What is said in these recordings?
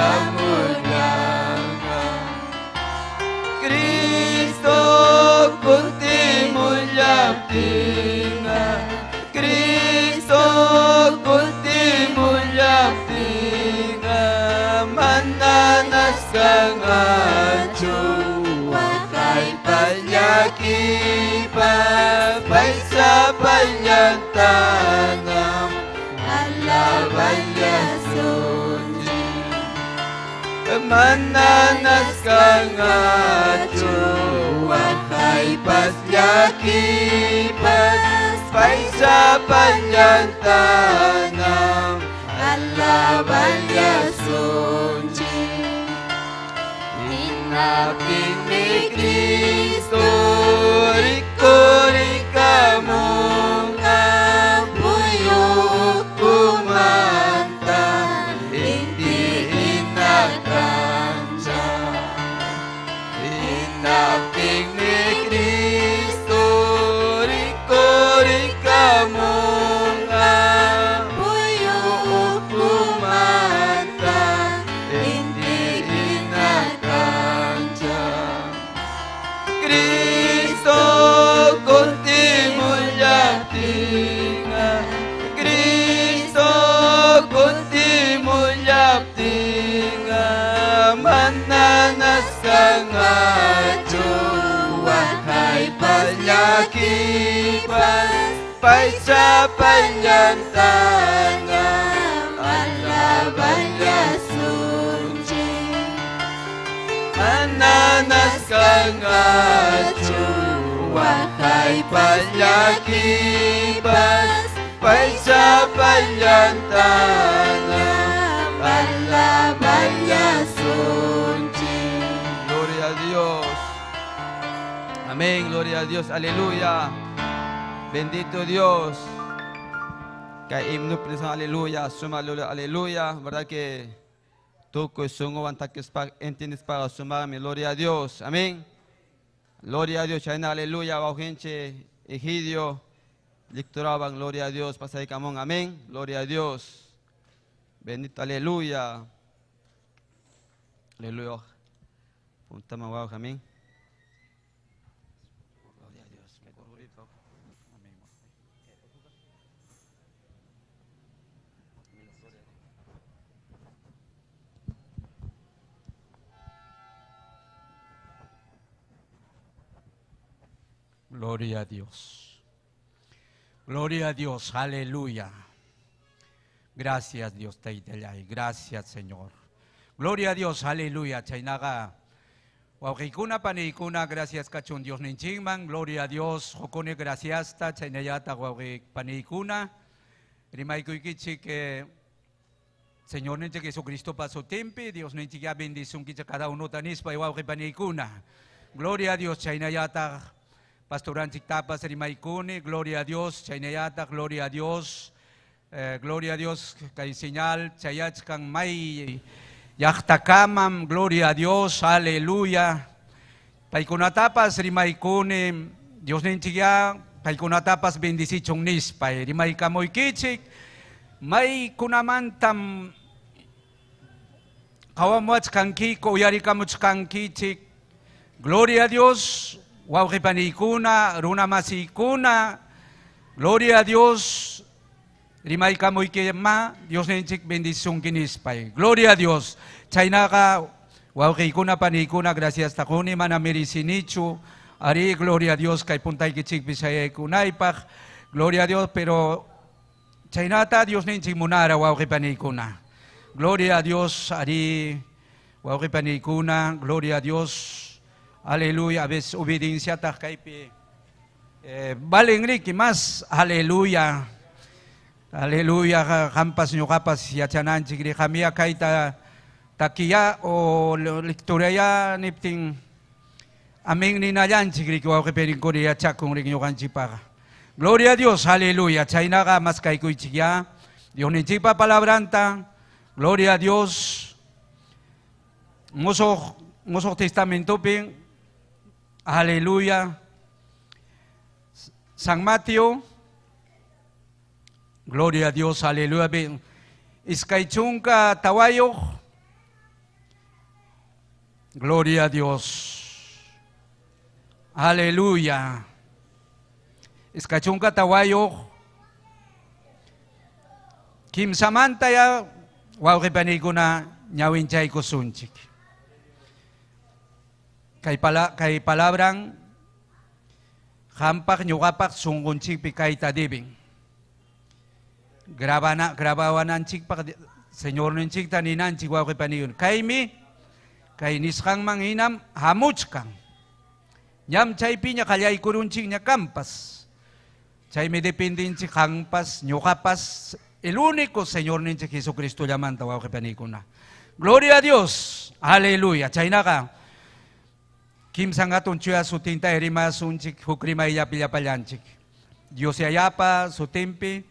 Kutirikamullanga Cristo kutimullaptinga Cristo kutimullaptinga Mananaskangachu Waqaypas llakipas Pay sapallantanam Alaballasunchik Mananaskangachu Waqaypas llakipas Pay sapallantanam Alaballasunchik Hinaptinmi Cristo rikurikamunqa Puyu ukhumanta Inti hina k'anchan Hinaptinmi Cristo rikurikamunqa Puyu ukhumanta Inti hina k'anchan Cristo kutimullaptinqa Cristo kutimullaptinqa Mananaskangachu Waqaypas llakipas Pay sapallantanam Alaballasunchik Mananaskangachu Waqaypas llakipas Pay sapallantanam Alaballasunchik Gloria a Dios. Amén, gloria a Dios, aleluya. Bendito Dios. Kay himno aleluya, suma aleluya, verdad que tukuy sunquwan takispa entiendispaqa sumaqmi, gloria a Dios. Amén. Gloria a Dios, chayna aleluya, wawqinchik Egidio, lecturaban, gloria a Dios, pasaykamon, amén. Gloria a Dios. Bendito, aleluya. Aleluya. Puntama wawqi, amén. Gloria a Dios. Gloria a Dios. Gloria a Dios, aleluya. Gracias Dios Taytallay, gracias Señor. Gloria a Dios, aleluya. Chaynaqa wawqiykuna paniykuna, gracias kachun Diosninchikman, gloria a Dios, qukuni graciasta, chaynallataq wawqi paniykuna. Rimaykuykichik que Señorninchik Jesucristopa sutinpi, Diosninchik ya bendisunkichik cada unota nispa wawqi paniykuna. Gloria a Dios, chaynallataq pastoranchik tapas rimaykuni, gloria a Dios, chaynallataq, gloria a Dios. Gloria a Dios, kay señal, chayachkan may llaqtakamam, gloria a Dios, aleluya. Paykunatapas rimaykuni, Diosninchik ya, paykunatapas bendicichun nispa, rimaykamuykichik, maykunamantam qawamuachkankiku, uyarikamuchkankichik, gloria a Dios, wawqi paniykuna, runa masiykuna, gloria a Dios, rimaykamuykima, Diosninchik bendisunki nispa. Gloria a Dios. Chaynaqa wawqiykuna paniykuna, gracias taquni, mana merecinichu. Ari, gloria a Dios, kay puntaykichikpi sayaykunaypaq. Gloria a Dios, pero chaynata Diosninchik munara wawqi paniykuna. Gloria a Dios, ari, wawqi paniykuna, gloria a Dios. Aleluya, a veces obediencia taq kaypi. Vale Enrique, más, aleluya. Aleluya, qampas ñuqapas yachananchik riqamia kayta takiya o lecturaya niptin amén ninallanchik riki wawqi paniykuna yachakun riki ñuqanchikpaqa. Gloria a Dios, aleluya. Chaynaqa mas kaykuychik ya. Diosninchikpa palabranta. Gloria a Dios. Musuq Testamentopi, aleluya. San Mateo. Gloria a Dios, aleluya. Iskay chunka tawayuq. Gloria a Dios. Aleluya. Iskachunka tawayuq. Kimsamanta ya wawqi panikuna ñawinchaykusunchik. Kay pala, kay palabran qampaq ñuqapaq sunqunchikpi kayta deben. Grabana, grabawananchikpaq Señorninchikta ninanchik wawqi panikuna. Kaymi kay nisqanman hinam hamuchkan. Ñam chaypiña qallaykurunchikña kampas. Chaymi dependinchik qampas, ñuqapas, el único Señorninchik Jesucristo llamanta wawqi panikuna. Gloria a Dios. Aleluya. Chaynaqa kimsan hatun chuya sutinta rimasunchik huk rimayllapi llapallanchik. Dios Yayapa sutinpi,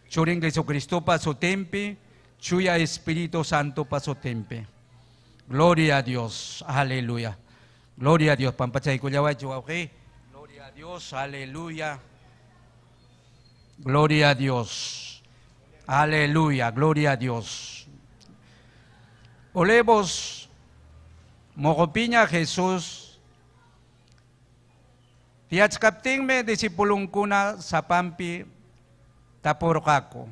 Churin Jesucristopa sutinpi, Chuya Espíritu Santopa sutinpi. Gloria a Dios. Aleluya. Gloria a Dios. Pampachaykullawaychu wawqi. Gloria a Dios. Aleluya. Gloria a Dios. Aleluya. Gloria a Dios. Olivos Moqopiña Jesús tiyachkaptinmi disipulunkuna sapanpi tapurqaku.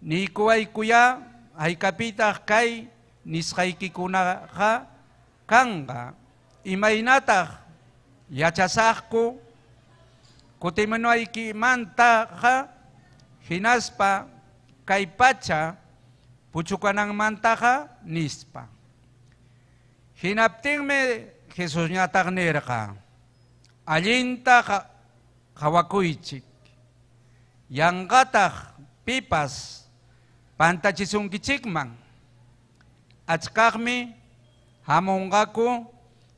Niykuwaykuya haykapitaq kay nisqaykikunaqa kanqa, imaynataq yachasaqku kutimunaykimantaqa hinaspa kay pacha puchukananmantaqa nispa. Hinaptinmi Jesusñataq nirqa, allinta qhawakuychik, yanqataq pipas pantachisunkichikman, achkaqmi hamunqaku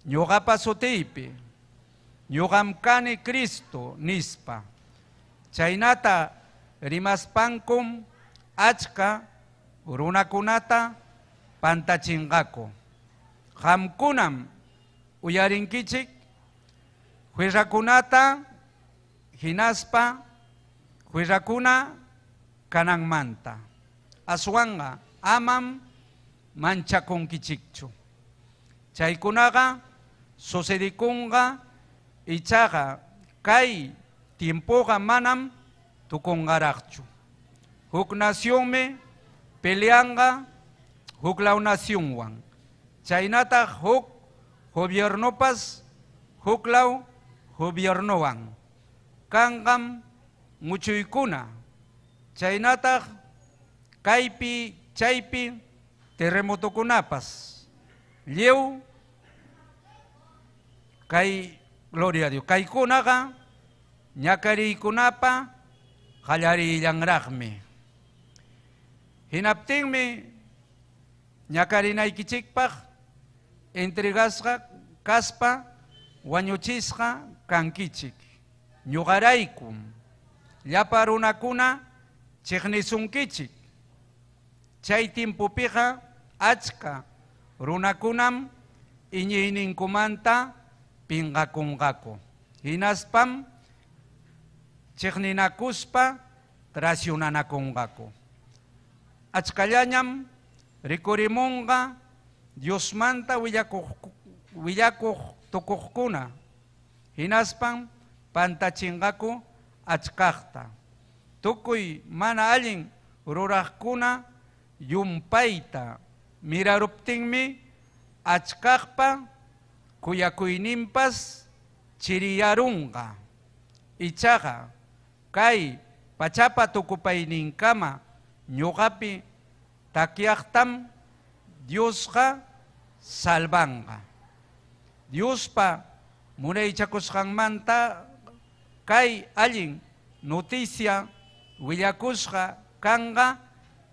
ñuqapa sutiypi, ñuqam kani Cristo nispa. Chaynata rimaspankum achka runakunata pantachinqaku. Qamkunam uyarinkichik guerrakunata hinaspa guerrakuna kananmanta. Aswanqa amam manchakunkichikchu. Chaykunaqa sucedikunqa ichaqa kay tiempoqa manam tukunqaraqchu. Huk nacionmi peleanqa huklaw nacionwan. Chaynataq huk gobiernopas huklaw gobiernowan. Kanqam muchuykuna. Chaynataq kaypi chaypi terremotokunapas. Lliw kay gloria a Dios. Kaykunaqa ñakariykunapa qallarillanraqmi. Hinaptinmi ñakarinaykichikpaq entregasqa kaspa wañuchisqa kankichik. Ñuqaraykum llapa runakuna chiqnisunkichik. Chay timpupiqa achka runakunam iñiyninkumanta pinqakunqaku. Hinaspam chiqninakuspa traicionanakunqaku. Achkallañam rikurimunqa Diosmanta willakuq tukuqkuna. Hinaspam pantachinqaku achkaqta. Tukuy mana allin ruraqkuna yumpayta miraruptinmi achkaqpa kuyakuyninpas chiriyarunqa. Ichaqa kay pachapa tukupayninkama ñuqapi takyaqtam Diosqa salvanqa. Diospa munaychakusqanmanta kay allin noticia willakusqa kanqa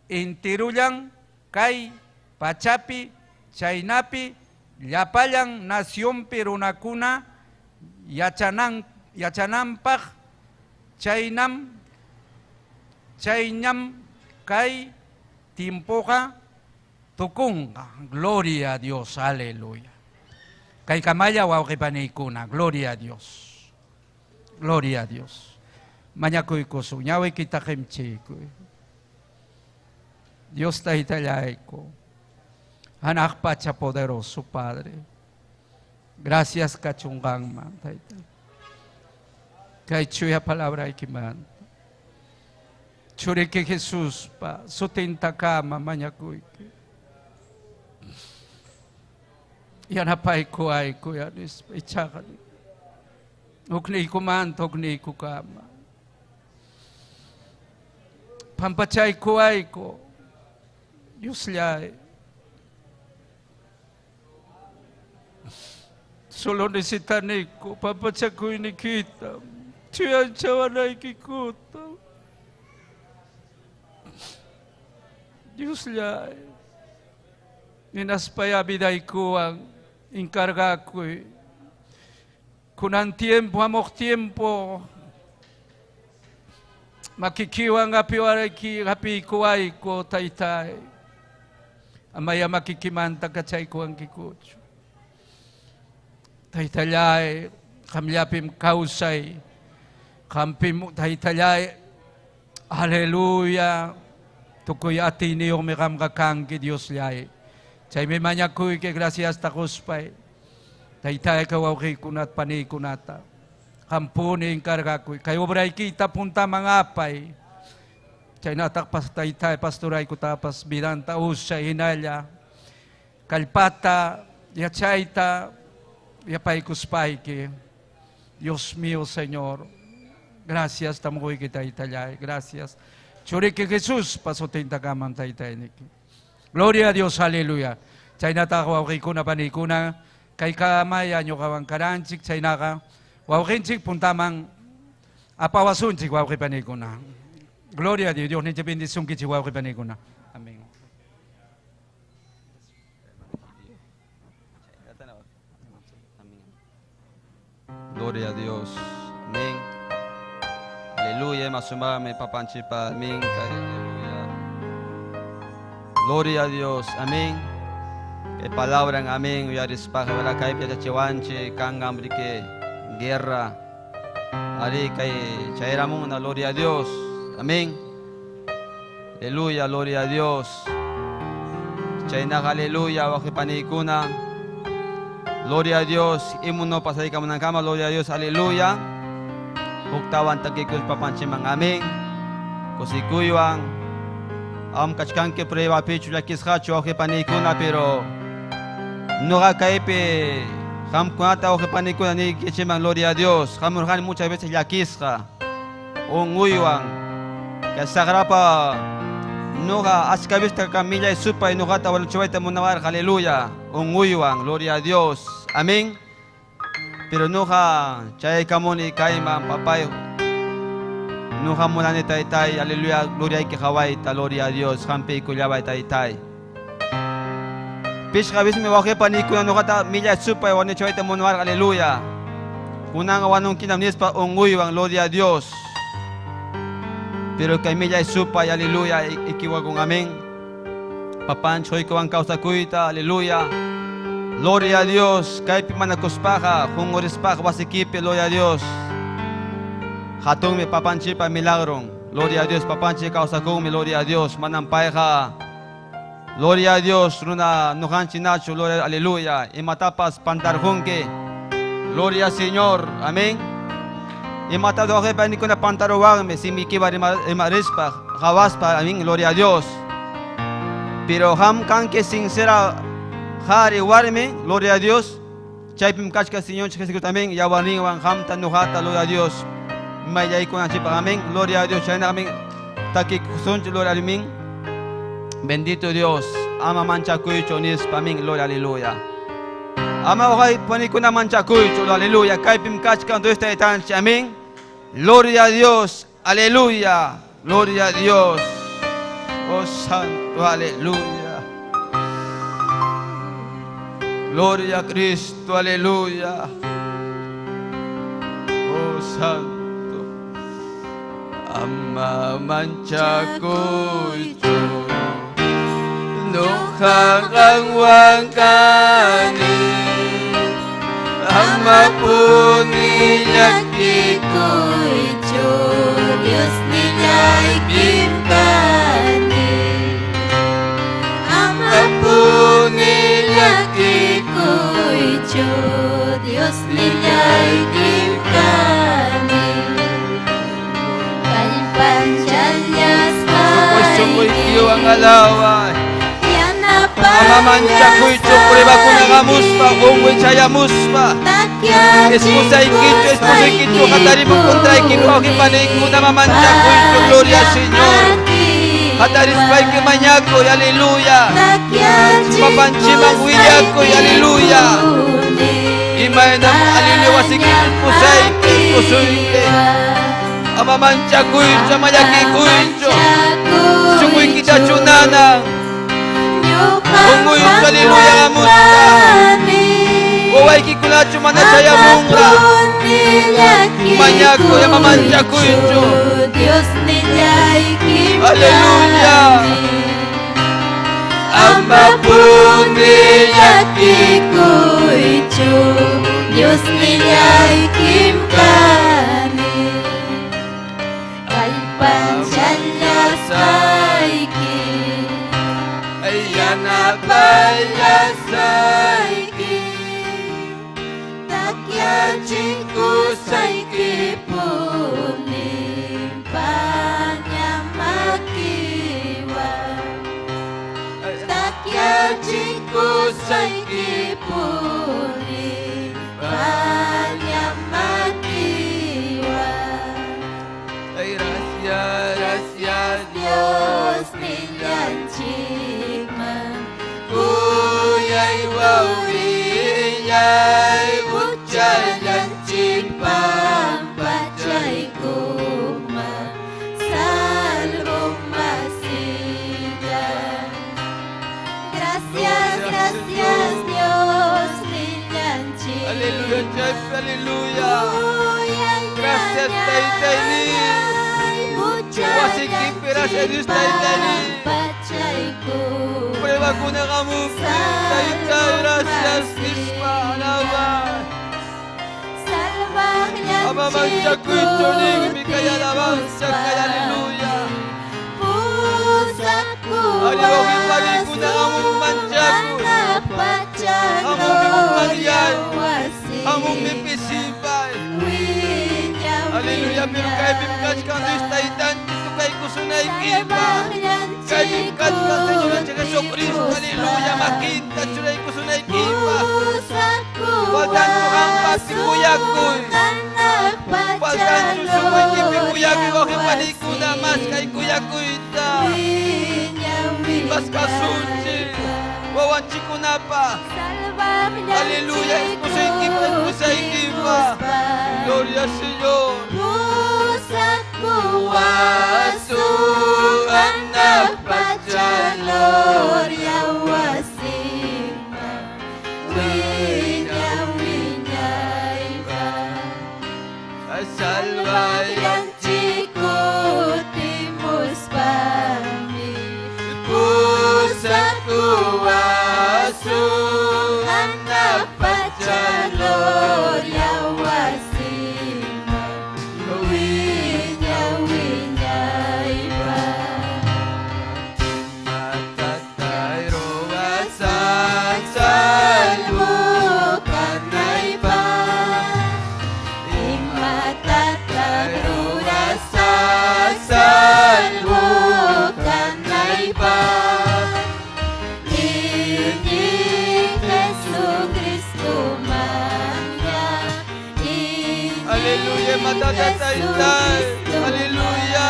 enterullan kay pachapi chaynapi llapallan nacionpi runakuna yachananpaq chaynam kay timpuqa tukunqa. Gloria a Dios, aleluya. Kay kamalla wawqi paniykuna, gloria a Dios. Gloria a Dios. Mañakuykusun, ñawiykita qimchiykuy. Dios taytallayku. Hanaq pacha poderoso Padre. Gracias kachun qanman, Tayta. Kay chuya palabraykimanta. Churiki Jesuspa sutintakama mañakuyki. Yanapaykuwayku ya nispa ichaqa hukniykumanta hukniykukama. Pampachaykuwayku Diosllay. Solo necesitaniku pampachakuynikita, chuyanchawanaykikuta. Diosllay. Ninaspaya vidaykuwan encargakuy. Kunan tiempo, hamuq tiempo, makikiwan hapiwarayki, hapiykuwayku, Taytay. Amaya makikimanta kachaykuwankikuchu. Taytallay, qamllapim kawsay, qampim Taytallay, aleluya, tukuy atiyniyuqmi qamqa kanki Diosllay. Chaymi mañakuyki gracias taquspay. Taytayqa wawqiykunata paniykunata. Qampuni encargakuy. Kay obraykita puntaman apay. Chaynataq taytay pastoraykutapas vidanta usay hinalla. Kallpata, yachayta, yapaykuspayki. Dios mío, Señor. Gracias, tamuyki taytallay. Gracias. Churiki Jesús, pasutinta kaman taytayniki. Gloria a Dios, aleluya. Chaynataq wawqiykuna paniykuna, kay kamaya ñuqawan karanchik, chaynaqa wawqinchik puntaman apawasunchik wawqi paniykuna. Gloria a Dios, Dios ninchik bendicionkichik wawqi paniykuna. Amén. Gloria a Dios. Amén. Aleluya, masumame papanchipa. Amén. Aleluya. Gloria a Dios. Amén. Que palabra en amén. Uyarispaja wala kay piachachiwanchi kangambrike guerra. Ari kay chayramuna. Gloria a Dios. Amén. Aleluya, gloria a Dios. Chayna aleluya, wajipanikuna. Gloria a Dios. Imuno pasay kamunangkama. Gloria a Dios. Aleluya. Huktawan tagikul papanchimang amén. Kusikuywan. Am kachkanke prueba pichu lakishachu wajipanikuna, pero no kaipe hamkunata wajipanikuna ni kichimang gloria a Dios. Hamurhan muchas veces yakisha. Unguywan. Kasagrapa noga askavista camilla y supa y nogata waluchuaita munawar, aleluya. Unguywan, gloria a Dios. Amén. Pero noja chay kamoni kaiman papay. Noja munani taytay, aleluya, gloria y que jawaita, gloria a Dios. Hampi kullabay taytay. Pishka bismi waje panikuna nogata milla supa y waluchuaita munawar, aleluya. Kunanga wanun kinam nispa unguywan, gloria a Dios. Pero kay milla supa y aleluya, ikiwagon amén. Papancho ikawan causa kuita, aleluya. Gloria a Dios, kay pimanakospaja, jungorispaja, wasikipe, gloria a Dios. Hatong mi papanchi pa milagro. Gloria a Dios, papanchi causa con mi, gloria a Dios, manampaija. Gloria a Dios, runa nohanchi nacho, gloria, aleluya. Y matapas pantarjunque. Gloria al Señor, amén. Y matado a ni con la pantarobarme, si mi kiba rimarispa, jabaspa, amén, gloria a Dios. Pero ham kan que sincera jari warme, gloria a Dios. Chaypim kachka Señor Jesucristo también, yawarin wan ham tanujata, gloria a Dios. Mayay con achipa, amén, gloria a Dios, chayna, amén. Taki kusunch, gloria a Dios. Bendito Dios, ama mancha kuycho nispa, amén, gloria, aleluya. Ama ojay panikuna mancha kuycho, aleluya. Kaypim kachka esta estancia, amén. Gloria a Dios, aleluya, gloria a Dios. Oh Santo, aleluya. Gloria a Cristo, aleluya. Oh Santo. Ama mancha kuycho, no hakangwangkani. Ama puni Llakikuychu, Dios nillaykim kani. Ama puni Alaway. Ama manchakuychu pruebakuna hamuspa, unquy chayamuspa. Esposaykichu, esposaykichu, hatarimun contrayki, wawqi-paniykuna ama manchakuychu, gloria al Señor. Hatarispayki mañakuy, aleluya. Papanchiman willakuy, aleluya. Imaynam aleluya wasiykipi esposayki, esposuyki. Ama manchakuychu, ama llakikuychu. Sunquykita chunana. Unquychu, aleluya, hamuspa. Wawaykikunachu mana chayamunqa. Mañakuy, ama manchakuychu. Aleluya. Amapuni llakikuychu Diosnillaykim kani Kallpachallasqayki Yanapallasayki Takyachikusqaykipuni paña makiwan Takyachikusqaykipuni paña makiwan Ay, gracias, gracias Dios nillanchikman Kuyay wawqillay Huchallanchik pampachaykuqman Salvo masilla. Gracias, gracias Dios nillanchik. Aleluya, Jeff, aleluya. Gracias, Taytayni. Wasiykipi, gracias Dios, Taytayni. Pruebakuna hamuptin, Tayta, gracias, nispa, alaba. Ama manchakuychu ninmi kay alabanza, kay aleluya. Wawqi-panikuna amum manchakuy. Amum hukmanyay. Amum pisipay. Aleluya, pero kaypim kachkan Dios Taytanchik tukaykusunaykipaq. Kaypim kachkan Señor Jesucristo, aleluya, makinta churaykusunaykipaq. Faltanchu qampaqpi kuyakuy. Faltanchu sunquykipi kuyakuy wawqi-panikuna mas kay kuyakuyta. Mas kasunchik wawanchikkunapa. Aleluya, esposaykipa, esposaykipa. Gloria al Señor. Wasu pacha gloria wasima wiña wiñaypaq Salvay. Salvaqllanchik kutimuspami Pusakuwasun hanaq pacha gloria wasima wiña wiñaypaq Imatataq ruwasaq Salvo kanaypaq Imatataq rurasaq salvo kanaypaq Iñiy Jesucristomanña Iñiy Aleluya, imatataq Aleluya.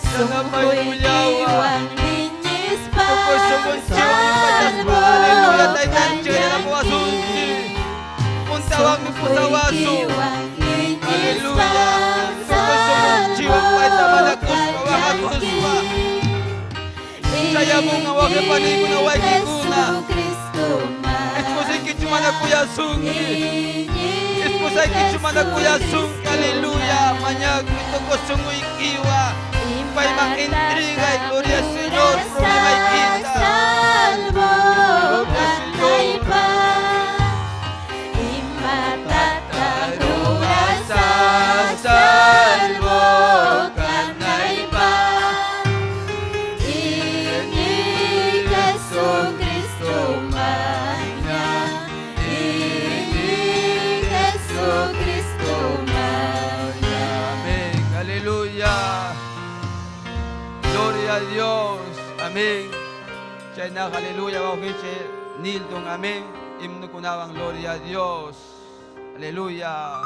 Sunquykiwan iñispa Tukuy sunqunchikwan salvo Aleluya, Taytanchik yanapawasunchik. Puntawanmi pusawasun. Aleluya. Tukuy sunqunchikwan payta mañakuspa, waqakuspa. Chayamunqa wawqi-paniykuna, waykikuna. Esposaykichu mana kuyasunki. Esposaykichu mana kuyasunki. Aleluya. Mañakuy tukuy sunquykiwan. Payman entregay, gloria al Señor, problemaykita. Salvo Gloria al Señor. kanaypaq Imatataq rurasaq salvo kanaypaq Iñiy Jesucristomanña Iñiy Jesucristomanña Amén, aleluya. Gloria Chaynaqa, aleluya, wawqichik Nilton, amén. Himnokunawan, gloria a Dios. Aleluya.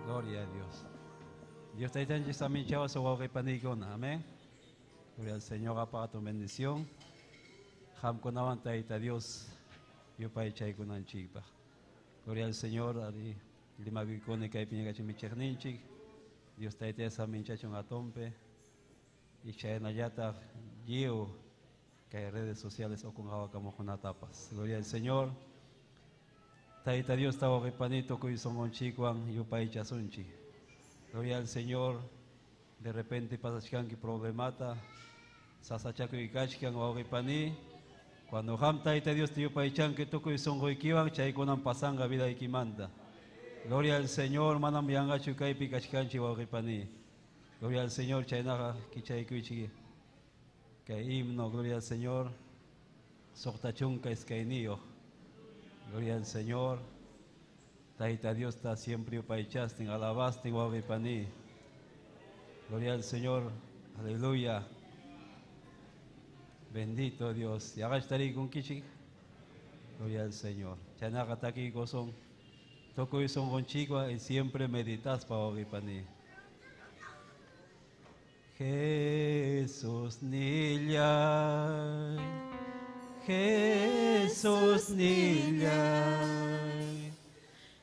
Gloria a Dios. Dios taytanchik saminchawasun wawqi panikuna. Amén. Gloria al Señor para tu bendición. Qamkunawan Tayta Dios yupaychaykunanchikpaq. Gloria al Señor. Ari limakuykuna kaypi ñakachun michiqninchik. Dios Tayta saminchachun atompe. Y chaynallataq lliw kay redes sociales ukunqawakamuqkunatapas. Gloria al Señor. Tayta Dios wawqi pani tukuy sunqunchikwan yupaychasunchik. Gloria al Señor. De repente pasachkanki problemata, sasachakuy kachkan wawqi pani. Cuando qam Tayta Dios te yupaychanki tukuy sunquykiwan chaykunan pasanqa vidaykimanta. Gloria al Señor, manam yanqachu kaypi kachkanchik wawqi pani. Gloria al Señor, chaynaqa kichaykuychik. Kay himno, gloria al Señor. Suqta chunka iskayniyuq. Gloria al Señor. Tayta Dios está siempre yupaychastin, alabastin wawqi pani. Gloria al Señor. Aleluya. Bendito Dios. Yaqachtarikunkichik. Gloria al Señor. Chaynaqa takiykusun. Tukuy sunqunchikwan y siempre meditaspa wawqi pani. Jesús nillay, Jesús nillay,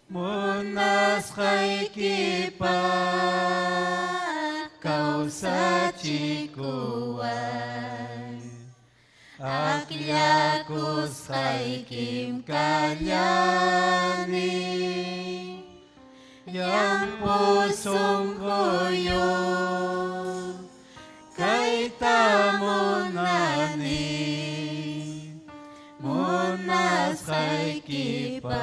munasqaykipaq kawsachikuway, Akllakusqaykim kallani, llampu sunquyuq kayta munani, munasqaykipaq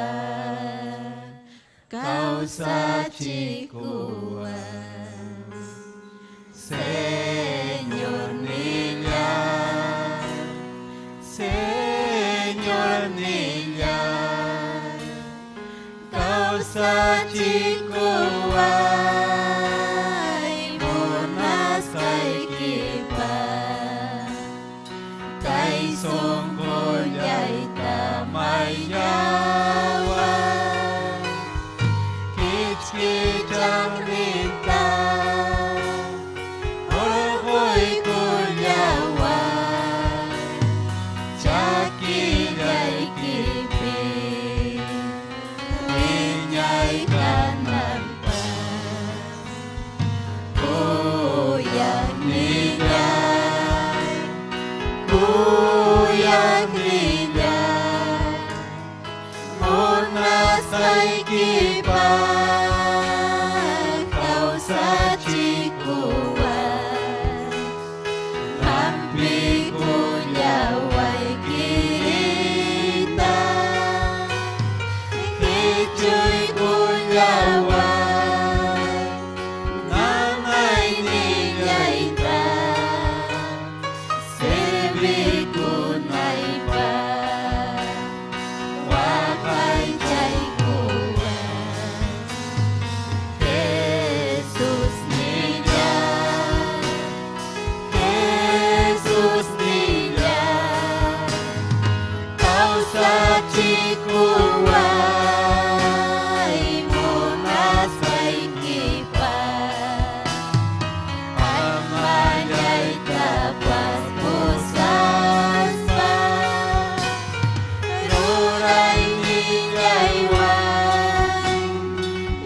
kawsachikuway. Señor nillay, Señor nillay, kawsachikuway, munasqaykipaq kay sunqullayta mayllaway, kichki chakrinta hurquykullaway, chakillaykipi wiñay kananpaq. Kuyaq nillay, kuyaq nillay, munasqaykipaq kawsachikuway, hampiykullaway kirita, qichuykullaway nanaynillayta, servikunaypaq waqaychaykuway. Jesús nillay, Jesús nillay, kawsachikuway, munasqaykipaq almallaytapas pusaspa, ruraynillaywan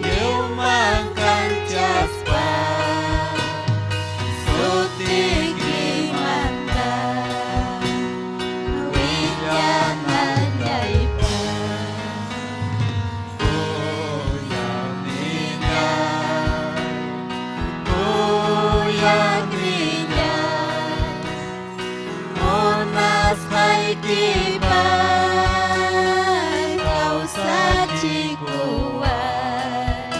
lliwman kanchaspa, sutiykimanta willanallaypaq. Kuyaq nillay, Kuyaq nillay, munasqaykipaq kawsachikuway,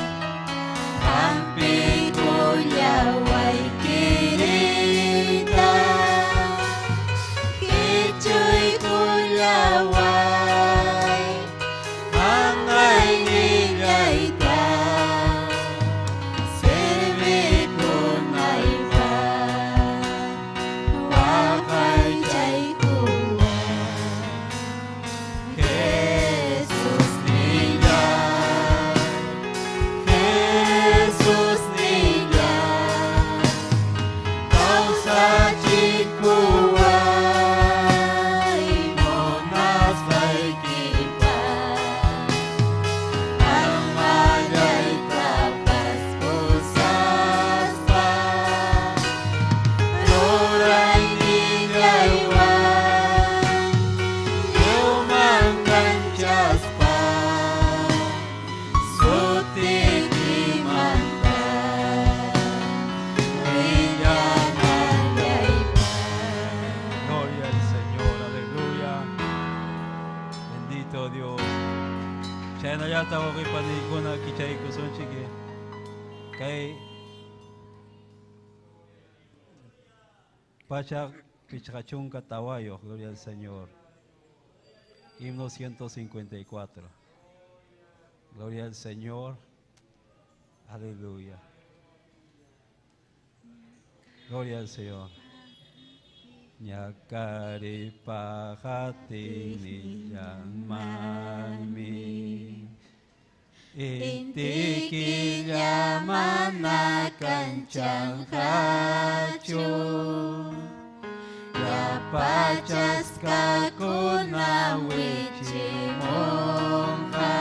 hampiykullaway kirita, qichuykullaway nanaynillayta, servikunaypaq. Upallata wawqipaniykuna kichaykusunchik kay 154, gloria al Señor. Himno 154. Gloria al Señor. Aleluya. Gloria al Señor. Ñakari pahati manmi. Inti killa mana kanchanqachu. Yapachaskakuna wichimunqa,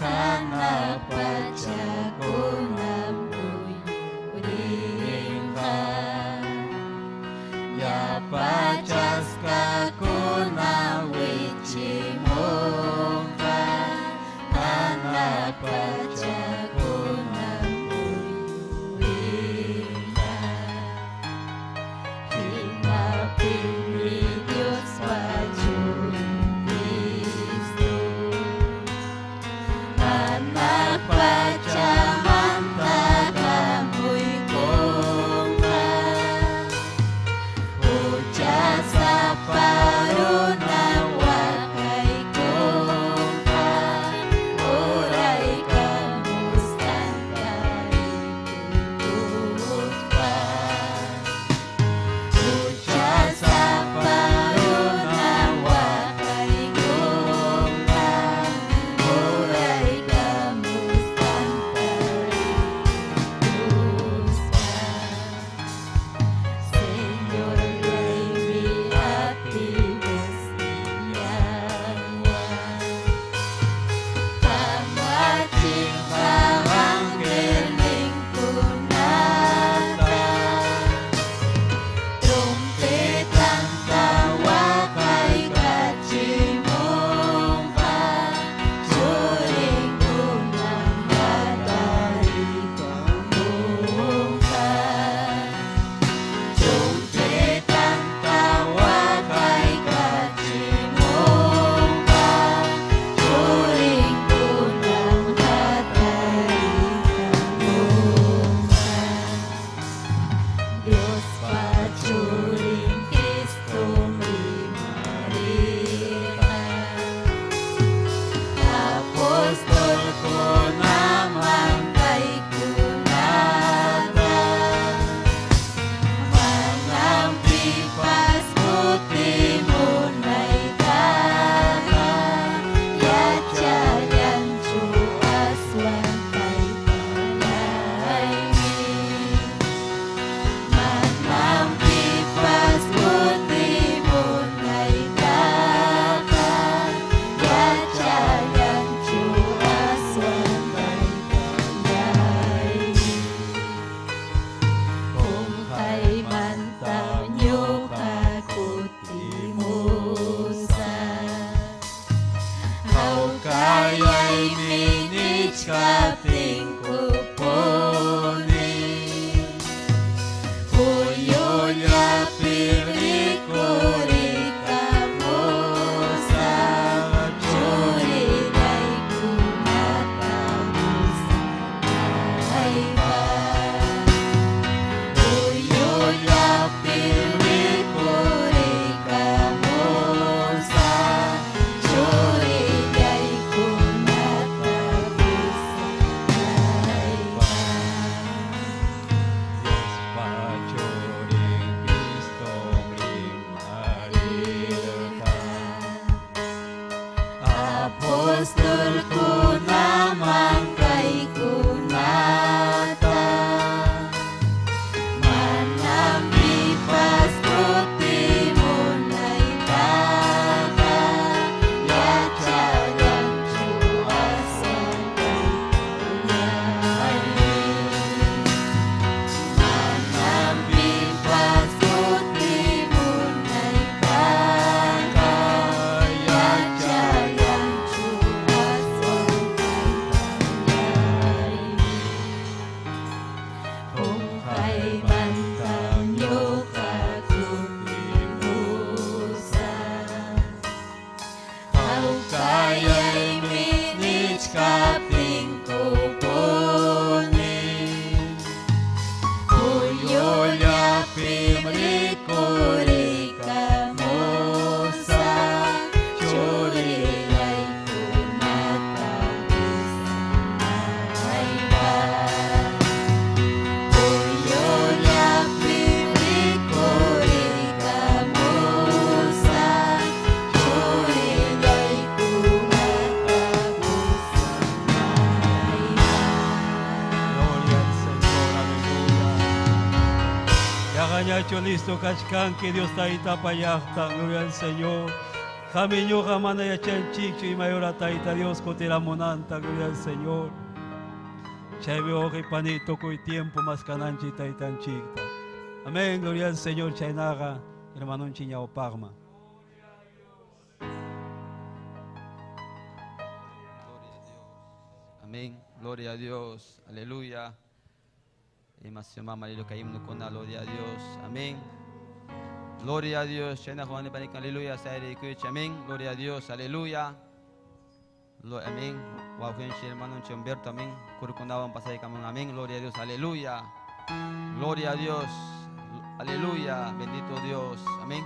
hanaq pachakuna puyurinqa. Yapachaskakuna wichimunqa, hanaq pachakuna puyurinqa. Hinaptinmi Diospa Churin Cristo hanaq pachamanta hamuykunqa, huchasapa runa waqaykunqa, uraykamusqanta rikuykuspa. Huchasapa runa waqaykunqa, uraykamusqanta rikuykuspa. Señor, raymi atiykusnillanwan, kamachinqa angelninkunata, trompetanta waqaykachimunqa, churinkuna hatarikamunqa. Trompetanta waqaykachimunqa, churinkuna hatarikamunqa. Diospa Churin Cristom rimarirqa, apostolkunaman kaykunata, manam pipas kutimunaytaqa yachallanchu aswan Taytallaymi. Manam pipas Rikurikamusaq churillaykunata pusanaypaq. Puyullapi rikurikamusaq churillaykunata pusanaypaq. Gloria al Señor, aleluya. Yaqañachu listo kachkanki Dios tayta payaqta, gloria al Señor. Qamiñuqa mana yachanchikchu imayura tayta Dios kutiramunanta, gloria al Señor. Chaymi wawqi pani tukuy tiempo maskananchik taytanchikta. Amén, gloria al Señor, chaynaqa hermanonchik ñawpaqman. Gloria a Dios. Amén. Gloria a Dios. Aleluya. Gloria a Dios. Amén. Gloria a Dios. Aleluya. Amén. Gloria a Dios. Aleluya. Amén. Hermano Humberto. Amén. Amén. Gloria a Dios. Aleluya. Gloria a Dios. Aleluya. Bendito Dios. Amén.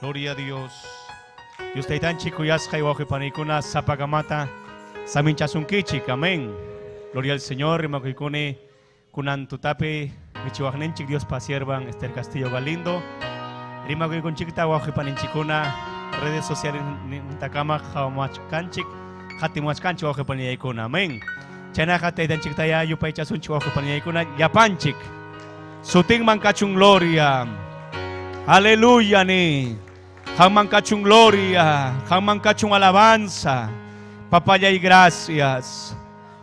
Gloria a Dios. Dios taytanchik kuyasqay wawqi panikuna sapakamata saminchasunkichik. Amén. Gloria al Señor. Rimakuykuni kunan tutapi michiwaqninchik Dios pa siervan Esther Castillo Galindo. Rimakuykunchikta wawqi paninchikuna redes sociales nintakama qhawamachkanchik qatimuachkanchik wawqi paniyaykuna. Amén. Chaynaqa taytanchiktaya yupaychasunchik wawqi paniyaykuna llapanchik. Sutinman kachun gloria. Aleluya ni. Qamman kachun gloria, qamman kachun alabanza. Papayay gracias.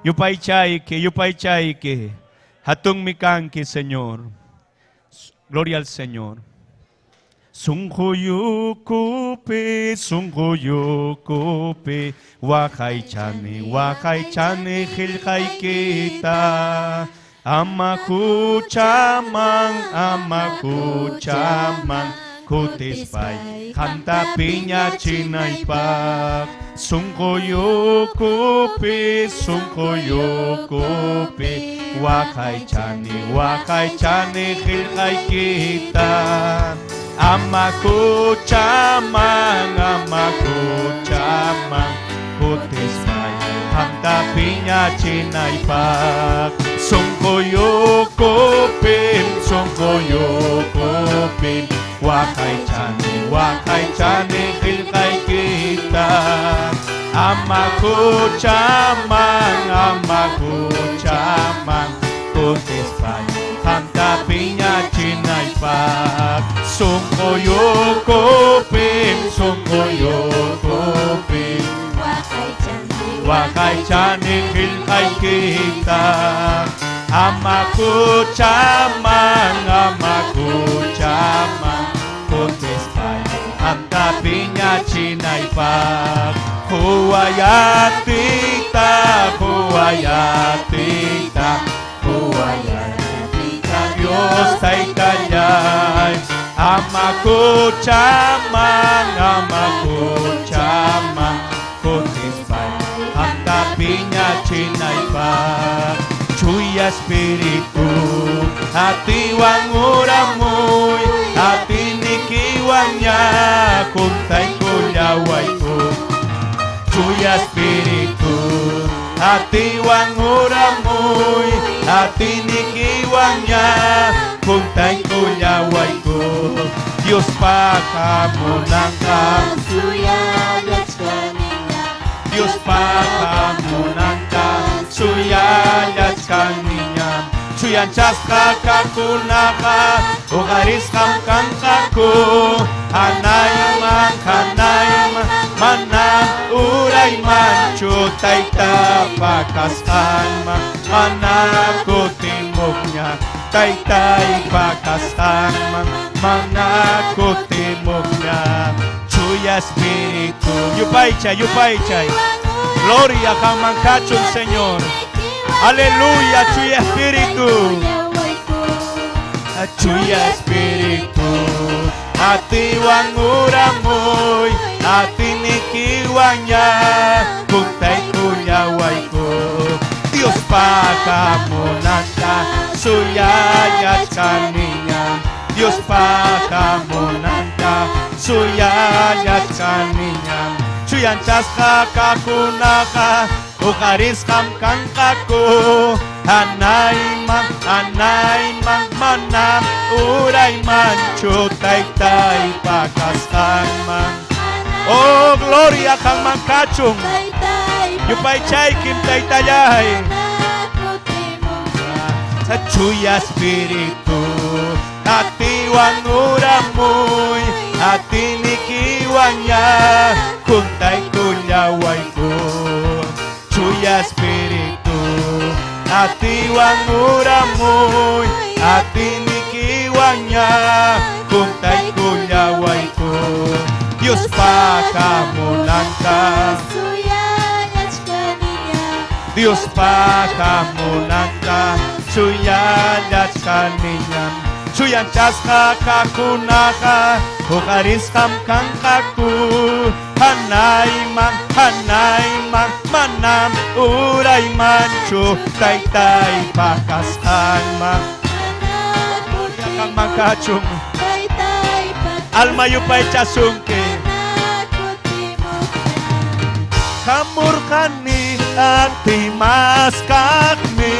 Yupaychayki, yupaychayki. Hatun mikanki, Señor. Gloria al Señor. Sunquyukupi, sunquyukupi, waqaychani, waqaychani qillqaykita. Ama huchaman, ama huchaman, kutispay, qamta piñachinaypaq. Sunquyukupi, sunquyukupi, waqaychani, waqaychani qillqaykita. Ama huchaman, ama huchaman, kutispay, qamta piñachinaypaq. Sunquyukupi, sunquyukupi, waqaychani, waqaychani qillqaykita. Ama huchaman, ama huchaman, kutispay, qamta piñachinaypaq. Sunquyukupi, sunquyukupi, waqaychani qillqaykita. Ama huchaman, ama huchaman, kutispay, qamta piñachinaypaq. Huwayatita, huwayatita, huwayatita, Dios taytallay. Ama huchaman, ama huchaman, kutispay, qamta piñachinaypaq. Chuya espíritu, atiwan uramuy, atinikiwan ña, juntaykullawayku. Chuya espíritu, atiwan uramuy, atinikiwan ña, juntaykullawayku. Dios pakamunanqa, Dios pakamunanqa, suyallachkaniña. Chuyanchasqa kaqkunaqa, uqarisqam kanqaku. Hanayman, hanayman, mana uraymanchu taytapa kasqanman, mana kutimuqña. Taytaypa kasqanman, mana kutimuqña. Chuya espíritu, yupaychay, yupaychay. Gloria qamman kachun, Señor. Aleluya, chuya espíritu. Chuya espíritu, atiwan uramuy, atinikiwan ña, juntaykullawayku. Dios pakamunanqa, hamunanta suyallachkaniña Dios hamunanta suyallachkaniña Chuyanchasqa kaqkunaqa uqarisqam kanqaku Hanayman, hanayman, manam uraymanchu taytaypa kasqanman. Oh, gloria qanman kachun. Yupaychaykim taytallay. Sa chuya espiritu atiwan uramuy atinikiwan ya juntaykullawayku. Chuya espiritu atiwan uramuy atinikiwan ya juntaykullawayku. Dios hamunanta Dios hamunanta suyallachkaniña Chuyanchasqa kaqkunaqa huqarisqam kanqaku Hanayman, hanayman, manam uraymanchu taytaypa kasqanman. Qanman kachun alma yupaychasunki. Hamurqani atimaskaqmi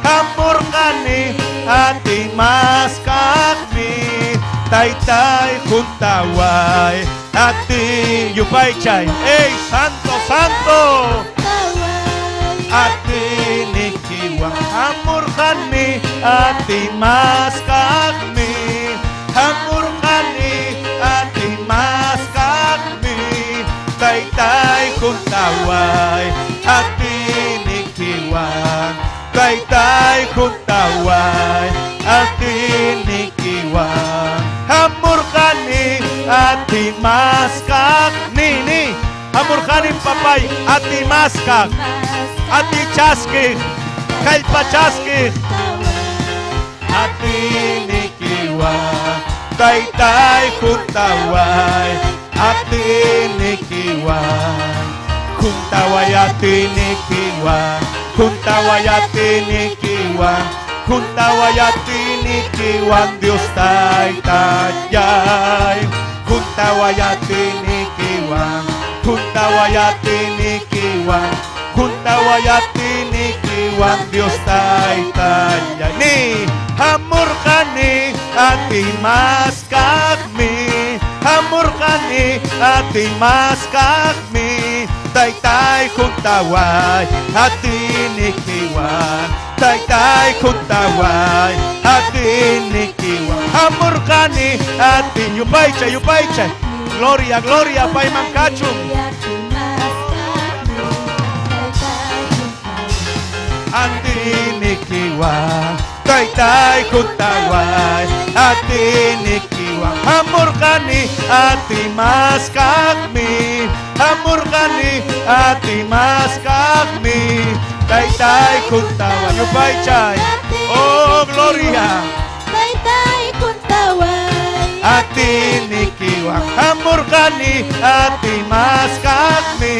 Hamurqani atimaskaqmi Taytay juntaway ati yupaychay. ¡Ey, santo, santo! Atinikiwan hamurqani atimaskaqmi Hamurqani atimaskaqmi Taytay juntaway atinikiwan Taytay juntaway atinikiwan Hamurqani atimaskaqmi ni Hamurqani papay atimaskaq atichaskiq kallpachaskiq atinikiwan taytay juntaway atinikiwan juntaway atinikiwan juntaway atinikiwan juntaway atinikiwan Dios taytallay juntaway atinikiwan juntaway atinikiwan juntaway atinikiwan Dios taytallay ni hamurqani atimaskaqmi hamurqani atimaskaqmi taytay juntaway atinikiwan taytay juntaway atinikiwan hamurqani ati yupaychay yupaychay gloria gloria payman kachun atinikiwan taytay juntaway atinikiwan hamurqani atimaskaqmi hamurqani atimaskaqmi taytay juntaway yupaychay. Oh, gloria. Atinikiwan hamurqani atimaskaqmi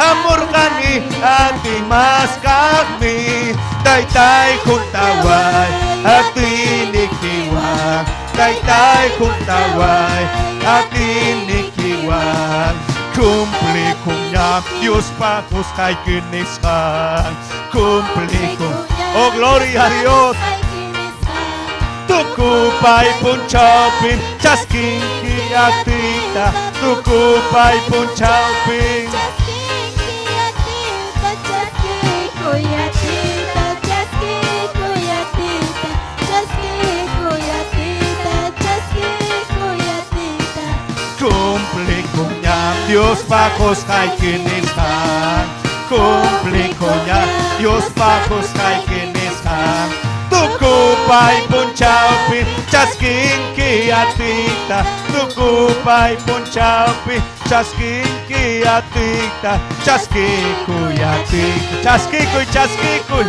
hamurqani atimaskaqmi taytay juntaway atinikiwan taytay juntaway atinikiwan Cumple Dios pa qusqayki nisqan Cumple con Oh, gloria a Dios. Tukupay punchawpin chaskinki atita Tukupay punchawpin Cumple con Dios pa qusqayki nisqan Cumple con Dios pa qusqayki nisqan Tukupay punchawpin chaskinki atita Tukupay punchawpin chaskinki atita Chaskikuy atita Chaskikuy, chaskikuy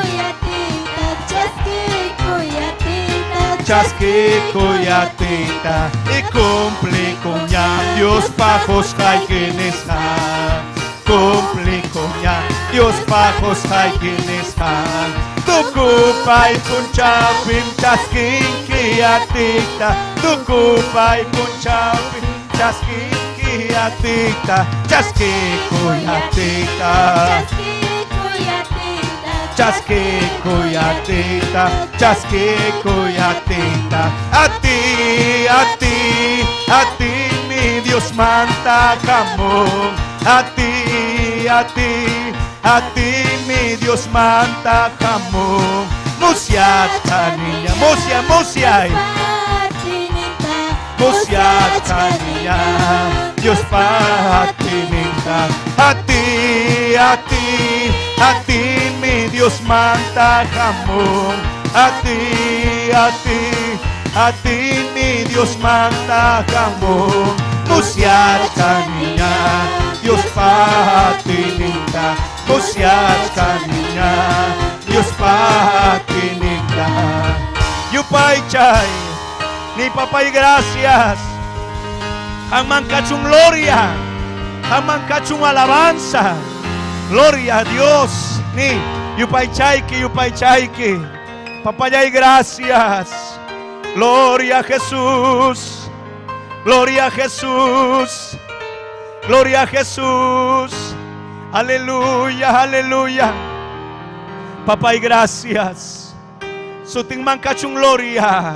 Chaskikuy atita Y cumple con Dios pa qusqayki nisqan Cumple con Dios pa qusqayki nisqan Tukupay punchawpim chaskinki atiyta. Tukupay punchawpim chaskinki atiyta. Chaskikuy atiyta. Chaskikuy atiyta. Chaskikuy atiyta. A ti, a ti, a ti mi Dios manta jamón. A ti, a ti, a ti mi Dios manta jamón. Musia niña, musia, musia. Musia niña, Dios patininta. A ti, a ti, a ti mi Dios manta jamón. A ti, a ti, a ti mi Dios manta jamón. Musia niña, Dios patininta. Musia niña, Dios patininta. Yupay chay, ni papay gracias. Haman kachun gloria, haman kachun alabanza. Gloria a Dios. Ni yupay chayki, yupay chayki. Papayay gracias. Gloria a Jesús. Gloria a Jesús. Gloria a Jesús. Aleluya, aleluya. Papay gracias. Suting man kachung gloria.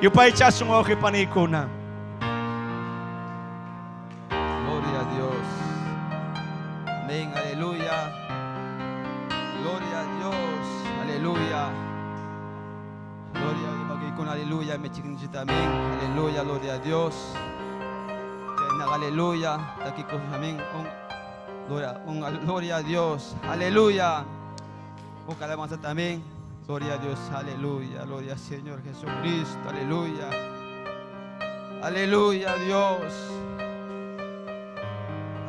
Yupay chasung oke panikuna. Gloria a Dios. Amén, aleluya. Gloria a Dios. Aleluya. Gloria a Dios. Aleluya. Me chiquinchita, amén. Aleluya, gloria a Dios. Aleluya. Amén. Gloria, gloria a Dios. Aleluya. Alabanza también. Gloria a Dios. Aleluya. Gloria al Señor Jesucristo. Aleluya. Aleluya, Dios.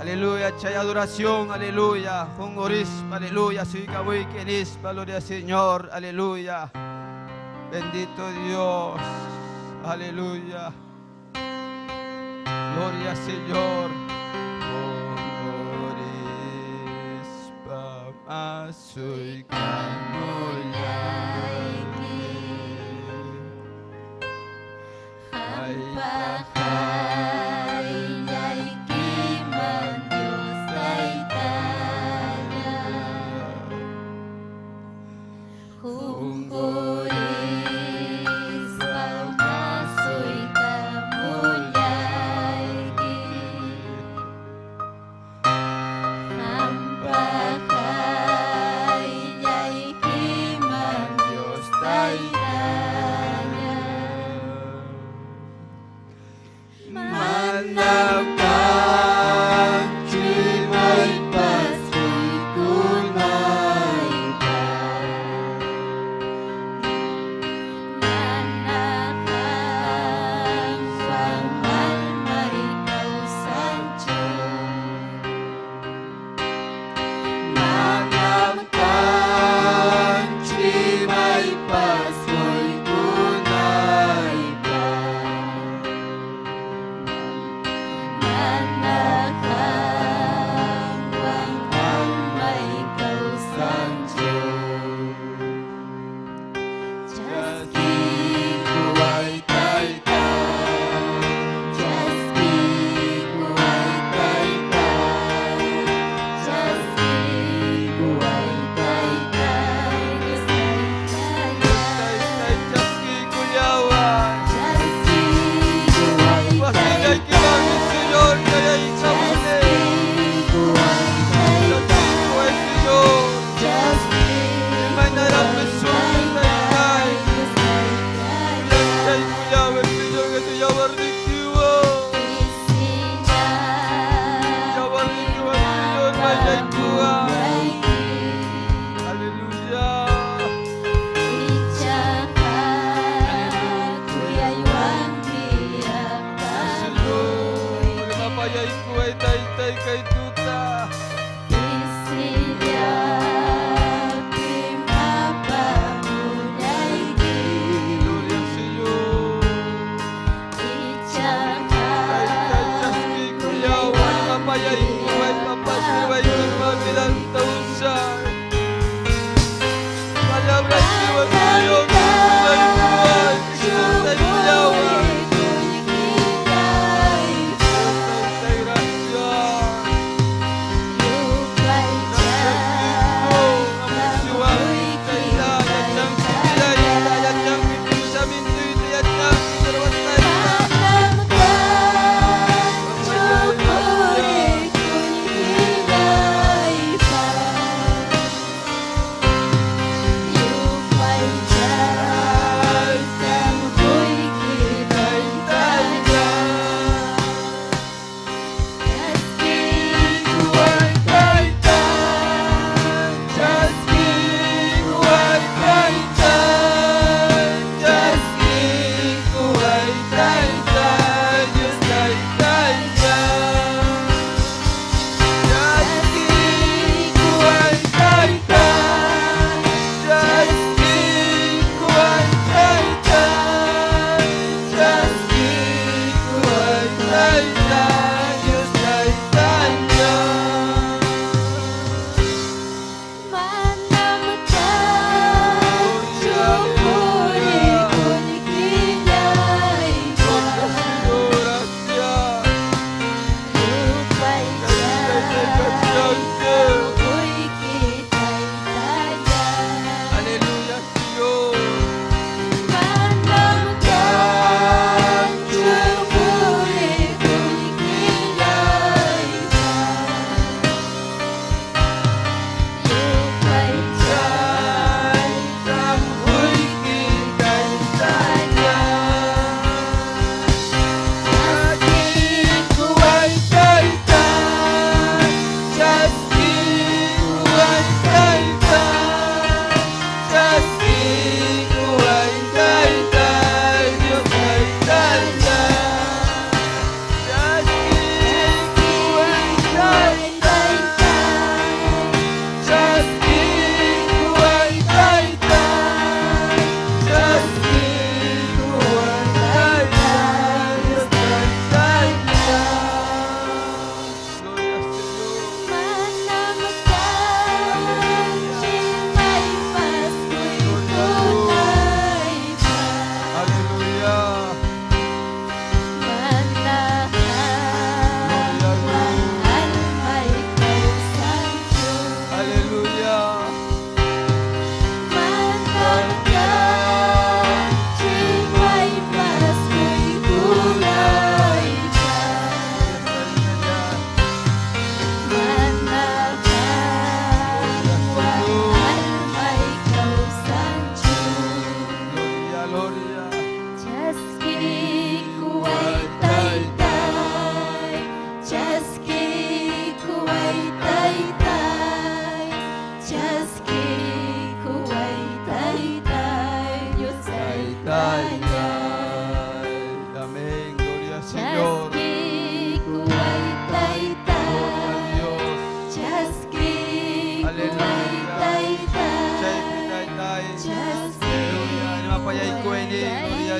Aleluya, chay adoración, aleluya. Jungorispa, aleluya. Gloria al Señor, aleluya. Bendito Dios, aleluya. Gloria al Señor. Jungorispa, masuy Manakang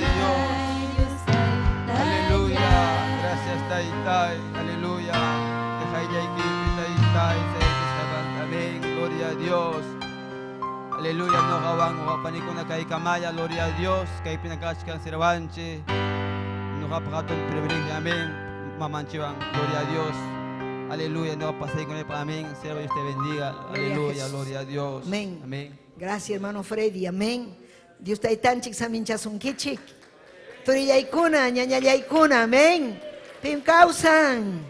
Dios. Aleluya. Gracias, Taytay. Aleluya. Amén. Gloria a Dios. Aleluya. Ñuqawan wapanikuna kaykamalla. Gloria a Dios. Kaypi kachkan sirwanchik. Ñuqapaq hatun privilegio. Amén. Mamanchikwan. Gloria a Dios. Aleluya. No pasé con él. Amén. Siervo, Dios te bendiga. Gloria a Aleluya. Jesús. Gloria a Dios. Amén. Amén. Gracias, hermano Freddy. Amén. Dios taytanchik saminchasunkichik. Turillaykuna, ñañallaykuna. Amén. Pim kawsan.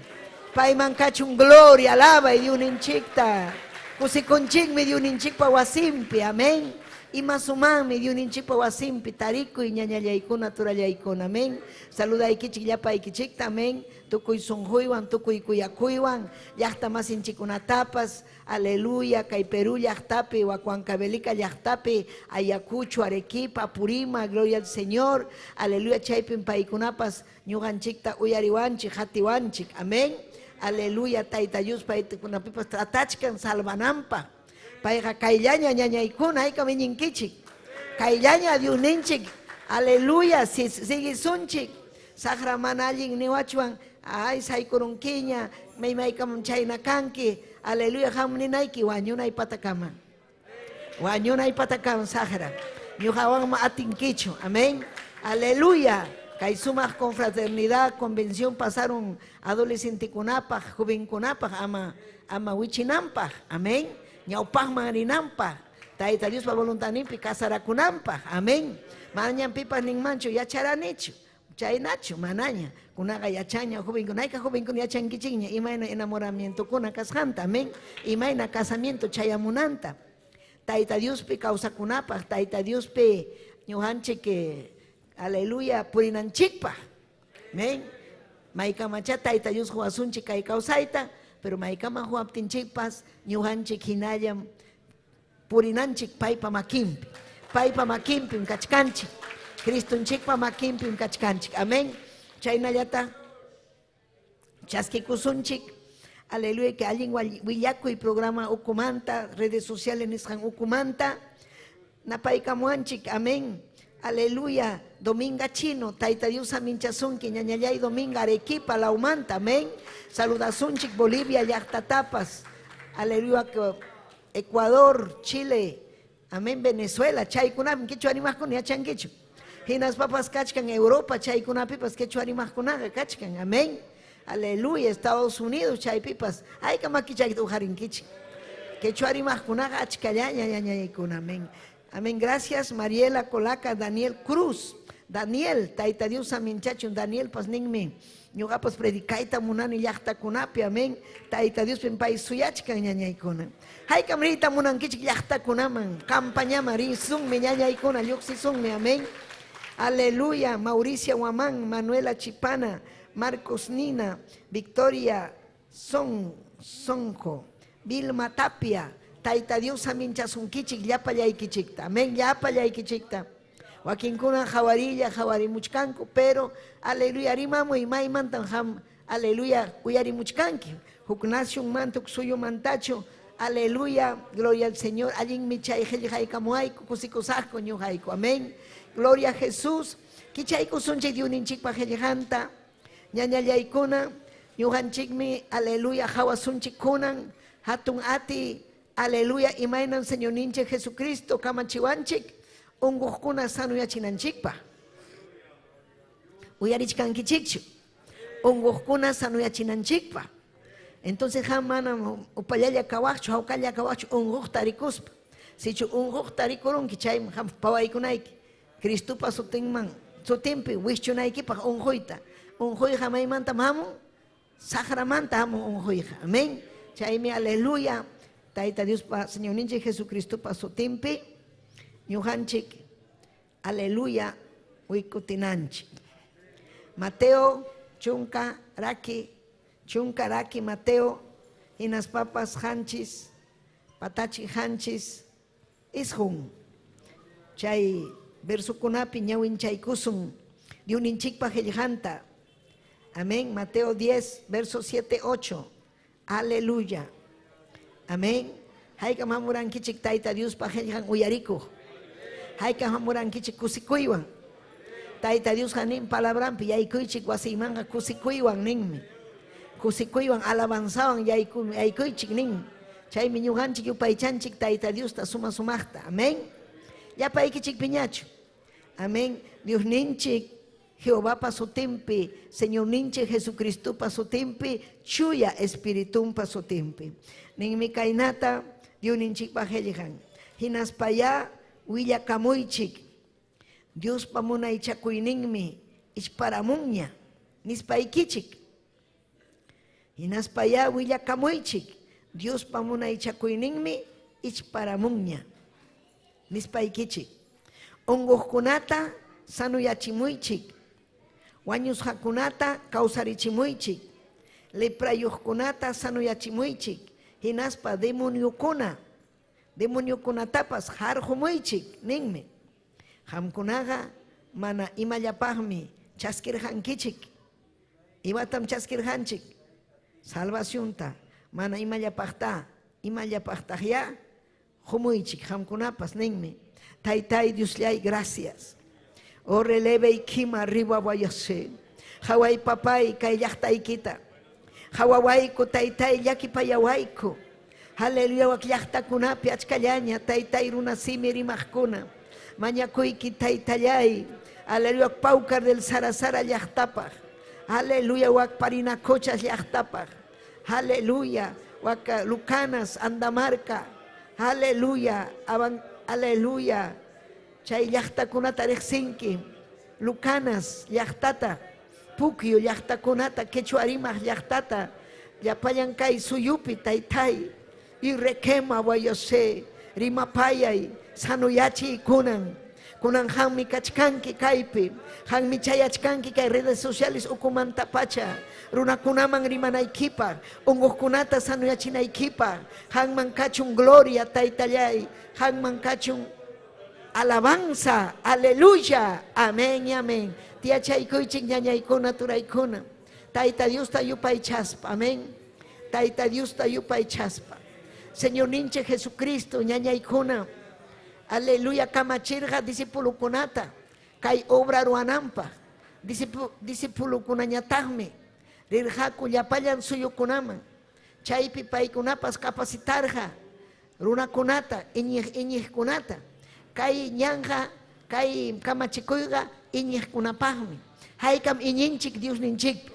Payman kachun gloria, alaba y Dyusninchikta. Kusikunchikmi Dyusninchikpa wasinpi. Amén. Ima sumaqmi Dyusninchikpa wasinpi tarikuy ñañallaykuna, turallaykuna. Amén. Saludaykichik llapaykichikta. Amén. Tukuy sunquywan, tukuy kuyakuywan, llaqta masinchikkunatapas, aleluya, kay Perú llaqtapi, Huancavelica llaqtapi, Ayacucho, Arequipa, Apurímac, gloria al Señor, aleluya, chaypim paykunapas ñuqanchikta uyariwanchik, hatiwanchik, amén. Aleluya, Tayta Dios paykunapipas tratachkan salvananpaq. Payqa kayllaña ñañaykuna, haykam iñinkichik. Kayllaña Diosninchik, aleluya, siguisunchik. Saqra mana allin niwachwan, ay saykurunkiña, maymaykamam chayna kanki, aleluya, qam ninayki wañunay patakama. Wañunay patakama saqra. Ñuqawanma atinkichu, amén. Aleluya. Kay sumaq confraternidad, convención pasaron adolescentekunapaq, jovenkunapaq, ama wichinanpaq, amén. Ñawpaqman rinanpaq, Tayta Diospa voluntadninpi casarakunanpaq, amén. Manañam pipas ninmanchu yacharanichu, chaynachu, manaña. Kunaqa yachaña, jovenkuna, hayka jovenkuna yachankichikña, imayna enamoramientokuna kasqanta, amén. Imayna casamiento chayamunanta. Tayta Diospi kawsakunapaq, Tayta Diospi ñuqanchik, aleluya, purinanchikpaq, amén. Maykamacha Tayta Dios huwasunchik kay kawsayta, pero maykama huwaptinchikpas ñuqanchik hinallam purinanchik paypa makinpi. Paypa makinpim kachkanchik. Cristonchikpa makinpim kachkanchik. Amén. Chaynallata chaskikusunchik. Aleluya, que allin willakuy programa ukumanta, redes sociales nisqan ukumanta, napaykamuanchik. Amén. Aleluya. Dominga Chino, Tayta Dios aminchasunki, ñañallay Dominga Arequipa, Laumanta, amén. Saludasunchik, Bolivia, llaqtatapas. Aleluya, Ecuador, Chile, amén, Venezuela, chaykunapim quechua rimaqkuna yachankichu. Hinaspapas kachkan Europa, chaykunapipas quechua rimaqkunaqa kachkan, amén. Aleluya, Estados Unidos, chaypipas, hayka makichayta uqarinkichik. Quechua rimaqkunaqa achkallaña ñañaykuna, amén. Amén, gracias Mariela Colaca, Daniel Cruz. Daniel, Tayta Dios aminchachun, Daniel pas ninmi. Ñuqapas predicayta munani llaqtakunapi, amén. Tayta Dios pay suyachkan ñañaykuna. Haykam riyta munankichik llaqtakunaman, campañaman risunmi ñañaykuna, lluqsisunmi, amén. Aleluya, Mauricia Guamán, Manuela Chipana, Marcos Nina, Victoria Sonjo, Vilma Tapia, Tayta Dios aminchasunkichik llapallaykichikta, amén, llapallaykichikta. Wakinkuna jawarilla, jawarimuchkanku, pero aleluya, rimamuy maymantan ham, aleluya, uyarimuchkanki. Huk nación manta, huk suyu mantachu, aleluya, gloria al Señor, allinmi chay qillqaykamuayku, kusikusaqku ñuqayku, amén. Gloria a Jesús. Kichaykusunchik Dyusninchikpa qillqanta, ñañallaykuna, ñuqanchikmi, aleluya, hawasunchik kunan, hatun ati, aleluya, imaynan Señorninchik Jesucristo kamachiwanchik, unquqkuna sanuyachinanchikpaq. Uyarichkankichikchu, unquqkuna sanuyachinanchikpaq. Entonces qam manam upallalla kawaqchu, hawkalla kawaqchu unquqta rikuspa. Sichu unquqta rikurunki chayman qam pawaykunayki. Cristopa sutinman, sutinpi wischunaykipaq unquyta. Unquyqa maymantam hamun? Saqramanta hamun unquyqa. Amén. Chaymi aleluya. Tayta Diospa Señorninchik Jesucristopa sutinpi ñuqanchik aleluya wikutinanchik. Mateo chunka raki, chunka raki Mateo hinaspapas hanchis, patachi hanchis isqun. Chay versukunapi ñawinchaykusun Dyusninchikpa qillqanta. Amén. Mateo 10, verso 7, 8. Aleluya. Amén. Haykam hamurankichik Tayta Diospa qillqan uyarikuq. Haykam hamurankichik kusikuywan. Tayta Diosqa nin palabranpi yaykuychik wasiymanqa kusikuywan ninmi. Kusikuywan alabanzawan yaykuychik nin. Chaymi ñuqanchik yupaychanchik Tayta Diosta suma sumaqta. Amén. Llapaykichik piñachu. Amén. Diosninchik Jehovapa sutinpi, Señorninchik Jesucristopa sutinpi, Chuya Espiritunpa sutinpi. Ninmi kaynata Diosninchikpa qillqan. Hinaspayá willakamuychik. Diospa munaychakuyninmi ichparamunña nispaykichik. Hinaspayá willakamuychik. Diospa munaychakuyninmi ichparamunña nispaykichik. Unquqkunata sanuyachimuychik. Wañusqakunata kawsarichimuychik. Leprayuqkunata sanuyachimuychik. Hinaspa demoniokuna, demoniokunatapas harqumuychik ninmi. Qamkunaqa mana imallapaqmi chaskirqankichik. Imatam chaskirqanchik? Salvacionta mana imallapaqta, imallapaqtaqyá qumuychik qamkunapas ninmi. Taytay Diosllay, gracias. O releve y kima arriba vayase. Haway papay kay llaqtaykita. Hawawayku taytay llakipayawayku. Aleluya wak llaqtakunapi achkallaña taytay runasimi rimaqkuna. Mañakuyki taytallay. Aleluya Paucar del Sarasara llaqtapaq. Aleluya wak Parinacochas llaqtapaq. Aleluya wak Lucanas Andamarca. Aleluya aleluya chay llaqtakunata riqsinki. Lucanas llaqtata, Puquio llaqtakunata, Quechua rimaq llaqtata, llapallan kay suyupi taytay y requema wayose rimapayay sanuyachiy kunan. Kunan qammi kachkanki kaypi, qammi chayachkanki kay redes sociales ukumantapacha, runakunaman rimanaykipaq, unquqkunata sanuyachinaykipaq, qamman kachun gloria taytallay, qamman kachun alabanza, aleluya, amén y amén. Tiyachaykuychik ñañaykuna turaykuna, Tayta Diosta yupaychaspa, amén. Tayta Diosta yupaychaspa. Señorninchik Jesucristo ñañaykuna, aleluya, kamachirqa discipulukunata kay obra ruwananpaq. Discipulukunañataqmi rirqaku llapallan suyukunaman. Chaypi paykunapas capacitarqa runakunata, iñiqkunata. Kay ñanqa, kay kamachikuyqa iñiqkunapaqmi. Haykam iñinchik Diosninchikpi.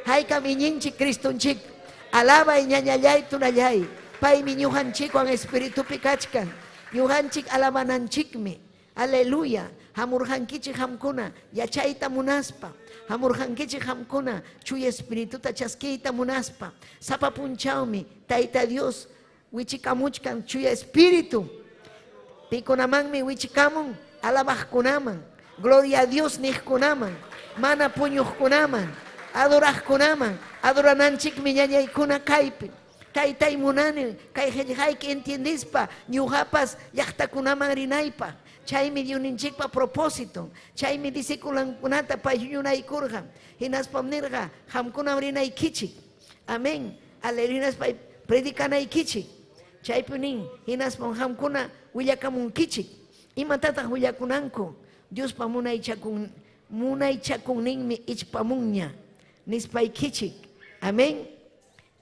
Haykam iñinchik Cristonchikpi. Alabay ñañallay tunallay. Paymi ñuqanchikwan espiritupi kachkan. Ñuqanchik alabananchikmi. Aleluya. Hamurqankichik qamkuna yachayta munaspa. Hamurqankichik qamkuna chuya espirituta chaskiyta munaspa. Sapa punchawmi Tayta Dios wichikamuchkan chuya espíritu. Pikunamanmi wichikamun? Alabaqkunaman, gloria a Dios niqkunaman, mana puñuqkunaman, adoraqkunaman, adorananchikmi ñañaykuna kaypi. Taytay munani kay qillqayki entiendispa ñuqapas llaqtakunaman rinaypaq. Chaymi Diosninchikpa propósito. Chaymi discipulankunata pay huñunaykurqa. Hinaspam nirqa, qamkunam rinaykichik. Amén. Aleluya, hinaspa predicanaykichik. Chaypi nin, hinaspam qamkuna willakamunkichik. Imatataq willakunanku? Diospa munaychakunninmi ichpamunña nispaykichik. Amén.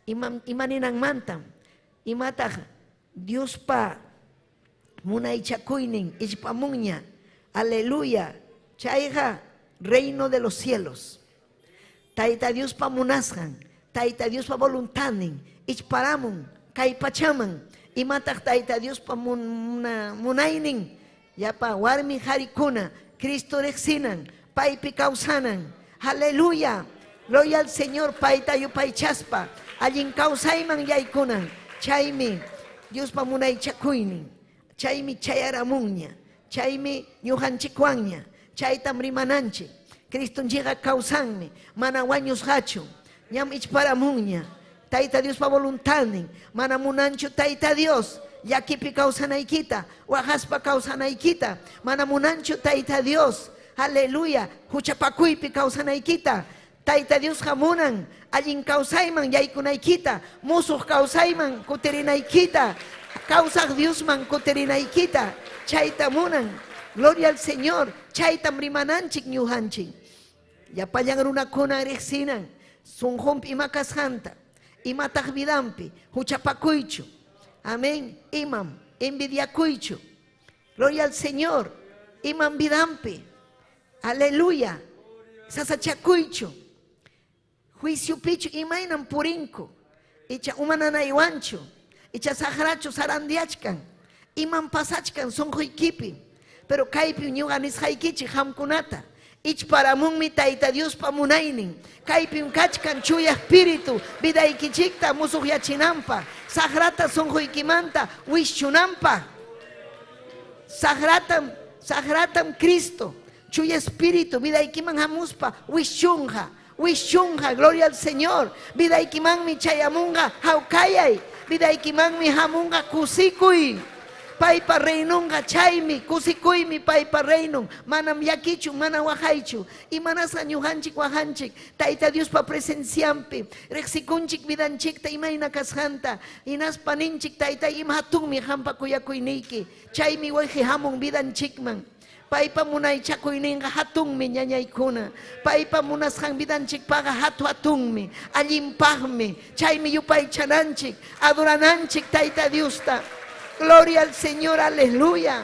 Ima ninanmantam? Imataq Diospa munaychakuynin ichpamunña? Aleluya. Chayqa reino de los cielos. Tayta Diospa munasqan, Tayta Diospa voluntadnin ichparamun kay pachaman. Imataq Tayta Diospa munaynin? Llapa warmi qarikuna Cristo riqsinan, paypi kawsanan. Aleluya. Gloria al Señor, payta yupaychaspa allin kawsayman yaykunan. Chaymi Diospa munaychakuynin. Chaymi chayaramunña. Chaymi ñuqanchikwanña. Chaytam rimananchik. Cristonchikqa kawsanmi, mana wañusqachu. Ñam ichparamunña. Tayta Diospa voluntadnin. Mana munanchu Tayta Dios llakipi kawsanaykita, waqaspa kawsanaykita. Mana munanchu Tayta Dios, aleluya, huchapakuypi kawsanaykita. Tayta Diosqa munan allin kawsayman yaykunaykita, musuq kawsayman kutirinaykita, kawsaq Diosman kutirinaykita. Chayta munan. Gloria al Señor. Chaytam rimananchik ñuqanchik. Llapallan runakuna riqsinan sunqunpi ima kasqanta, imataq vidanpi, huchapakuychu. Amén. Imam envidiakuychu. Gloria al Señor. Imam vidanpi. Aleluya. Sasachakuychu. Juicio pichu imaynam purinku. Icha umananaywanchu. Icha saqrachu sarandiachkan. Imam pasachkan sunquykipi. Pero kaypi ñuqa nisqaykichik qamkunata. Ichparamunmi Tayta Diospa munaynin. Kaypim kachkan chuya espíritu vidaykichikta musuqyachinanpaq. Saqrata sunquykimanta wischunanpaq. Saqratam, saqratam Cristo, chuya espíritu vidaykiman hamuspa wischunqa. Wischunqa, gloria al Señor. Vidaykimanmi chayamunqa hawkayay. Vidaykimanmi hamunqa kusikuy. Paypa reinunqa chaymi, kusikuymi paypa reinun. Manam llakichu, mana waqaychu. Imanasqa ñuqanchik waqanchik. Tayta Diospa presencianpi. Riqsikunchik vidanchikta imayna kasqanta. Hinaspa ninchik Tayta ima hatunmi qampa kuyakuyniyki. Chaymi wayqi hamun vidanchikman. Paypa munaychakuyninqa hatunmi ñañaykuna. Paypa munasqan vidanchikpaqa hatu hatunmi, allinpaqmi. Chaymi yupaychananchik, adorananchik Tayta Diosta. Gloria al Señor, aleluya.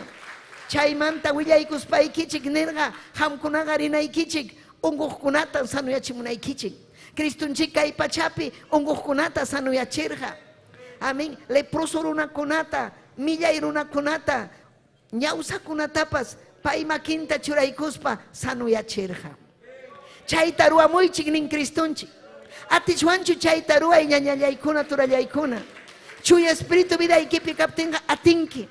Chaymanta willaykuspaykichik nirqa qamkunaqa rinaykichik unquqkunata sanoyachimunaykichik. Cristonchik kay pachapi unquqkunata sanoyachirqa. Amén. Leproso runakunata, millay runakunata, ñawsakunatapas pay makinta churaykuspa sanoyachirqa. Chayta ruwamuychik nin Cristonchik. Atichwanchu chayta ruway ñañallaykuna turallaykuna. Chuya espíritu vidaykipi kaptinqa atinki.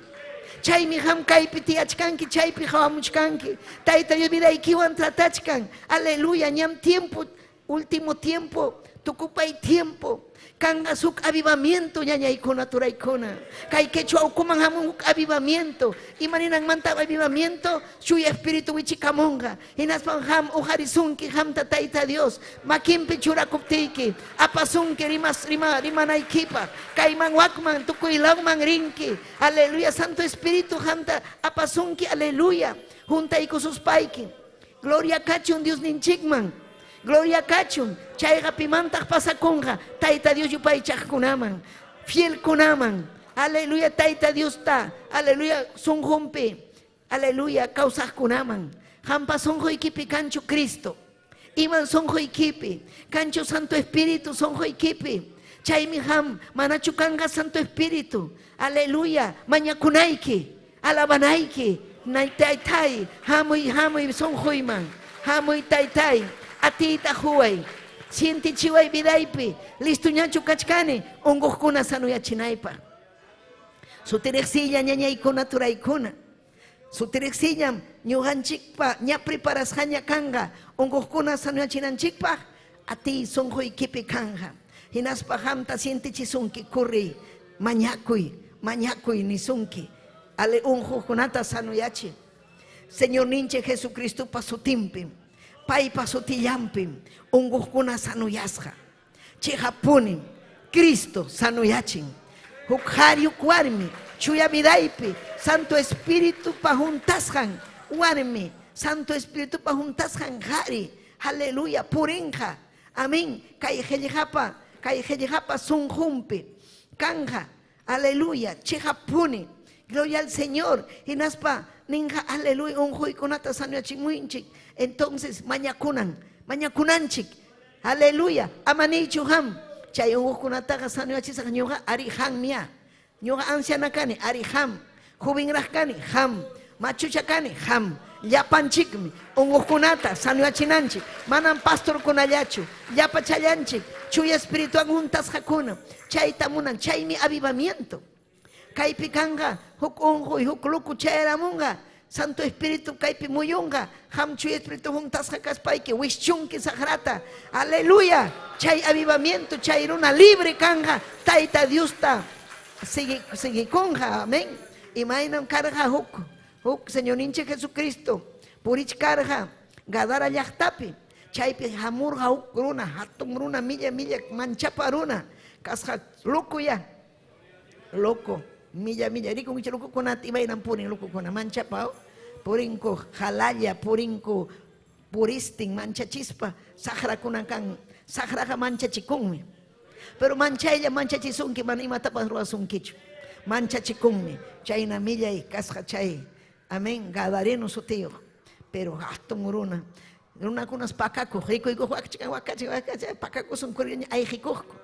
Chaymi qam kaypi tiyachkanki, chaypi qawamuchkanki. Tayta Dios vidaykiwan tratachkan. Aleluya, ñam tiempo, último tiempo, tukupay tiempo. Kanqa huk avivamiento ñañaykuna turaykuna. Kay quechua ukuman hamun huk avivamiento. Imaninanmanta avivamiento, chuya espíritu wichikamunqa. Hinaspan ham uqarisunki hamta Tayta Dios. Makinpi churakuptiyki. Apasunki rimas rima rimanaykipaq. Kayman wakman tukuylawman rinki. Aleluya, Santo Espíritu hamta apasunki, aleluya. Juntaykususpayki. Gloria kachun Dios ninchikman. Gloria kachun, chayqa pimantaq pasakunqa, Tayta Dios yupaychaqkunaman, fielkunaman. Aleluya, Tayta Diosta, aleluya, sunqunpi, aleluya, kawsaqkunaman. Qampa sunquykipi kanchu Cristo. Iman sunquykipi, kanchu Santo Espíritu sunquykipi. Chaymi qam manachu kanqa Santo Espíritu. Aleluya, mañakunayki, alabanayki, taytay, hamuy, hamuy sunquyman, hamuy taytay. Atiyta huway, sientichiway vidaypi, listo ñachu kachkani, unquqkuna sanoyachinaypaq. Sutiriqsilla ñañaykuna turaykuna. Sutiriqsillam ñuqanchikpa ña preparasqaña kanqa, unquqkuna sanoyachinanchikpaq, atiy sunquykipi kanqa. Hinaspa qamta sientichisunki, kurriy, mañakuy, mañakuy nisunki. Ale unquqkunata sanoyachi. Señor ninchik Jesucristopa sutinpim. Paypa sutillampim unquqkuna sanoyasqa. Chiqapunim Cristo sanoyachin. Huk qhari huk warmi chuya vidaypi Santo Espiritupa juntasqan warmi, Santo Espiritupa juntasqan qhari. Aleluya, purinqa. Amén. Kay qillqapa sunqunpi kanqa. Aleluya, chiqapuni. Gloria al Señor. Hinaspa ninqa aleluya unquykunata sanoyachimuychik. Entonces mañakunan, mañakunanchik. Aleluya. Amaniychu ham. Chay unquqkunataqa sanoyachisaq ñuqa ari hamya. Ñuqa anciana kani ari ham. Jovenraq kani ham. Machucha kani ham. Llapanchikmi unquqkunata sanoyachinanchik. Manam pastorkunallachu. Llapachallanchik. Chuya espiritual juntasqakuna. Chayta munan. Chaymi avivamiento. Kaypi kanqa huk unquy huk luku chayaramunqa. Santo Espíritu kaypi muyunqa. Ham chuya Espíritu juntasqa kaspayki wischunki saqrata. Aleluya. Chay avivamiento, chay runa libre kanqa. Tayta Diosta siguikunqa. Amén. Imaynam karqa huk huk Señorninchik Jesucristo purichkarqa Gadara llaqtapi. Chaypi hamurqa huk runa, hatun runa, milla milla manchapa runa. Kasqa loco ya. Loco. Milla milla rikunkichik locokunata imaynam purin locokuna manchapa. Purinku qalalla, purinku puristin manchachispa saqrakuna kan. Saqraqa manchachikunmi. Pero manchaylla manchachisunki, mana imatapas ruwasunkichu. Manchachikunmi. Chayna millay kasqa chay. Amén. Gadareno sutiyuq. Pero hatun runa. Runakunas pakakuq, rikuykuq wakachkan, wakachkan, wakachkan, pakakusun kurriña ayqikuqku.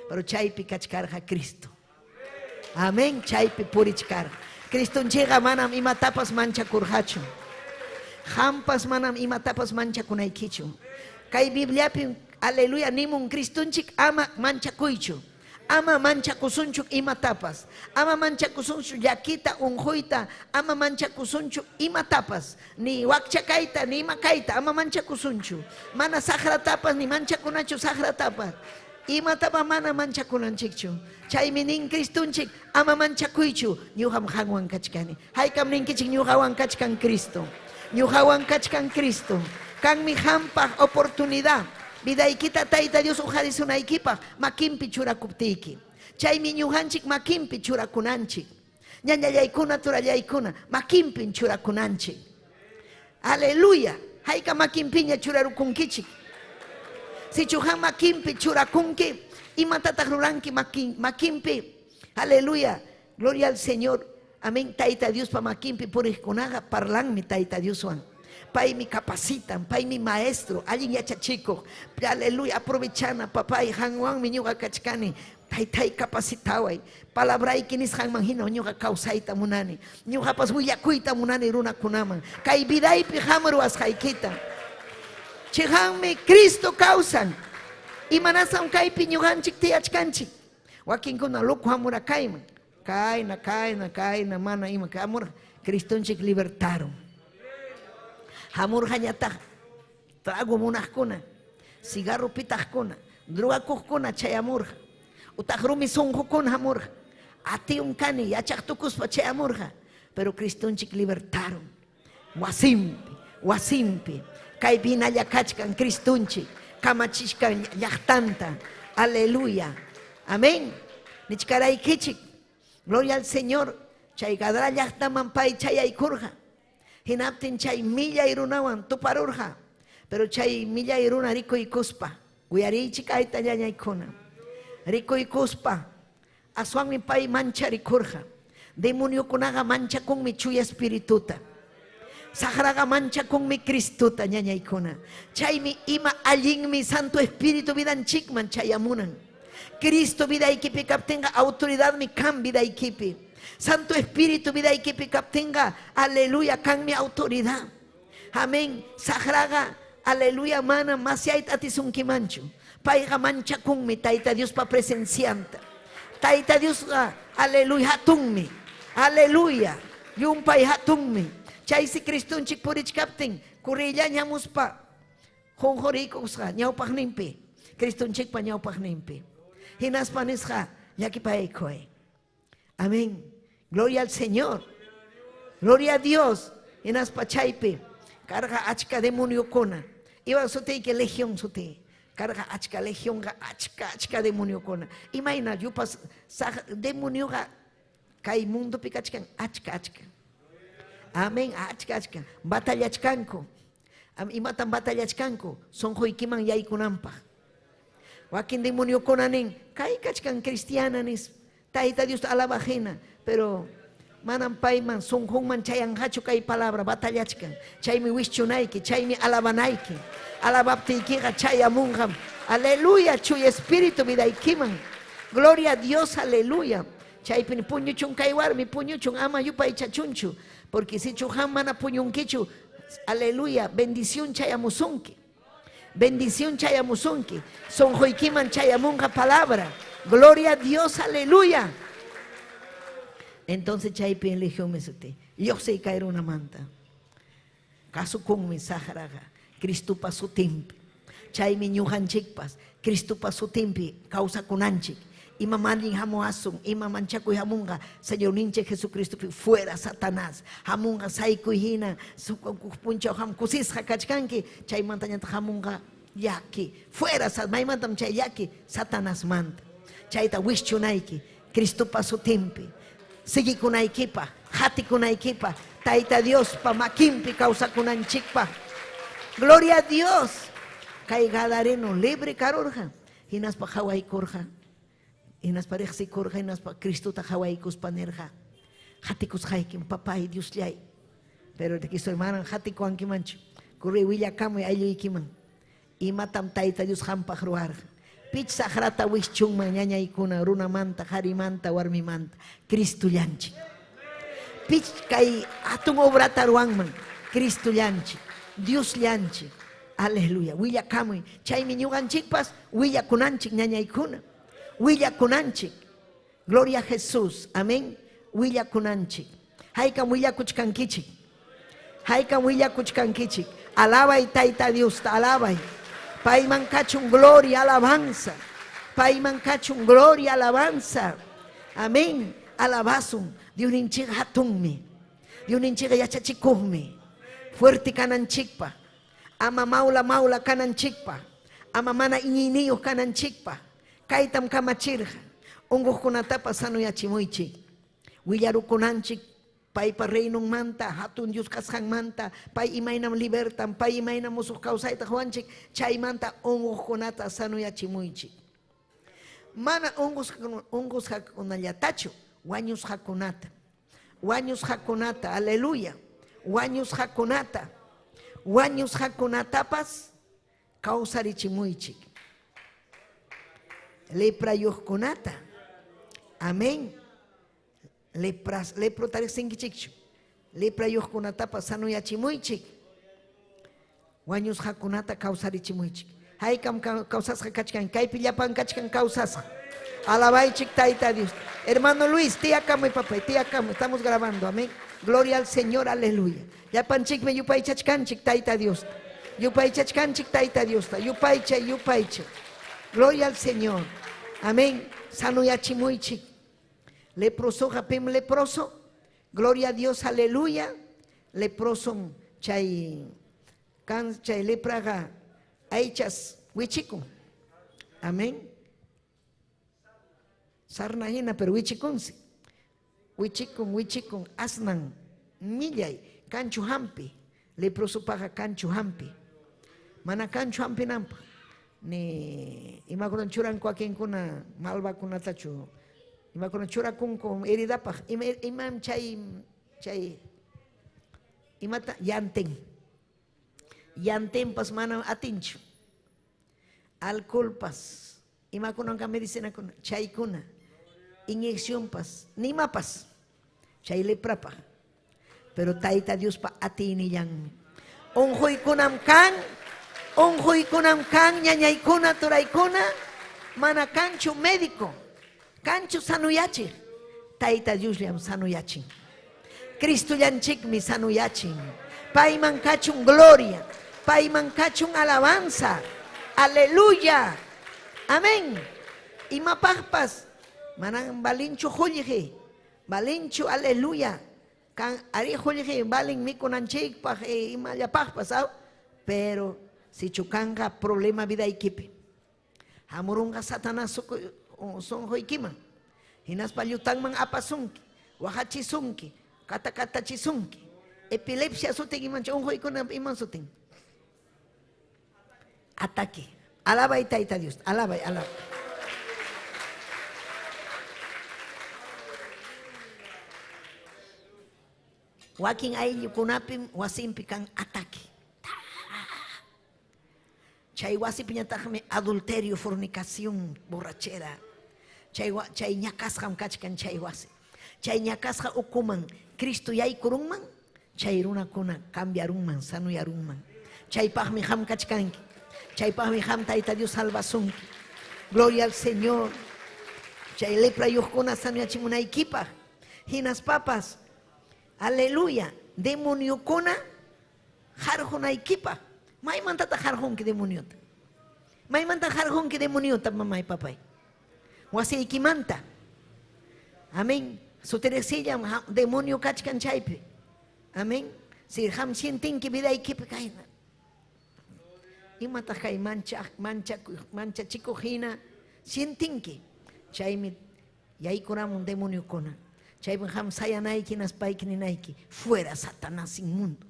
Pero chaypi kachkarqa Cristo. Amén, chaypi purichkarqa. Cristonchikqa manam imatapas manchakurqachu. Qampas manam imatapas manchakunaykichu. Kay Bibliapim, aleluya, nimun Cristonchik ama manchakuychu. Ama manchakusunchu imatapas. Ama manchakusunchu llakita, unquyta. Ama manchakusunchu imatapas. Ni wakcha kayta, ni ima kayta. Ama manchakusunchu. Mana saqratapas, ni manchakunachu saqratapas. Imatapas mana manchakunanchikchu. Chaymi nin Cristonchik, ama manchakuychu. Ñuqam qanwan kachkani. Haykam ninkichik ñuqawan kachkan Cristo. Ñuqawan kachkan Cristo. Kanmi qampaq oportunidad. Vidaykita Tayta Dios uqarisunaykipaq makinpi churakuptiyki. Chaymi ñuqanchik makinpi churakunanchik. Ñañallaykuna, turallaykuna, makinpin churakunanchik. Aleluya. Hayka makinpiña churarukunkichik. Sichu qam makinpi churakunki, imatataq ruranki makinpi. Aleluya. Gloria al Señor. Amén. Tayta Diospa makinpi puriqkunaqa parlanmi Tayta Dioswan. Paymi capacitan, paymi maestro, allin yachachikuq. Aleluya, aprovechana, papay, qanwanmi ñuqa kachkani. Taytay capacitaway. Palabrayki nisqanman hina ñuqa kawsayta munani. Ñuqapas willakuyta munani runakunaman. Kay vidaypi qam ruwasqaykita. Chiqanmi Cristo kawsan. Imanasam kaypi ñuqanchik tiyachkanchik. Wakinkuna loco hamura kayman. Kayna, kayna, kayna, mana ima hamurqa. Cristonchik libertaron. Hamurqañataq trago munaqkuna, cigarro pitaqkuna, drogakuqkuna chayamurqa. Utaq rumi sunqukuna hamurqa. Atiyun kani yachaq tukuspa chayamurqa. Pero Cristonchik libertaron. Wasimpi, wasimpi. Kaypi hinalla kachkan Cristonchik. Kamachishkan llaqtanta. Aleluya. Amén. Nichkaraykichik. Gloria al Señor. Chay Gadara llaqtaman pay chayaykurqa. Hinaptin chay millay runawan tuparurqa. Pero chay millay runa rikuykuspa. Uyariychik ayta ñañaykuna. Rikuykuspa. Aswanmi pay mancharikurqa. Demoniokunaqa manchakunmi chuya espirituta. Saqraqa manchakunmi Cristuta ñañaykuna. Chaymi ima allinmi Santo Espíritu vidanchikman chayamunan. Cristo vidaykipi kaptinqa autoridadmi kan vidaykipi. Santo Espíritu vidaykipi kaptinqa, aleluya, kanmi autoridad. Amén. Saqraqa, aleluya, mana masyayta atisunkimanchu. Payqa manchakunmi Tayta Diospa presencianta. Tayta Diosqa, aleluya, hatunmi. Aleluya. Llumpay hatunmi. Chaysi Cristonchik purichkaptin, kurrillaña hamuspa qunquriykusqa ñawpaqninpi. Cristonchikpa ñawpaqninpi. Hinaspa nisqa llakipaykuy. Amén. Gloria al Señor. Gloria a Dios. Hinaspa chaypi karqa achka demoniokuna. Iwan sutiyki legión suti. Karqa achka legionqa achka achka demoniokuna. Imayna yupas demonioqa kay mundopi kachkan achka achka. Amén, achka achka. Batallachkanku. Imatam batallachkanku? Sunquykiman yaykunanpaq. Wakin demoniokuna nin, kay kachkan cristiana nis. Tayta Dios alabajina, pero manam payman sunqunman chayanqachu kay palabra batallachkan. Chaymi wischunayki, chaymi alabanayki. Alabaptiykiqa chayamunqam. Aleluya, chuya espíritu vidaykiman. Gloria a Dios, aleluya. Chaypi puñuchun kay warmi, puñuchun ama yupaychachunchu. Porque si chujan mana puñunkichu, aleluya, bendición chayamusunki. Bendición chayamusunki. Sunquykiman chayamunqa palabra. Gloria a Dios, aleluya. Entonces chaypi eligió suti. Lluqsiy kay runamanta. Kasukunmi saqraqa Cristopa sutinpi. Chaymi ñuqanchikpas Cristopa sutinpi kawsakunanchik. Ima malin hamuasun, ima manchakuy hamunqa, Señorninchik Jesucristopi fuera Satanás. Hamunqa saykuy hina, punchaw ham kusisqa kachkanki, chaymantañataq hamunqa llaki. Fuera, maymantam chay llaki, Satanasmanta. Chayta wischunayki, Cristopa sutinpi. Siguikunaykipaq, qatikunaykipaq, Tayta Diospa makinpi kawsakunanchikpaq. Gloria a Dios. Kay Gadareno libre karurqa, hinaspa qawaykurqa. Hinaspa riqsikurqa, hinaspa Cristota qawaykuspa nirqa, Qatikusqaykim, papay, Diosllay. Pero Cristo manam qatikuwankimanchu. Corre willakamuy aylluykiman. Imatam Tayta Dios qampaq ruwarqa. Pich saqrata wischunman ñañaykuna runamanta, qarimanta, warmimanta. Cristollanchik. Pich kay hatun obrata ruwanman. Cristollanchik. Diosllanchik. Aleluya. Willakamuy. Chaymi ñuqanchikpas willakunanchik ñañaykuna. Willakunanchik. Gloria a Jesús. Amén. Willakunanchik. Haykam willakuchkankichik. Haykam willakuchkankichik. Alabay Tayta Diosta, alabay. Payman kachun gloria, alabanza. Payman kachun gloria, alabanza. Amén. Alabasun. Diosninchik hatunmi. Diosninchik yachachikuqmi. Fuerte kananchikpa. Ama mawla mawla kananchikpa. Ama mana iñiyniyuq kananchikpa. Kaytam kamachirqa. Unquqkunatapas sanuyachimuychik. Willarukunanchik paypa reinonmanta, hatun Dios kasqanmanta, pay imaynam libertan, pay imaynam musuq kawsayta quwanchik, chaymanta unquqkunata sanuyachimuychik. Mana unqusqakunallatachu, wañusqakunata. Wañusqakunata, aleluya. Wañusqakunata. Wañusqakunatapas kawsarichimuychik. Leprayuqkunata. Amén. Lepras, lepro tariqsinkichikchu. Leprayuqkunatapas sanuyachimuychik. Wañusqakunata kawsarichimuychik. Haykam kawsasqa kachkan, kaypi llapan kachkan kawsasqa. Alabaychik Tayta Dios. Hermano Luis, tiyakamuy papay, tiyakamuy. Estamos grabando, amén. Gloria al Señor, aleluya. Llapanchikmi yupaychachkanchik Tayta Diosta. Yupaychachkanchik Tayta Diosta. Yupaychay, yupaychay. Gloria al Señor. Amén. Sanuyachimuychik. Leprosoqa pim leproso. Gloria a Dios, aleluya. Leproso chay kan chay lepraqa aychas wichikun. Amén. Sarna hina pero wichikunsi. Wichikun, wichikun, asnan, millay, kanchu hampi. Leprosopaqa kanchu hampi. Mana kanchu hampinanpaq. Ni imakuna churanku wakinkuna malvakunatachu. Imakuna churakunku heridapaq. Imam chay chay imata yanten. Yantenpas mana atinchu. Alcoholpas, imakunanka medicinakuna, chaykuna, inyeccionpas, nimapas, chay leprapaq. Pero Tayta Diospa atiynillanmi. Unquykunam kan, unquykunam kan, ñañaykuna, turaykuna, mana kanchu médico, kanchu sanuyachiq. Tayta Diosllam sanuyachin. Cristollanchikmi sanuyachin. Payman kachun gloria, payman kachun alabanza. Aleluya. Amén. Imapaqpas manan balinchu qullqi, balinchu aleluya. Kan ari qullqi balin mikunanchikpaq imallapaqpas, aw? Pero sichu kanqa problema vidaykipi. Hamurunqa Satanás sunquykiman. Hinaspa llutanman apasunki, waqachisunki, katakatachisunki. Epilepsia sutin imancha unquykuna iman sutin. Ataque. Alabay Tayta Dios, alabay, alabay. Wakin ayllukunapim wasinpi kan ataque. Chay wasipiñataqmi adulterio, fornicación, borrachera. Chay chay ñakasqam kachkan chay wasi. Chay ñakasqa ukuman Cristo yaykurunman, chay runakuna cambiarunman, sanuyarunman. Chaypaqmi qam kachkanki. Chaypaqmi qam Tayta Dios salvasunki. Gloria al Señor. Chay leprayuqkuna sanuyachimunaykipaq. Hinaspapas, aleluya, demoniokuna harqunaykipaq. Maymantataq harqunki demoniota? Maymanta harqunki demoniota, mamay, papay? Wasiykimanta. Amén. Sutiriqsillam demonio kachkan chaypi. Amén. Si qam sientinki vidaykipi kayna. Imataq kay manchachikuq hina sientinki. Chaymi yaykuramun demoniokuna. Chaypim qam sayanayki hinaspayki ninayki, fuera Satanás inmundo.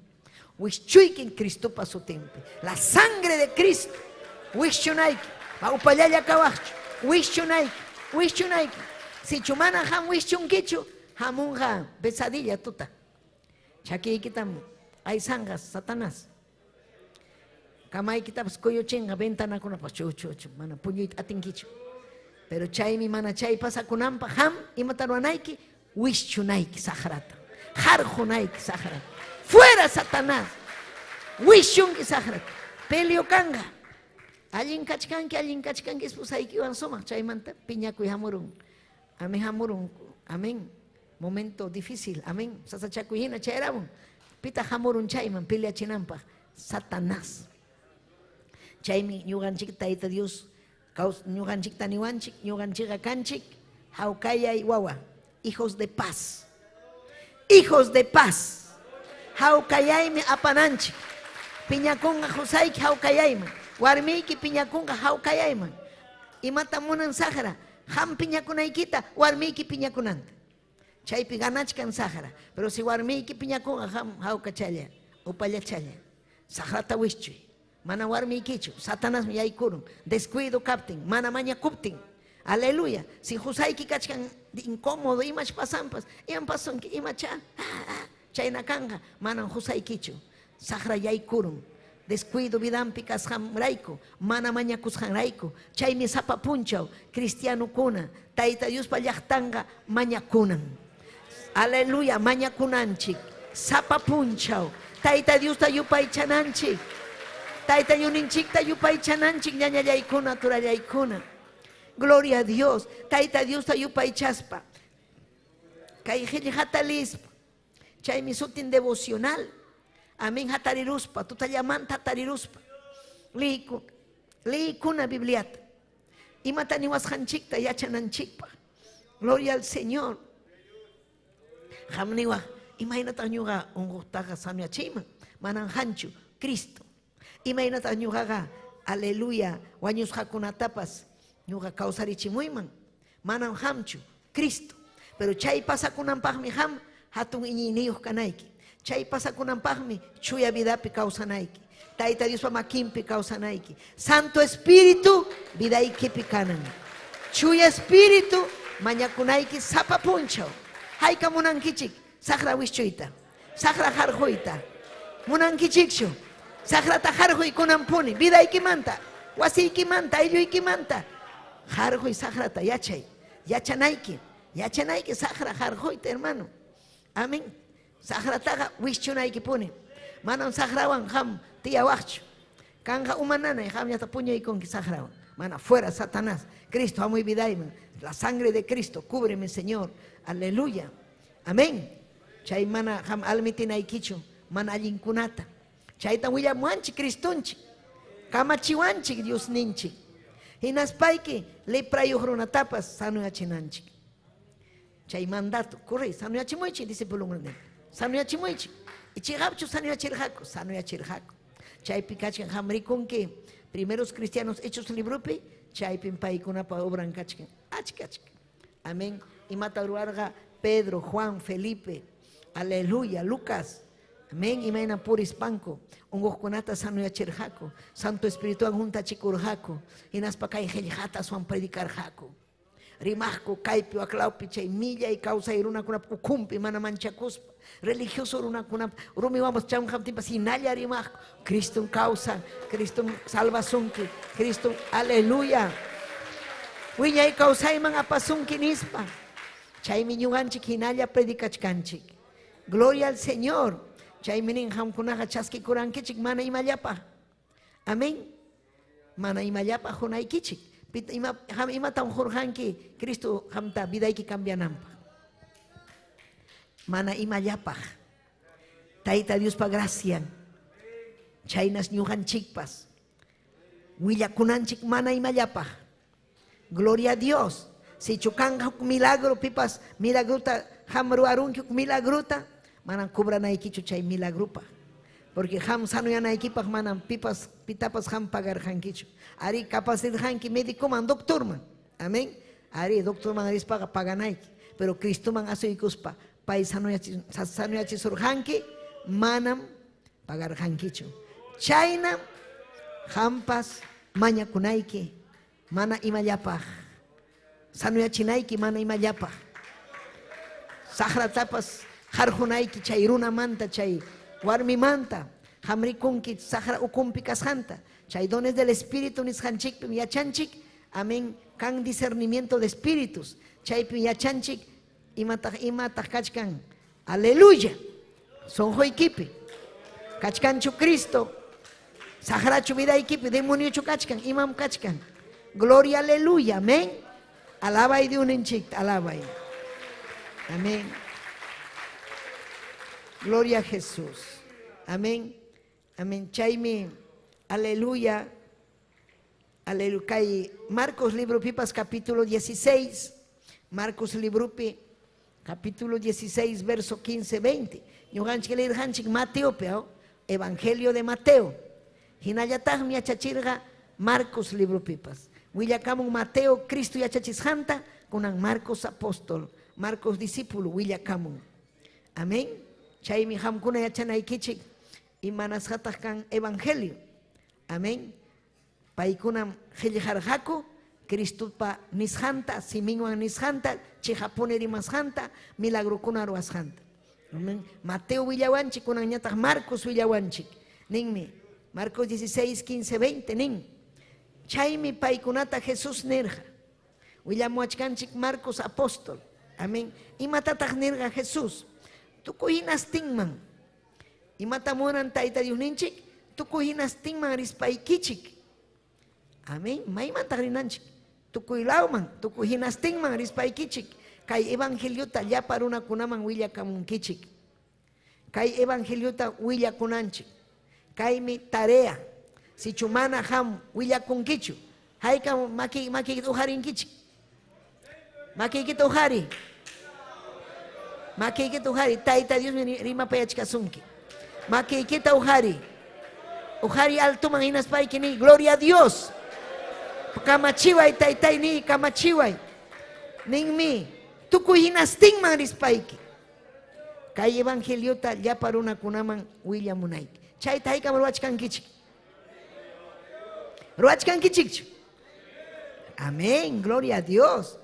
Wischuykin Cristopa sutinpi. La sangre de Cristo. Wischunayki. Ma upallalla kawaqchu. Wischunayki. Wischunayki. Sichu mana qam wischunkichu, hamunqa pesadilla tuta. Chakiykitam aysanqa Satanás. Kamaykitapas kuyuchinqa ventanakunapas chu chu chu mana puñuyta atinkichu. Pero chaymi mana chay pasakunanpaq qam imata ruwanayki wischunayki saqrata. Harqunayki saqrata. Fuera Satanás. Wischunki saqrata. Pelio kanqa. Allin kachkanki, allin kachkanki esposaykiwan sumaq chaymanta piñakuy hamurun. Amén hamurun. Amén. Momento difícil. Amén. Sasachakuy hina chayramun. Pitaq hamurun chayman peleachinanpaq. Satanás. Chaymi ñuqanchik Tayta Dios ñuqanchikta niwanchik, ñuqanchikqa kanchik hawkayay wawa, hijos de paz. Hijos de paz. Hawkayaymi apananchik. Piñakunqa qusayki hawkayayman, warmiyki piñakunqa hawkayayman. Imata munan saqra? Qam piñakunaykita, warmiyki piñakunanta. Chaypi ganachkan saqra. Pero si warmiyki piñakunqa qam hawkachalla, upallachalla. Saqrata wischuy. Mana warmiykichu, Satanasmi yaykurun, descuido kaptin, mana mañakuptin. Aleluya. Si qusayki kachkan incómodo, imach pasanpas, imam pasunki, imacha, chayna kanqa, manam qusaykichu. Saqra yaykurun. Descuido vidanpi kasqanrayku, mana mañakusqanrayku. Chaymi sapa punchaw cristianokuna, Tayta Diospa llaqtanqa mañakunan. Aleluya, mañakunanchik. Sapa punchaw Tayta Diosta yupaychananchik. Tayta Diosninchikta yupaychananchik, ñañallaykuna, turallaykuna. Gloria a Dios. Tayta Diosta yupaychaspa. Kay qillqata lispa. Chaymi sutin devocional. Amén, hatariruspa, tutallamanta hatariruspa. Liykuna, liykuna Bibliata. Imata niwasqanchikta yachananchikpaq. Gloria al Señor. Qam niwaq, imaynataq ñuqa unquqtaqa sanoyachiyman? Manam qanchu, Cristo. Imaynataq ñuqaqa, aleluya, wañusqakunatapas ñuqa kawsarichimuyman? Manam qamchu, Cristo. Pero chay pasakunanpaqmi qam hatun iñiyniyuq kanayki. Chay pasakunanpaqmi chuya vidapi kawsanayki. Tayta Diospa makinpi kawsanayki. Santo Espíritu vidaykipi kanan. Chuya Espíritu mañakunayki sapa punchaw. Hayka munankichik saqra wischuyta, saqra harquyta. Munankichikchu saqrata harquy kunanpuni vidaykimanta, wasiykimanta, aylluykimanta. Harquy saqrata yachay, yachanayki, yachanayki saqra harquyta, hermano. Amén. Saqrataqa wischunaykipuni. Manam saqrawan qam tiyawaqchu. Kanqa uma nanay, qamñataq puñuykunki saqrawan. Mana, fuera Satanás. Cristo hamuy vidayman. La sangre de Cristo, cúbreme, Señor. Aleluya. Amén. Chay mana qam almitinaykichu, mana allinkunata. Chaytam willamuwanchik Cristonchik. Kamachiwanchik Diosninchik. Hinaspayki leprayuq runatapas sanoyachinanchik. Chay mandato, corre, sanoyachimuychik discipulonkunata. Sanoyachimuychik. Chiqapchu sanoyachirqaku, sanoyachirqaku. Chaypi kachkan qam rikunki primeros cristianos Hechos libropi, chaypim paykunapa obran kachkan. Achka achka. Amén. Imata ruwarqa Pedro, Juan, Felipe. Aleluya, Lucas. Amén. Imayna purispanku unquqkunata sanoyachirqaku. Santo Espirituwan juntachikurqaku. Hinaspa kay qillqata aswan predicarqaku. Rimaqku kaypi waklawpi chay millay kawsay runakunapa ukhunpi mana manchakuspa, religioso runakunapa rumiwanpas chamqaptinpas hinalla rimaqku. Cristom kawsan, Cristom salvasunki, Cristom, aleluya, wiñay kawsayman apasunki nispa. Chaymi ñuqanchik hinalla predicachkanchik. Gloria al Señor. Chaymi nin qamkunaqa chaskikurankichik mana imallapaq. Amén. Mana imallapaq qunaykichik. Ima, qam imatam qurqanki Cristo qamta vidayki cambiananpaq? Mana imallapaq. Tayta Diospa gracian. Chaynas ñuqanchikpas willakunanchik mana imallapaq. Gloria a Dios. Sichu kanqa huk milagro pipas milagrota qam ruwarunki huk milagrota, manam cobranaykichu chay milagropaq. Porque qam sanoyanaykipaq manam pipas pitapas qam pagarqankichu. Ari capaz rirqanki médicoman, doctorman. Amén. Ari doctorman rispaqa paganayki. Pero Cristoman asuykuspa pay sanoyachisurqanki, manam pagarqankichu. Chaynam qampas mañakunayki mana imallapaq, sanoyachinayki mana imallapaq, saqratapas qarqunayki chay runamanta, chay warmimanta, qam rikunki saqra ukumpi kasqanta. Chay dones del Espíritu nisqanchikpim yachanchik, amén, kan discernimiento de espíritus. Chaypim yachanchik imataq imataq kachkan. Aleluya. Sonqoykipi. Kachkanchu Cristo. Saqrachu vidaykipi, demoniochu kachkan, imam kachkan. Gloria, aleluya, amén. Alabay Diosninchikta, alabay. Amén. Gloria a Jesús. Amén. Amén. Chaymi, aleluya. Aleluya. Kay Marcos libro pipas capítulo 16. Marcos libropi capítulo 16 verso 15 20. Ñuqanchik leerqanchik Mateopi, Evangelio de Mateo. Hinallataqmi yachachirqa Marcos libro pipas. Willakamun Mateo Cristo yachachisqanta kunan Marcos apóstol, Marcos discípulo willakamun. Amén. Chaymi qamkuna yachanaykichik imanasqataq kan evangelio. Amén. Paykunam qillqarqaku Cristopa nisqanta, siminwan nisqanta, chiqapuni rimasqanta, milagrokuna ruwasqanta. Amén. Mateo willawanchik, kunanñataq Marcos willawanchik. Ninmi, Marcos 16, 15, 20 nin. Chaymi paykunata Jesús nirqa. Willamuwachkanchik Marcos apóstol. Amén. Imatataq nirqa Jesús? Tukuy hinastinman. Imata munan Tayta Diosninchik? Tukuy hinastinman rispaykichik. Amén. Maymantaq rinanchik? Tukuy lawman, tukuy hinastinman rispaykichik. Kay evangeliota llapa runakunaman willakamunkichik. Kay evangeliota willakunanchik. Kaymi tarea. Sichu mana qam willakunkichu, haykam makiykita uqarinkichik. Makiykita uqari. Makiykita uqari. Tayta Diosmi rimapayachkasunki. Makiykita uqari. Uqari altuman hinaspayki niy, gloria a Dios. Kamachiway taytay niy, kamachiway. Ninmi, tukuy hinastinman rispayki. Kay evangeliota llapa runakunaman willamunayki. Chayta haykam ruwachkankichik. Ruwachkankichikchu. Amén, gloria a Dios.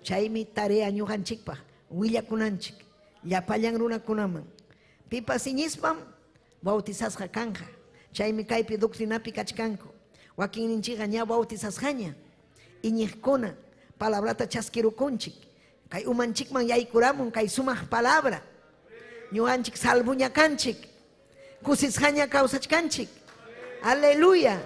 Chaymi tarea ñuqanchikpaq willakunanchik llapallan runakunaman. Pipas iñispam bautizasqa kanja. Chaymi kaypi doctrinapi kachkanku. Wakinninchikqa ña bautizasqaña. Iñiqkuna palabrata chaskirukunchik. Kay umanchikman yaykuramun kay sumaq palabra. Ñuqanchik salvuña kanchik. Kusisqaña kawsachkanchik. Aleluya.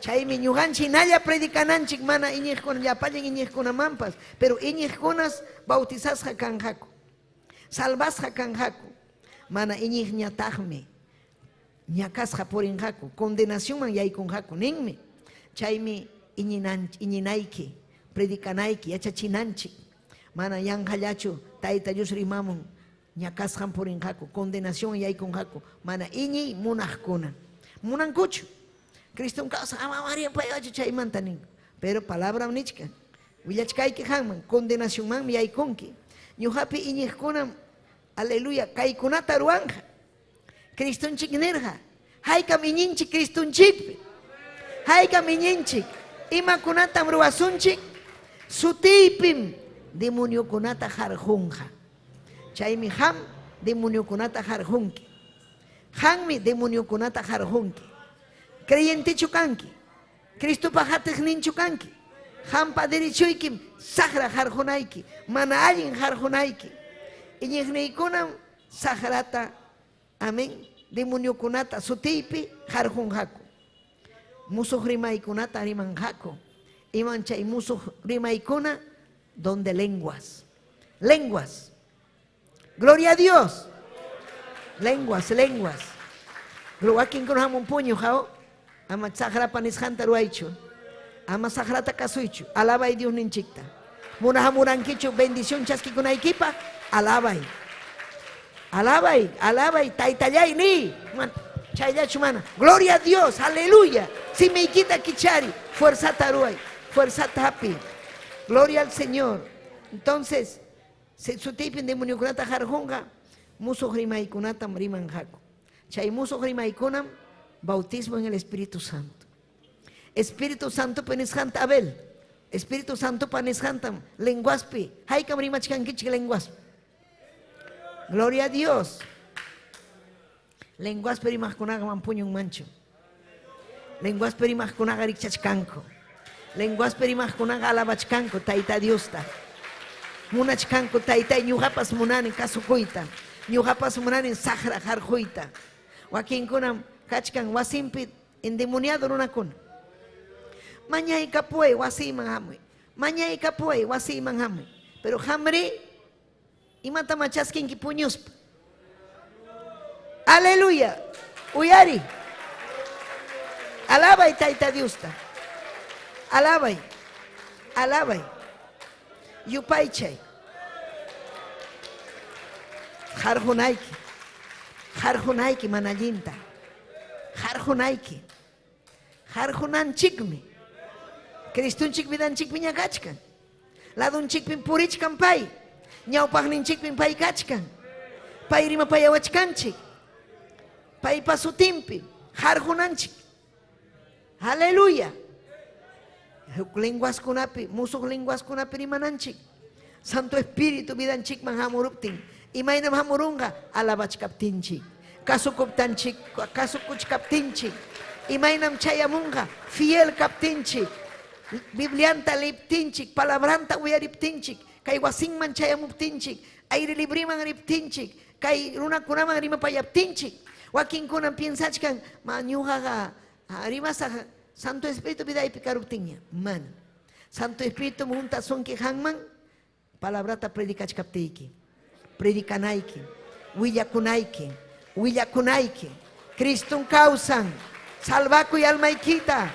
Chaymi ñuqanchik hinalla predicananchik mana iñiqkuna llapallan iñiqkunamanpas, pero iñiqkunas bautizasqa kanqaku. Salvasqa kanqaku. Mana iñiqñataqmi ñakasqa purinqaku, condenacionman yaykunqaku ninmi. Chaymi iñinayki, predicanayki, yachachinanchik. Mana yanqallachu Tayta Dios rimamun ñakasqan purinqaku, condenación yaykunqaku, mana iñiy munaqkuna. Munankuchu. Cristom kawsan, ama Maria paywachu chaymanta ninku. Pero palabram nichkan. Willachkayki qanman, condenacionmanmi yaykunki. Ñuqapi iñiqkunam, aleluya, kaykunata ruwanja. Cristonchik nirqa, haykam iñinchik Cristonchikpi. Haykam iñinchik, imakunatam ruwasunchik, sutiypim demoniokunata qarqunqa. Chaymi qam demoniokunata qarqunki. Qanmi demoniokunata qarqunki. Creyentechu kanki. Cristopa qatiqninchu kanki. Qampa derechoykim saqra qarqunayki, mana allin qarqunayki. Iñiqniykunam saqrata, amén, demoniokunata sutiypi qarqunqaku. Musuq rimaykunata rimanqaku. Iman chay musuq rimaykuna donde lenguas. Lenguas. Gloria a Dios. Lenguas, lenguas. Wakinkuna hamun puñu haw. Ama saqrapa nisqanta ruwaychu. Ama saqrata kasuychu. Alabay Diosninchikta. Muna hamurankichu bendición chaskikunaykipaq. Alabay. Alabay, alabay, taytallay ni. Chayllachu mana. Gloria a Dios, aleluya. Simiykita kichari, fuerzata ruway, fuerzata hapi. Gloria al Señor. Entonces, Sutiypim demoniokunata harqunqa, musuq rimaykunatam rimanqaku. Chay musuq rimaykunam bautismo en el Espíritu Santo. Espíritu Santopa nisqanta Abel, Espíritu Santopa nisqantam lenguaspi, haykam rimachkankichik lenguaspi. Gloria a Dios. Lenguaspi rimaqkunaqa man puñunmanchu. Lenguaspi rimaqkunaqa rikchachkanku. Lenguaspi rimaqkunaqa alabachkanku Tayta Diosta. Munachkanku Taytay ñuqapas munani kasukuyta. Ñuqapas munani saqra harquyta. Wakinkunam kachkan wasinpi endemoniado runakuna. Mañaykapuway wasiyman hamuy. Mañaykapuway wasiyman hamuy. Pero qamri imatam chaskinki puñuspa. Aleluya. Uyari. Alabay Tayta Diosta. Alabay. Alabay. Yupaychay. Harqunayki. Harqunayki mana allinta. Harqunayki. Harqunanchikmi. Cristonchik vidanchikpiña kachkan. Ladunchikpim purichkan pay. Ñawpaqninchikpim pay kachkan. Pay rimapayawachkanchik. Paypa sutinpi harqunanchik. Aleluya. Huk lenguaskunapi, musuq lenguaskunapi rimananchik. Santo Espíritu vidanchikman hamuruptin. Imaynam hamurunqa alabachkaptinchik. Kasukuptanchik, kasukuchkaptinchik. Imaynam chayamunqa fiel kaptinchik. Biblianta liptinchik, palabranta uyariptinchik, kay wasinman chayamuptinchik, aire libriman riptinchik, kay runakunaman rimapayaptinchik. Wakinkunam piensachkan, ma ñuqaqa rimasaq Santo Espíritu vidaypi karuptinña. Mana. Santo Espíritu juntasunki qanman palabrata predicachkaptiyki. Predicanayki, willakunayki, willakunayki. Criston kawsan, salvakuy almaykita.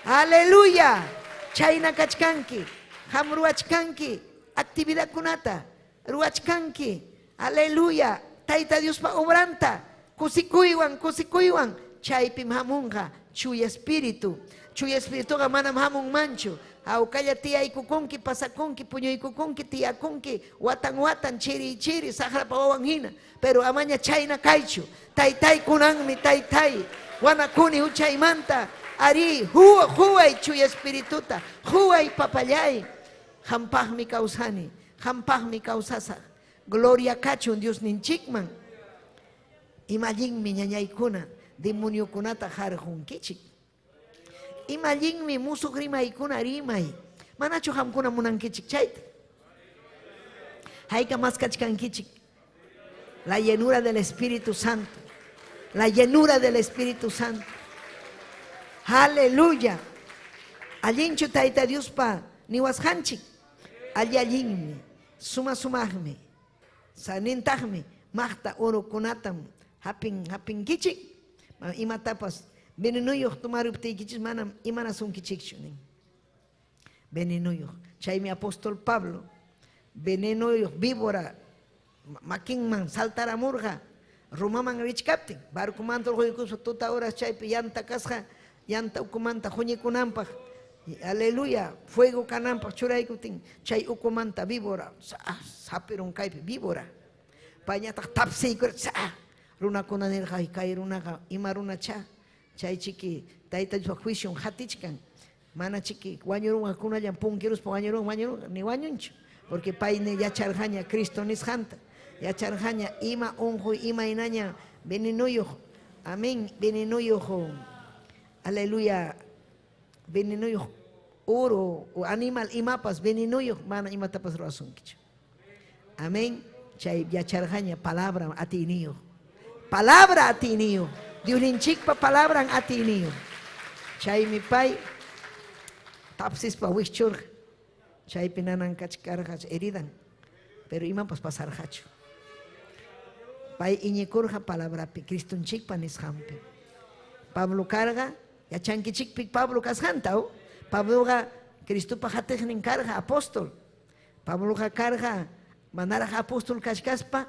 Aleluya. Chayna kachkanki, qam ruwachkanki actividadkunata, ruwachkanki. Aleluya. Tayta Diospa obranta, kusikuywan, kusikuywan, chaypim hamunqa Chuya Espíritu. Chuya Espirituqa manam hamunmanchu. Hawkalla tiyaykukunki, pasakunki, puñuykukunki, tiyakunki, watan watan, chiri chiri, saqrapa wawan hina. Pero amaña chayna kaychu. Taytay kunanmi, taytay. Wanakuni huchaymanta. Ari, huway Chuya Espirituta. Huway papallay. Qampaqmi kawsani. Qampaqmi kawsasaq. Gloria kachun Diosninchikman. Ima allinmi ñañaykuna demoniokunata harqunkichik. Ima allinmi musuq rimaykuna rimay. Manachu qamkuna munankichik chayta? Hayka maskachkankichik. La llenura del Espíritu Santo. La llenura del Espíritu Santo. Aleluya. Allinchu Tayta Diospa niwasqanchik. Alli allinmi. Suma sumaqmi. Sanintaqmi maqta urukunatam hapin hapinkichik. Imatapas venenoyuq tomaruptiykichik manam imanasunkichikchu nin. Venenoyuq. Chaymi apóstol Pablo venenoyuq víbora makinman saltaramurqa Romaman richkaptin. Barcomanta urquykuspa tuta horas chaypi yanta kasqa, yanta ukumanta huñikunanpaq. Aleluya, fuego kananpaq churaykuptin chay ukumanta víbora sapirun kaypi víbora. Payñataq tapsiykura runakuna nirqa, ay kay runaqa ima runacha, chay chiki Tayta Diospa juicion hatichkan, mana chiki wañurunqakunallam punkiruspa wañurun wañurun ni wañunchu, porque pay ne yacharqaña Cristo nisqanta, yacharqaña ima unquy imaynaña venenoyuq, amén, venenoyuq, aleluya, venenoyuq oro o animal imapas venenoyuq mana imatapas ruwasunkichu. Amén. Chay yacharqaña palabra atiyniyuq. Palabra atiyniyuq. Diosninchikpa palabran atiyniyuq. Chaymi pay tapsispa wischurqa. Chaypi nanan kachkarqa heridan. Pero imapas pasarqachu. Pay iñikurqa palabrapi, Cristonchikpa nisqanpi. Pablo karqa, yachankichikpi Pablo kasqanta, o? Pabloqa Cristopa qatiqnin karqa, apóstol. Pabloqa karqa manaraq apóstol kachkaspa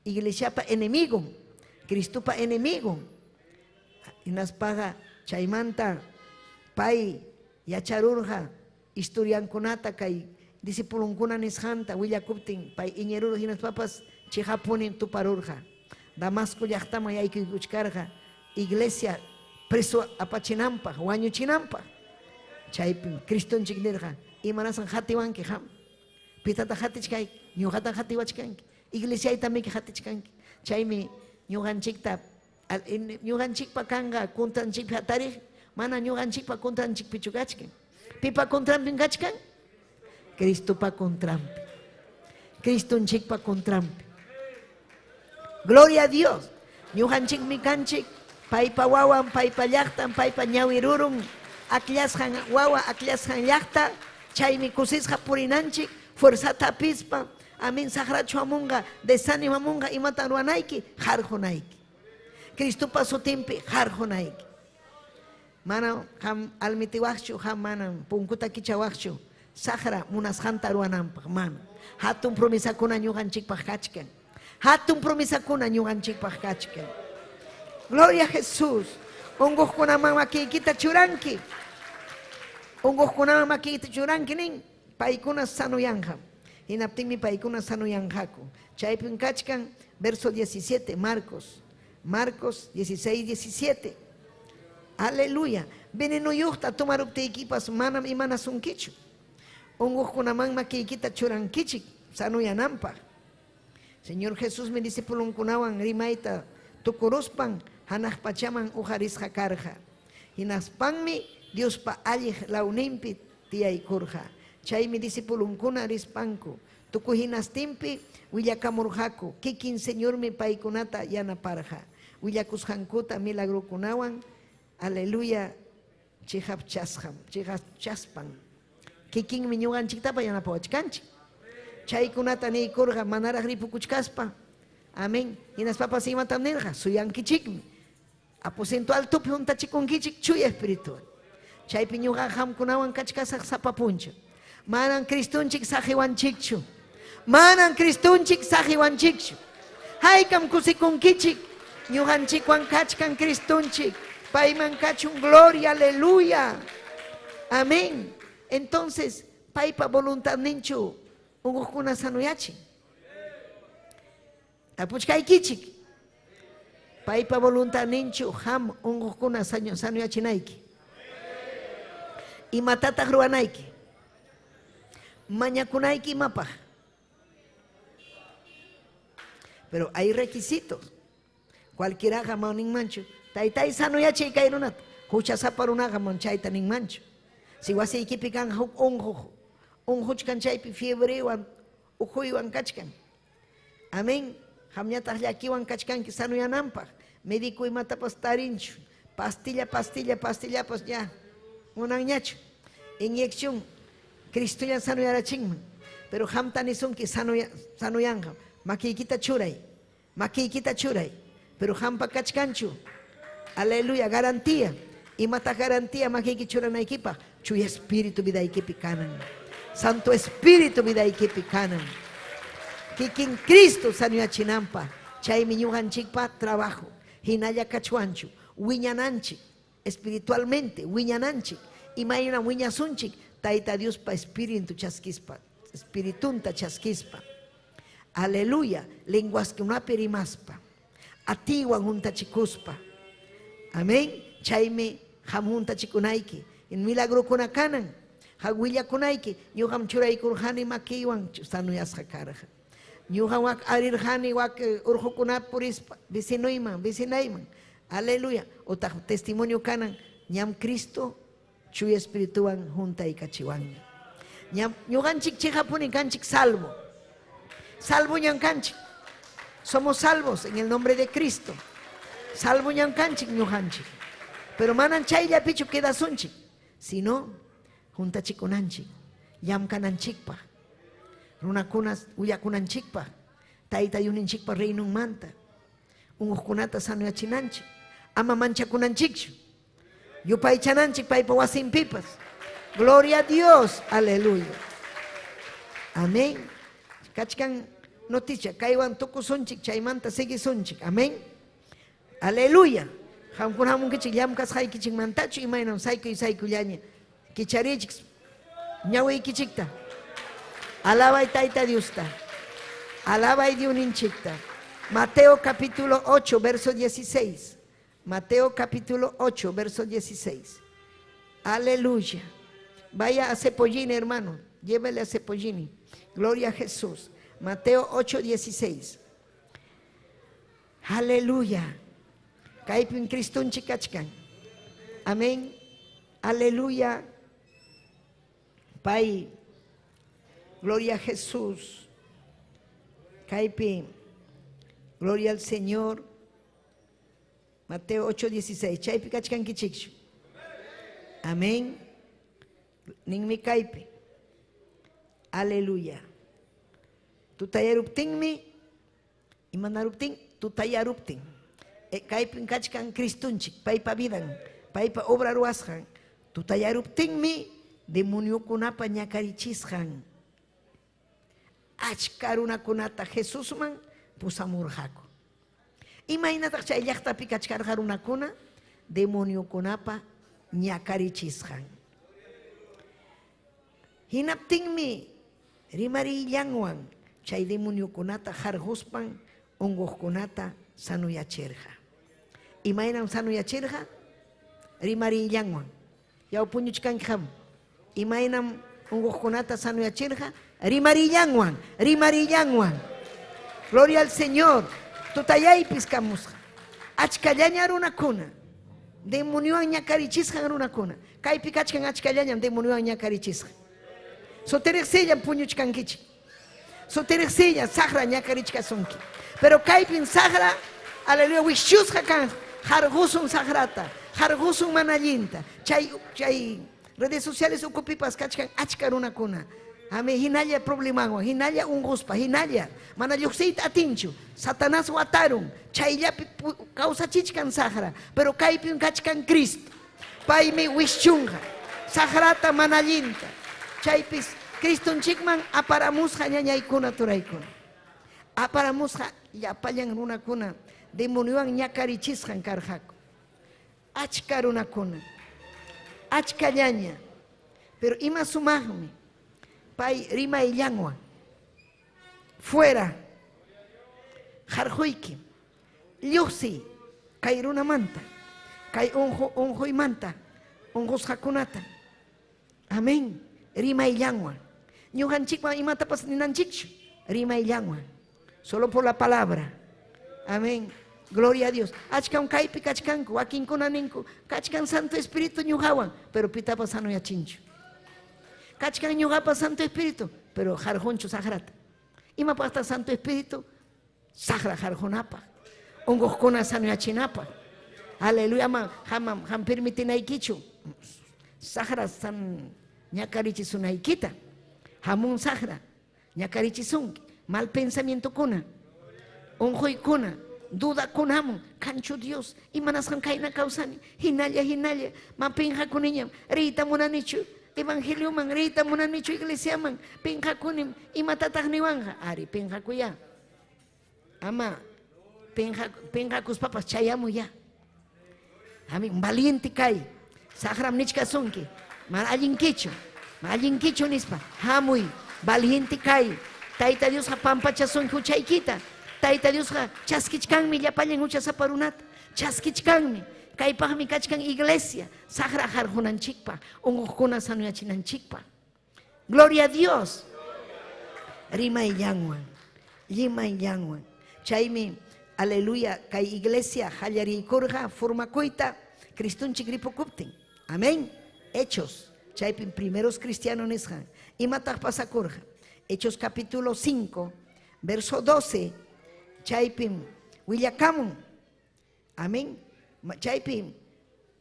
iglesiapa enemigon, Cristopa enemigon. Hinaspaqa chaymanta pay yacharurqa historiankunata kay Disipulunkuna nisqanta willakuptin pay iñirurqa hinaspapas chiqapunim tuparurqa. Damasco llaqtaman yaykuykuchkarqa iglesia preso apachinanpaq, wañuchinanpaq. Chaypim Cristonchik nirqa, imanasqan qatiwanki qam? Pitataq qatichkayki? Ñuqatan qatiwachkanki. Iglesiaytamiki qatichkanki. Chaymi ñuqanchikta ñuqanchikpa kanqa contranchikpi hatariq, mana ñuqanchikpa contranchikpichu kachkan. Pipa contranpim kachkan? Cristopa contranpi. Cristonchikpa contranpi. Gloria a Dios. Ñuqanchikmi kanchik, paypa wawan, paypa llaqtan, paypa ñawi rurun, akllasqan wawa, akllasqan llaqta, chaymi kusisqa purinanchik, fuerzata apispa, amin saqrachu hamunqa, desánimo hamunqa, imatan ruwanayki? Qarqunayki. Cristopa sutinpi qarqunayki. Manam qam almitiwaqchu, qam manam punkuta kichawaqchu, saqra munasqanta ruwananpaq, mana. Hatun promesakuna ñuqanchikpaq kachkan. Hatun promesakuna ñuqanchikpaq kachkan. Gloria a Jesús. Unquqkunaman makiykita churanki. Unquqkunaman makiykita churanki nin, paykuna sanuyanqam. Hinaptinmi paykuna sanuyanqaku. Chaypim kachkan verso 17, Marcos. Marcos 16, 17. Aleluya. Venenoyuqta tomaruptiykipas manam imanasunkichu. Unquqkunaman makiykita churankichik sanuyananpaq. Señor Jesusmi discipulonkunawan rimayta tukuruspan hanaq pachaman uqarisqa karqa. Hinaspanmi Diospa alliq lawninpi tiyaykurqa. Chaymi discipulonkuna rispanku tukuy hinastinpi willakamurqaku, kikin Señormi paykunata yanaparqa. Willakusqankuta milagrokunawan, aleluya, chiqapchasqam, chiqapchaspan. Kikinmi ñuqanchiktapa yanapawachkanchik. Chaykunata niykurqa manaraq ripukuchkaspa. Amén. Hinaspapas imatam nirqa? Suyankichikmi. Aposento altopi huntachikunkichik Chuya Espirituwan. Chaypi ñuqa qamkunawan kachkasaq sapa punchaw. Manam Cristonchik saqiwanchikchu. Manam Cristonchik saqiwanchikchu. Haykam kusikunkichik. Ñuqanchikwan kachkan Cristonchik. Payman kachun gloria, aleluya. Amén. Entonces, paypa voluntadninchu unquqkuna sanuyachin. Tapuchkaykichik. Paypa voluntadninchu qam unquqkuna sanuyachinayki. Imatataq ruwanayki? Mañakunayki imapaq? Pero hay requisitos. Cualquieraqa mana ninmanchu, taytay sanuyachiy kay runata. Huchasapa runaqa mana chayta ninmanchu. Si wasiykipi kan huk unquq, unquchkan chaypi fiebrewan, ukhuywan kachkan. Amén. Qamñataq llakiwan kachkanki sanuyananpaq. Médico imatapas tarinchu. Pastilla, pastilla, pastillapas ya. Munanñachu. Inyección. Cristo ya sanuyarachinman. Pero qamta nisunki sanuyanqa. Makiykita churay. Makiykita churay. Pero qampa kachkanchu. Aleluya, garantía. Imata garantía makiyki churanaykipaq? Chuya Espíritu vidaykipi kanan. Santo Espíritu vidaykipi kanan. Kikin Cristo sanuyachinanpaq. Chaymi ñuqanchikpa trabajo. Hinalla kachwanchu. Wiñananchik. Espiritualmente, wiñananchik. Imayna wiñasunchik? Tayta Diospa Espíritu chaskispa. Espiritunta chaskispa. Aleluya. Lenguaskunapi rimaspa. Atiwan juntachikuspa. Amén. Chaymi qam juntachikunayki. Milagrokuna kanan. Willakunayki. Ñuqam churaykurqani makiywan sanuyasqa karqa. Ñuqam wak arirqani wak urqukunapi purispa vecinuyman, vecinayman. Aleluya. Otaq testimonio kanan. Ñam Cristo Chuya Espirituwan juntaykachiwanña. Ñam ñuqanchik chiqapuni kanchik salvo. Salvo ñam kanchik. Somos salvos en el nombre de Cristo. Salvo ñam kanchik ñuqanchik. Pero manan chayllapichu quedasunchik, sino juntachikunanchik, llamkananchikpaq, runakuna willakunanchikpaq, Tayta Diosninchikpa reinunmanta, unquqkunata sanuyachinanchik, ama manchakunanchikchu, yupaychananchik paypa wasinpipas. Gloria a Dios, aleluya. Amén. Kachkan noticia, kaywan tukusunchik, chaymanta siguisunchik. Amén. Aleluya. Qamkuna hamunkichik llamkasqaykichikmantachu imaynam saykuy saykullaña. Kicharichik ñawiykichikta. Alabay Tayta Diosta. Alabay Diosninchikta. Mateo capítulo 8, verso 16. Mateo capítulo 8, verso 16. Aleluya. Vaya a Cepollini, hermano. Llévele a Cepollini. Gloria a Jesús. Mateo 8, 16. Aleluya. Kaypin Cristonchik kachkan. Amén. Aleluya. Pay. Gloria a Jesús. Kaypi. Gloria al Señor. Mateo 8, 16. Chaypi kachkankichikchu. Amén. Ninmi kaypi. Aleluya. Tutayaruptinmi, imanaruptin, tutayaruptin. Kaypin kachkan Cristonchik, paypa vidan, paypa obra ruwasqan. Tutayaruptinmi, demoniokunapa ñakarichisqan. Achka runakunata Jesusman pusamurqaku. Imaynataq chay llaqtapi kachkarqa runakuna, demoniokunapa ñakarichisqan. Hinaptinmi rimarillanwan chay demoniokunata harquspan unquqkunata sanuyachirqa. Imaynam sanuyachirqa? Rimarillanwan. Yaw puñuchkanki qam. Imaynam unquqkunata sanuyachirqa? Rimarillanwan, rimarillanwan. Gloria al Señor. Tutayaypis kamusqa. Achkallaña runakuna. Demoniowan ñakarichisqan runakuna. Kaypi kachkan achkallañam demoniowan ñakarichisqa. Sutiriqsillam puñuchkankichik. Sutiriqsilla saqra ñakarichkasunki. Pero kaypin saqra, aleluya, wishchusqa kan, harqusun saqrata, harqusun mana allinta. Chay, chay redes sociales ukupipas kachkan achka runakuna. Amén, hinalla problemawan, hinalla unquspa, hinalla mana lluqsiyta atinchu. Satanás watarun, chayllapi kawsachichkan saqra, pero kaypin kachkan Cristo. Paymi wishchunqa, saqrata mana allinta. Chaypis Cristonchikman aparamusqa ñañaykuna turaykuna. Aparamusqa llapallan runakuna demoniowan ñakarichisqan karqaku. Achka runakuna, achkallaña. Pero ima sumaqmi pay rimayllanwan fuera harquyki, lluqsiy kay runamanta, kay unquymanta, unqusqakunata. Amén. Rimayllanwan. Ñuqanchikwan imatapas ninanchikchu, rimayllanwan. Solo por la palabra. Amén. Gloria a Dios. Achkan kaypi kachkanku, wakinkuna ninku, kachkan Santo Espíritu ñuqawan, pero pitapas sanuyachinchu. Kachkan ñuqapa Santo Espíritu, pero harqunchu saqrata. Imapaqtaq Santo Espíritu? Saqra harqunapaq, unquqkuna sanuyachinapaq. Aleluya, ama hamam ham permitinaykichu. Saqra san ñakarichisunaykita. Hamun saqra ñakarichisunki. Mal pensamientokuna, unquykuna, dudakuna hamun. Kanchu Dios, imanasqan kayna kawsani, hinalla, hinalla, ma pinqakuniñam, riyta munanichu evangelioman, riyta munanichu iglesiaman, pinqakunim, imatataq niwanqa? Ari, pinqakuya. Ama pinqakuspapas chayamuya. Amén, valiente kay. Saqram nichkasunki, mana allinkichu, mana allinkichu nispa, hamuy, valiente kay. Tayta Diosqa pampachasunki huchaykita. Tayta Diosqa chaskichkanmi llapallan huchasapa runata. Chaskichkanmi. Kaypaqmi kachkan iglesia, saqra harqunanchikpaq, unquqkuna sanuyachinanchikpaq. Gloria a Dios. Rimayllanwan, rimayllanwan. Chaymi, aleluya, kay iglesia qallariykurqa formakuyta Cristonchik ripukuptin. Amén. Hechos. Chaypin primeros cristianos nisqan. Imataq pasakurqa? Hechos capítulo 5, verso 12. Chaypin willakamun. Amén. Chaypin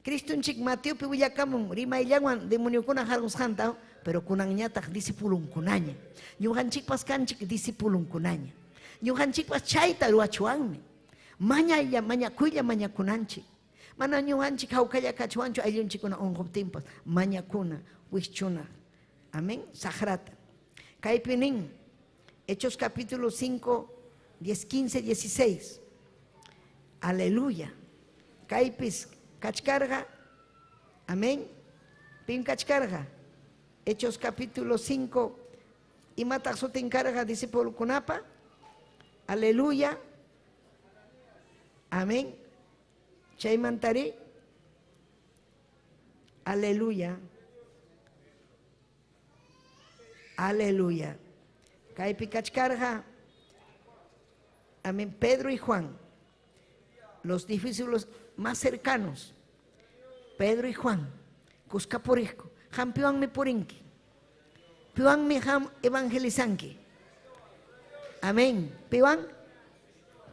Cristonchik Mateopi willakamun rimayllanwan demoniokuna harqusqanta, pero kunanñataq discipulunkunaña. Ñuqanchikpas kanchik discipulunkunaña. Ñuqanchikpas chayta ruwachuwanmi. Mañaylla, mañakuylla mañakunanchik. Mana ñuqanchik hawkalla kachuwanchu ayllunchikkuna unquptinpas mañakuna, wischuna. Amén. Saqrata. Kaypi nin, Hechos capítulo 5, 10, 15, 16. Aleluya. Kaypis kachkarqa. Amén. Pim kachkarqa. Hechos capítulo 5. Imataq sutin karqa discipulukunapa? Aleluya. Amén. Chaymantari. Aleluya. Aleluya. Kaypi kachkarqa. Amén. Pedro y Juan. Los discípulos más cercanos. Pedro y Juan. Kuska puriqku. Qam piwanmi purinki. Piwanmi qam evangelizanki. Amén. Piwan?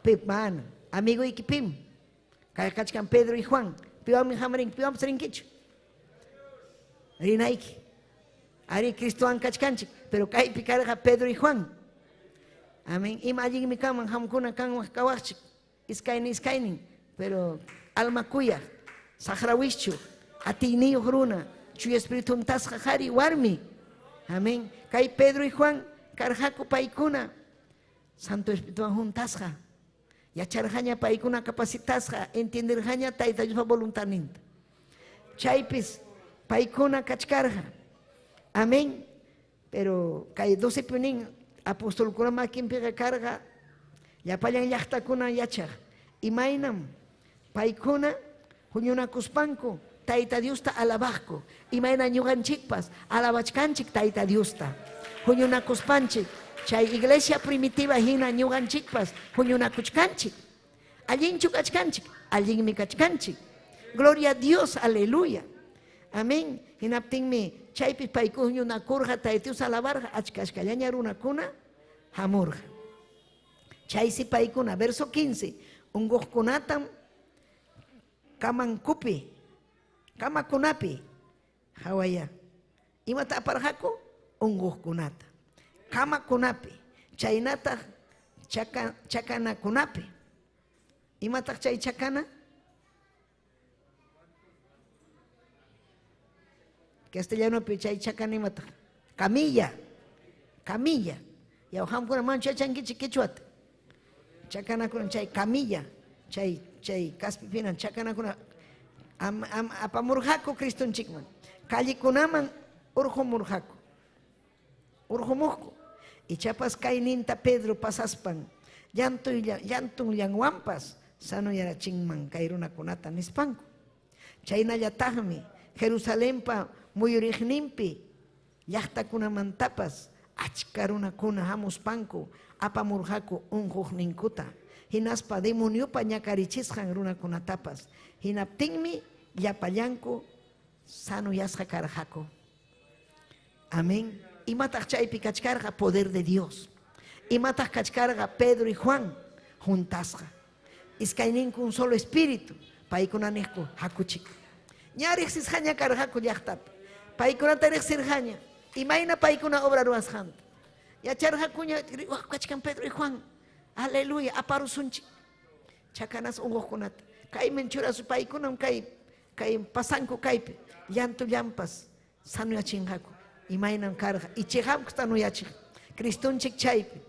Piwan. Amigoyki pim. Kay kachkan Pedro y Juan. Piwanmi qam rinki. Piwanpas rinkichu. Rinayki. Ari Cristowan kachkanchik. Pero kaypi karqa Pedro y Juan. Amén. Ima allinmi kanman qamkuna kanwan kawaqchik. Iskaynin iskaynin. Pero alma kuyaq, saqra wischu, atiyniyuq runa, Chuya Espíritu huntasqa qhari warmi. Amén. Kay Pedro y Juan karqaku paykuna Santo Espirituwan huntasqa. Yacharqaña paykuna capacitasqa, entienderqaña Tayta Diospa voluntadninta. Chaypis paykuna kachkarqa. Amén. Pero kay 12 pinin apostolkuna makinpiqa karqa llapallan llaqtakuna yachaq. Imaynam paykuna huñunakuspanku Tayta Diosta alabaqku. Imayna ñuqanchikpas alabachkanchik Tayta Diosta. Huñunakuspanchik chay iglesia primitiva hina ñuqanchikpas huñunakuchkanchik. Allinchu kachkanchik, allinmi kachkanchik. Gloria a Dios, aleluya. Amén. Hinaptinmi chaypi paykuna huñunakurqa Tayta Dios alabarqa achka achkallaña runakuna hamurqa. Chaysi paykuna, verso 15, unquqkunatam kamankupi, kamakunapi, hawaya. Imata aparqaku? Unquqkunata. Kamakunapi, chaynataq chakanakunapi. Imataq chay chakana? Castellanopi chay chakana imataq? Camilla. Camilla. Yaw qamkuna manchu yachankichik quechuata. Chakanakuna chay camilla, chay chay kaspipina chakanakuna am, am, apamurqaku Cristonchikman. Callekunaman urqumurqaku. Urqumuqku. Ichapas kayninta Pedro pasaspan llantunllanwanpas sanoyarachinman kay runakunata nispanku. Chaynallataqmi Jerusalenpa muyuriqninpi llaqtakunamantapas achka runakuna hamuspanku apamurqaku unquqninkuta, hinaspa demoniopa ñakarichisqan runakunatapas. Hinaptinmi llapallanku sanoyasqa karqaku. Amén. Imataq chaypi kachkarqa? Poder de Dios. Imataq kachkarqa? Pedro y Juan juntasqa. Iskayninku un solo espíritu. Paykuna niqku hakuchik. Ña riqsisqaña karqaku llaqtapi. Paykunata riqsirqaña. Imayna paykuna obra ruwasqanta. Yacharqakuña kachkan Pedro y Juan. Aleluya, aparusunchik. Chakanas unquqkunata. Kayman churasu paykunam kay kay pasanku kaypi. Llantullampas sanoyachinqaku. Imaynam karqa. Ichiqamku sanoyachiq. Cristonchik chaypi.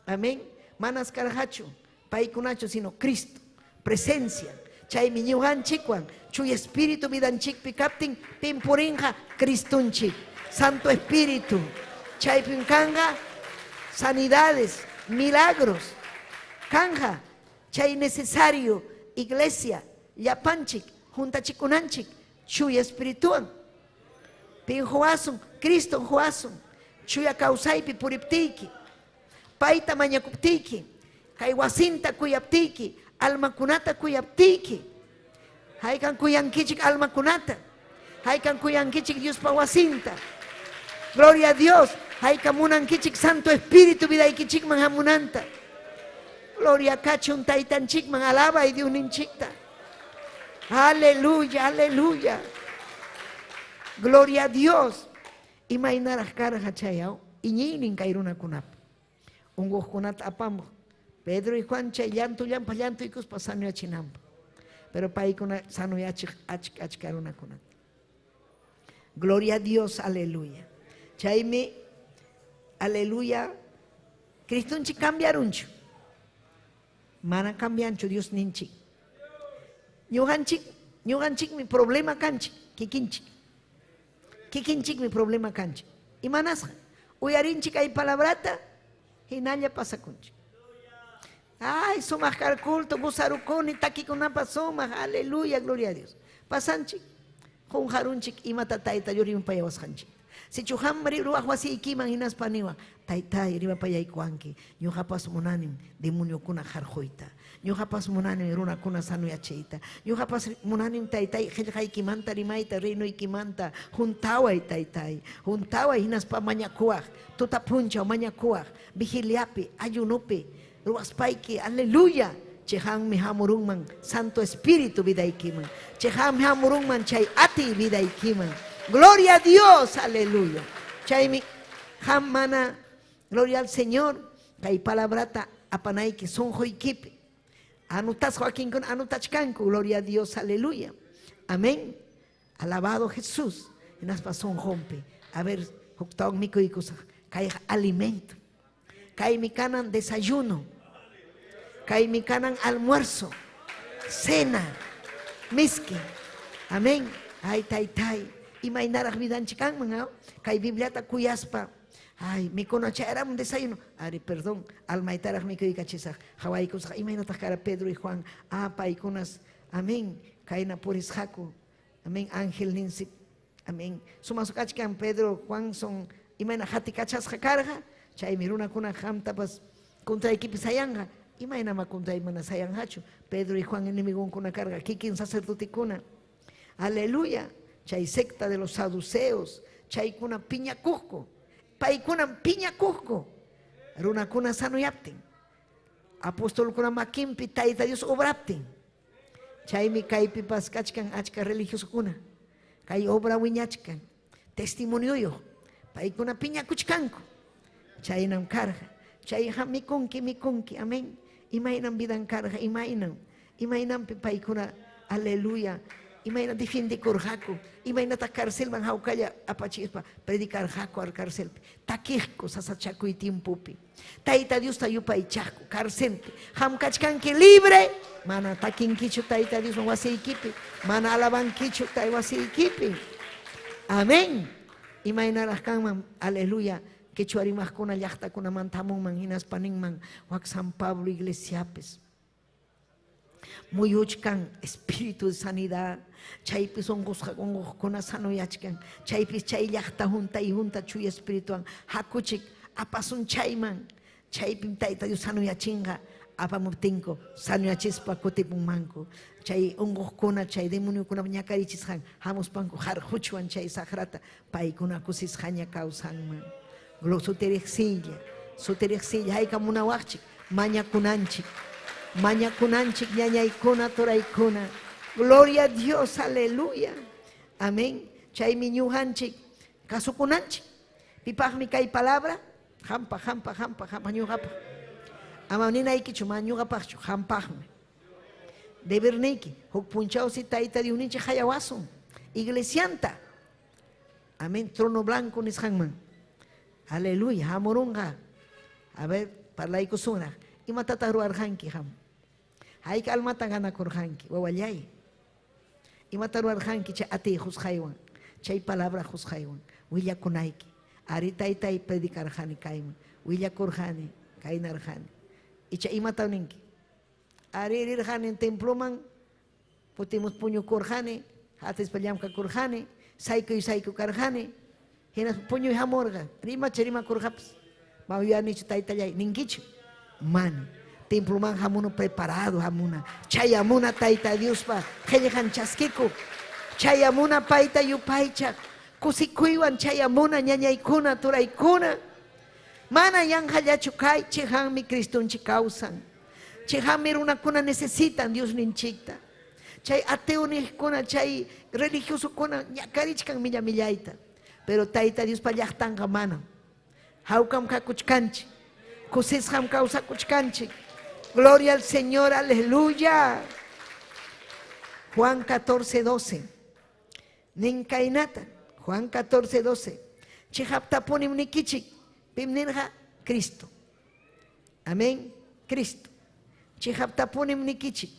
Amén. Manas karqachu paykunachu, sino Cristo. Presencia. Chaymi ñuqanchikwan Chuya Espíritu vidanchikpi kaptin pim purinqa Cristonchik. Santo Espíritu. Chaypim kanqa sanidades, milagros. Kanja chay necesario iglesia llapanchik juntachikunanchik Chuya Espirituwan. Pin huwasun, Cristo huwasun. Chuya kawsaypi puriptiyki. Payta mañakuptiyki. Kay wasinta kuyaptiyki, almakunata kuyaptiyki. Haykan kuyankichik almakunata. Haykan kuyankichik Diospa wasinta. Gloria a Dios. Haykan munankichik Santo Espíritu vidaykichikman hamunanta. Gloria kachun taytanchikman alabay Diosninchikta. Aleluya, aleluya. Gloria a Dios. Imaynaraq karqa chay iñiynin kay runakunapa. Unquqkunata apamuq. Pedro y Juan chay llantullampa llantuykuspa sanoyachinanpaq. Pero paykuna sanoyachiq achka achka runakunata. Gloria a Dios, aleluya. Chaymi, aleluya, Cristonchik cambiarunchu. Mana cambianchu Dios ninchik. Ñuqanchik, ñuqanchikmi problema kanchik, kikinchik. Kikinchikmi problema kanchik. Imanasqa? Uyarinchik kay palabrata, hinalla pasakunchik. Ay, sumaq kar culto, gozarukuni, takikunapa sumaq, aleluya, gloria a Dios. Pasanchik, qunqarunchik imata tayta Dios rimapayawasqanchik. Sichu qamri ruwaq wasiykiman hinaspa niwaq, taytay rimapayaykuwanki, ñuqapas munanim demoniokuna qarquyta, ñuqapas munanim runakuna sanuyachiyta, ñuqapas munanim taytay qillqaykimanta rimayta, reinoykimanta, juntaway taytay, juntaway hinaspa mañakuwaq, tuta punchaw mañakuwaq, vigiliapi, ayunopi, ruwaspayki, aleluya, chiqanmi hamurunman Santo Espíritu vidaykiman, chiqanmi hamurunman chay atiy vidaykiman. Gloria a Dios, aleluya. Chaymi qam mana, gloria al Señor, kay palabrata apanayki sunquykipi. Anotasqa wakinkuna anotachkanku, gloria a Dios, aleluya. Amén. Alabado Jesús. Hinaspa sunqunpi. A ver, huktawan mikuykusaq. Kayqa alimento. Kaymi kanan desayuno. Kaymi kanan almuerzo. Cena. Miski. Amén. Ay, taytay. Imaynaraq vidanchik kanman, ah? Kay Bibliata kuyaspa. Ay, mikuna chayaramun desayuno. Ari, perdón, almaytaraq mikuykachisaq. Qhawaykusaq, imaynataq kara Pedro y Juan. Ah, paykunas. Amén. Kayna purisqaku. Amén. Ángel ninsi. Amén. Sumaq kachkan Pedro, Juan son imayna hatikachasqa karqa. Chaymi runakuna qamtapas contraykipi sayanqa. Imaynama contray mana sayanqachu. Pedro y Juan enemigonkuna karqa. Kikin sacerdotekuna. Aleluya. Chay secta de los saduceos. Chaykuna piñakuqku. Paykunam piñakuqku. Runakuna sanuyaptin. Apostolkuna makinpi Tayta Dios obraptin. Chaymi kaypipas kachkan achka religiosokuna. Kay obra wiñachkan. Testimonioyuq. Paykuna piñakuchkanku. Chaynam karqa. Chayqa mikunki, mikunki. Amén. Imaynam vidan karqa, imaynam. Imaynampi paykuna, aleluya. Imayna defiendekurqaku. Imaynataq carcelman hawkalla apachispa predicarqaku al carcelpi. Takiqku sasachakuy tiempopi. Tayta Diosta yupaychaqku carcelpi. Qam kachkanki libre. Mana takinkichu Tayta Diosman wasiykipi. Mana alabankichu tay wasiykipi. Amén. Imaynaraq kanman, aleluya, quechua rimaqkuna llaqtakunamanta hamunman hinaspa ninman wak San Pablo iglesiapis. Muyuchkan espíritu de sanidad, chaypis unqusqa unquqkuna sanuyachkan, chaypis chay llaqta junta y junta chuya espirituan hakuchik apasun chayman, chaypim Tayta Dios sanuyachinqa, apamuptinku sanuyachispa kutipunmanku, chay unquqkuna chay demoniokuna ñakarichisqan hamuspanku harquchwan chay saqrata paykuna kusisqaña kawsanman. Sutiriqsilla, sutiriqsilla hayka munawaqchik mañakunanchik, mañakunanchik ñañaykuna turaykuna. Gloria a Dios, aleluya. Amén. Chaymi ñuqanchik kasukunanchik. Pipaqmi kay palabra? Qampa, qampa, qampa, qampa ñuqapaq. Ama ninaykichu, ma ñuqapaqchu, qampaqmi. Deberniyki, huk punchawsi Tayta Diosninchik hayawasun iglesianta. Amén, trono blanco nisqanman. Aleluya, hamurunqa. A ver, parlaykusunraq. Imatataq ruwarqanki qam? Hayka almatan ganakurqanki, wawallay? Imata ruwarqanki chay atiy qusqaywan, chay palabra qusqaywan, willakunayki. Ari taytay predicarqani kayman, willakurqani, kaynarqani. Icha imata ninki? Ari rirqani temploman, putimus puñukurqani, hatispa llamkakurqani, saykuy saykukarqani, hinaspa puñuy hamurqa, rimacha rimakurqapas. Mayuyanichu taytallay, ninkichu? Mana. Temploman hamuna preparado hamuna. Chayamuna Tayta Diospa qillqan chaskikuq. Chayamuna payta yupaychaq. Kusikuywan chayamuna ñañaykuna, turaykuna. Mana yanqallachu kay, chiqanmi Cristonchik kawsan. Chiqanmi runakuna necesitan Diosninchikta. Chay ateo niqkuna, chay religiosokuna ñakarichkan millamillayta. Pero Tayta Diospa llaqtanqa manam. Hawkam kakuchkanchik. Kusisqam kawsakuchkanchik. Gloria al Señor, aleluya. Juan 14, 12. Nin kaynata. Juan 14, 12. Chiqaptapunim nikichik. Pim nirqa? Cristo. Amén. Cristo. Chiqaptapunim nikichik.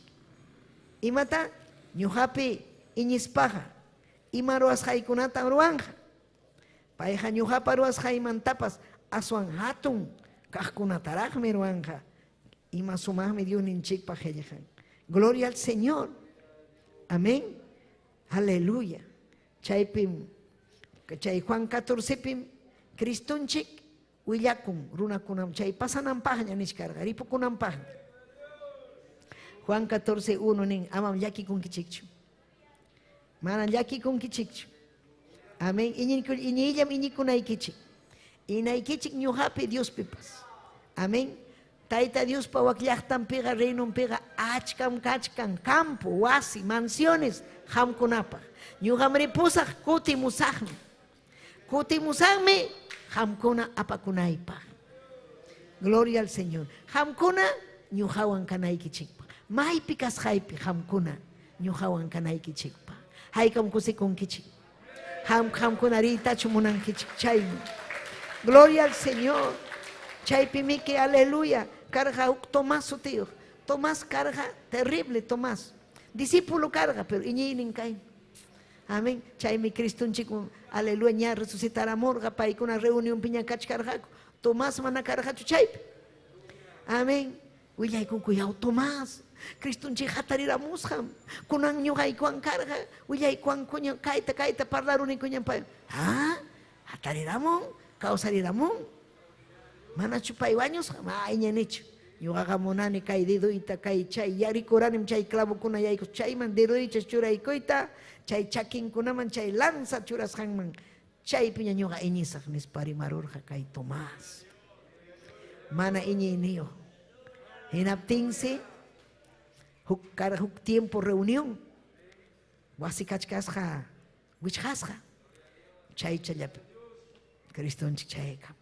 Imata? Ñuqapi iñispaqa. Ima ruwasqaykunatan ruwanqa. Payqa ñuqapa ruwasqaymantapas Aswan hatun kaqkunataraqmi ruwanqa. Ima sumaqmi Diosninchikpaq qillqan. Gloria al Señor. Amén. Aleluya. Chaypim chay Juan 14pim Cristonchik willakun runakunam chay pasananpaqña nichkarqa, ripukunanpaqña. Juan 14:1 nin, amam llakikunkichikchu. Mana llakikunkichikchu. Amén. Iñiyllam iñikunaykichik. Inaykichik ñuqapi Diospipas. Amén. Tayta Diospa wak llaqtanpiqa reinonpiqa achkam kachkan campo, wasi, mansiones qamkunapaq. Ñuqam ripusaq kutimusaqmi. Kutimusaqmi qamkuna apakunaypaq. Gloria al Señor. Qamkuna ñuqawan kanaykichikpaq. Maypi kasqaypi qamkuna ñuqawan kanaykichikpaq. Haykam kusikunkichik. Qamkuna riytachu munankichik chaymi. Gloria al Señor. Chaypi miki, aleluya, karqa huk Tomás sutiyuq. Tomás karqa, terrible Tomás. Discípulo karqa, pero iñiynin kay. Amén. Chaymi Cristonchik, aleluya, ña resucitaramurqa, paykuna reunión piña kachkarqaku. Tomás mana karqachu chaypi. Amén. Willaykunku, yaw Tomás, Cristonchik hatariramusqam. Kunan ñuqaykuwan karqa, willaykuwan kuña kayta kayta parlaruni kuñan pay. Ah, hatariramun, kawsariramun. Manachu pay wañusqa, ma iñanichu. Ñuqaqa munani kay deduyta, kay chay yarikuranim chay clavokuna yaykus, chayman deduycha churaykuyta, chay chakinkunaman chay lanza churasqanman, chaypiña ñuqa iñisaq nispa rimarurqa kay Tomás. Mana iñiyniyuq. Hinaptinsi huk kara huk tiempo reunión wasi kachkasqa wichqasqa chay challapi Cristonchik chaykam.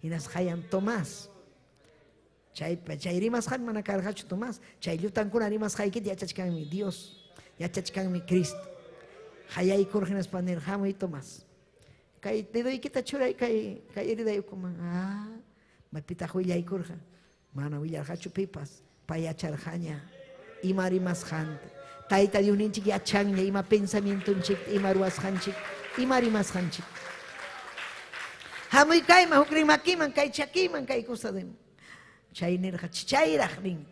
Hinasqayan Tomás. Chaypa chay rimasqan mana karqachu Tomás. Chay llutankuna rimasqaykita yachachkanmi Dios, yachachkanmi Cristo. Hayaykur hinaspa nirqa, hamuy Tomás. Kay dedoykita churay kay heridaykuman. Ah, maypitaq willaykurqa. Mana willarqachu pipas, pay yacharqaña ima rimasqanta. Tayta Diosninchik yachanña ima pensamientonchik, ima ruwasqanchik, ima rimasqanchik. Hamuy kayman, huk rimakiman, kay chakiman, kay cosadiman. Chay nirqa, chayraq nin.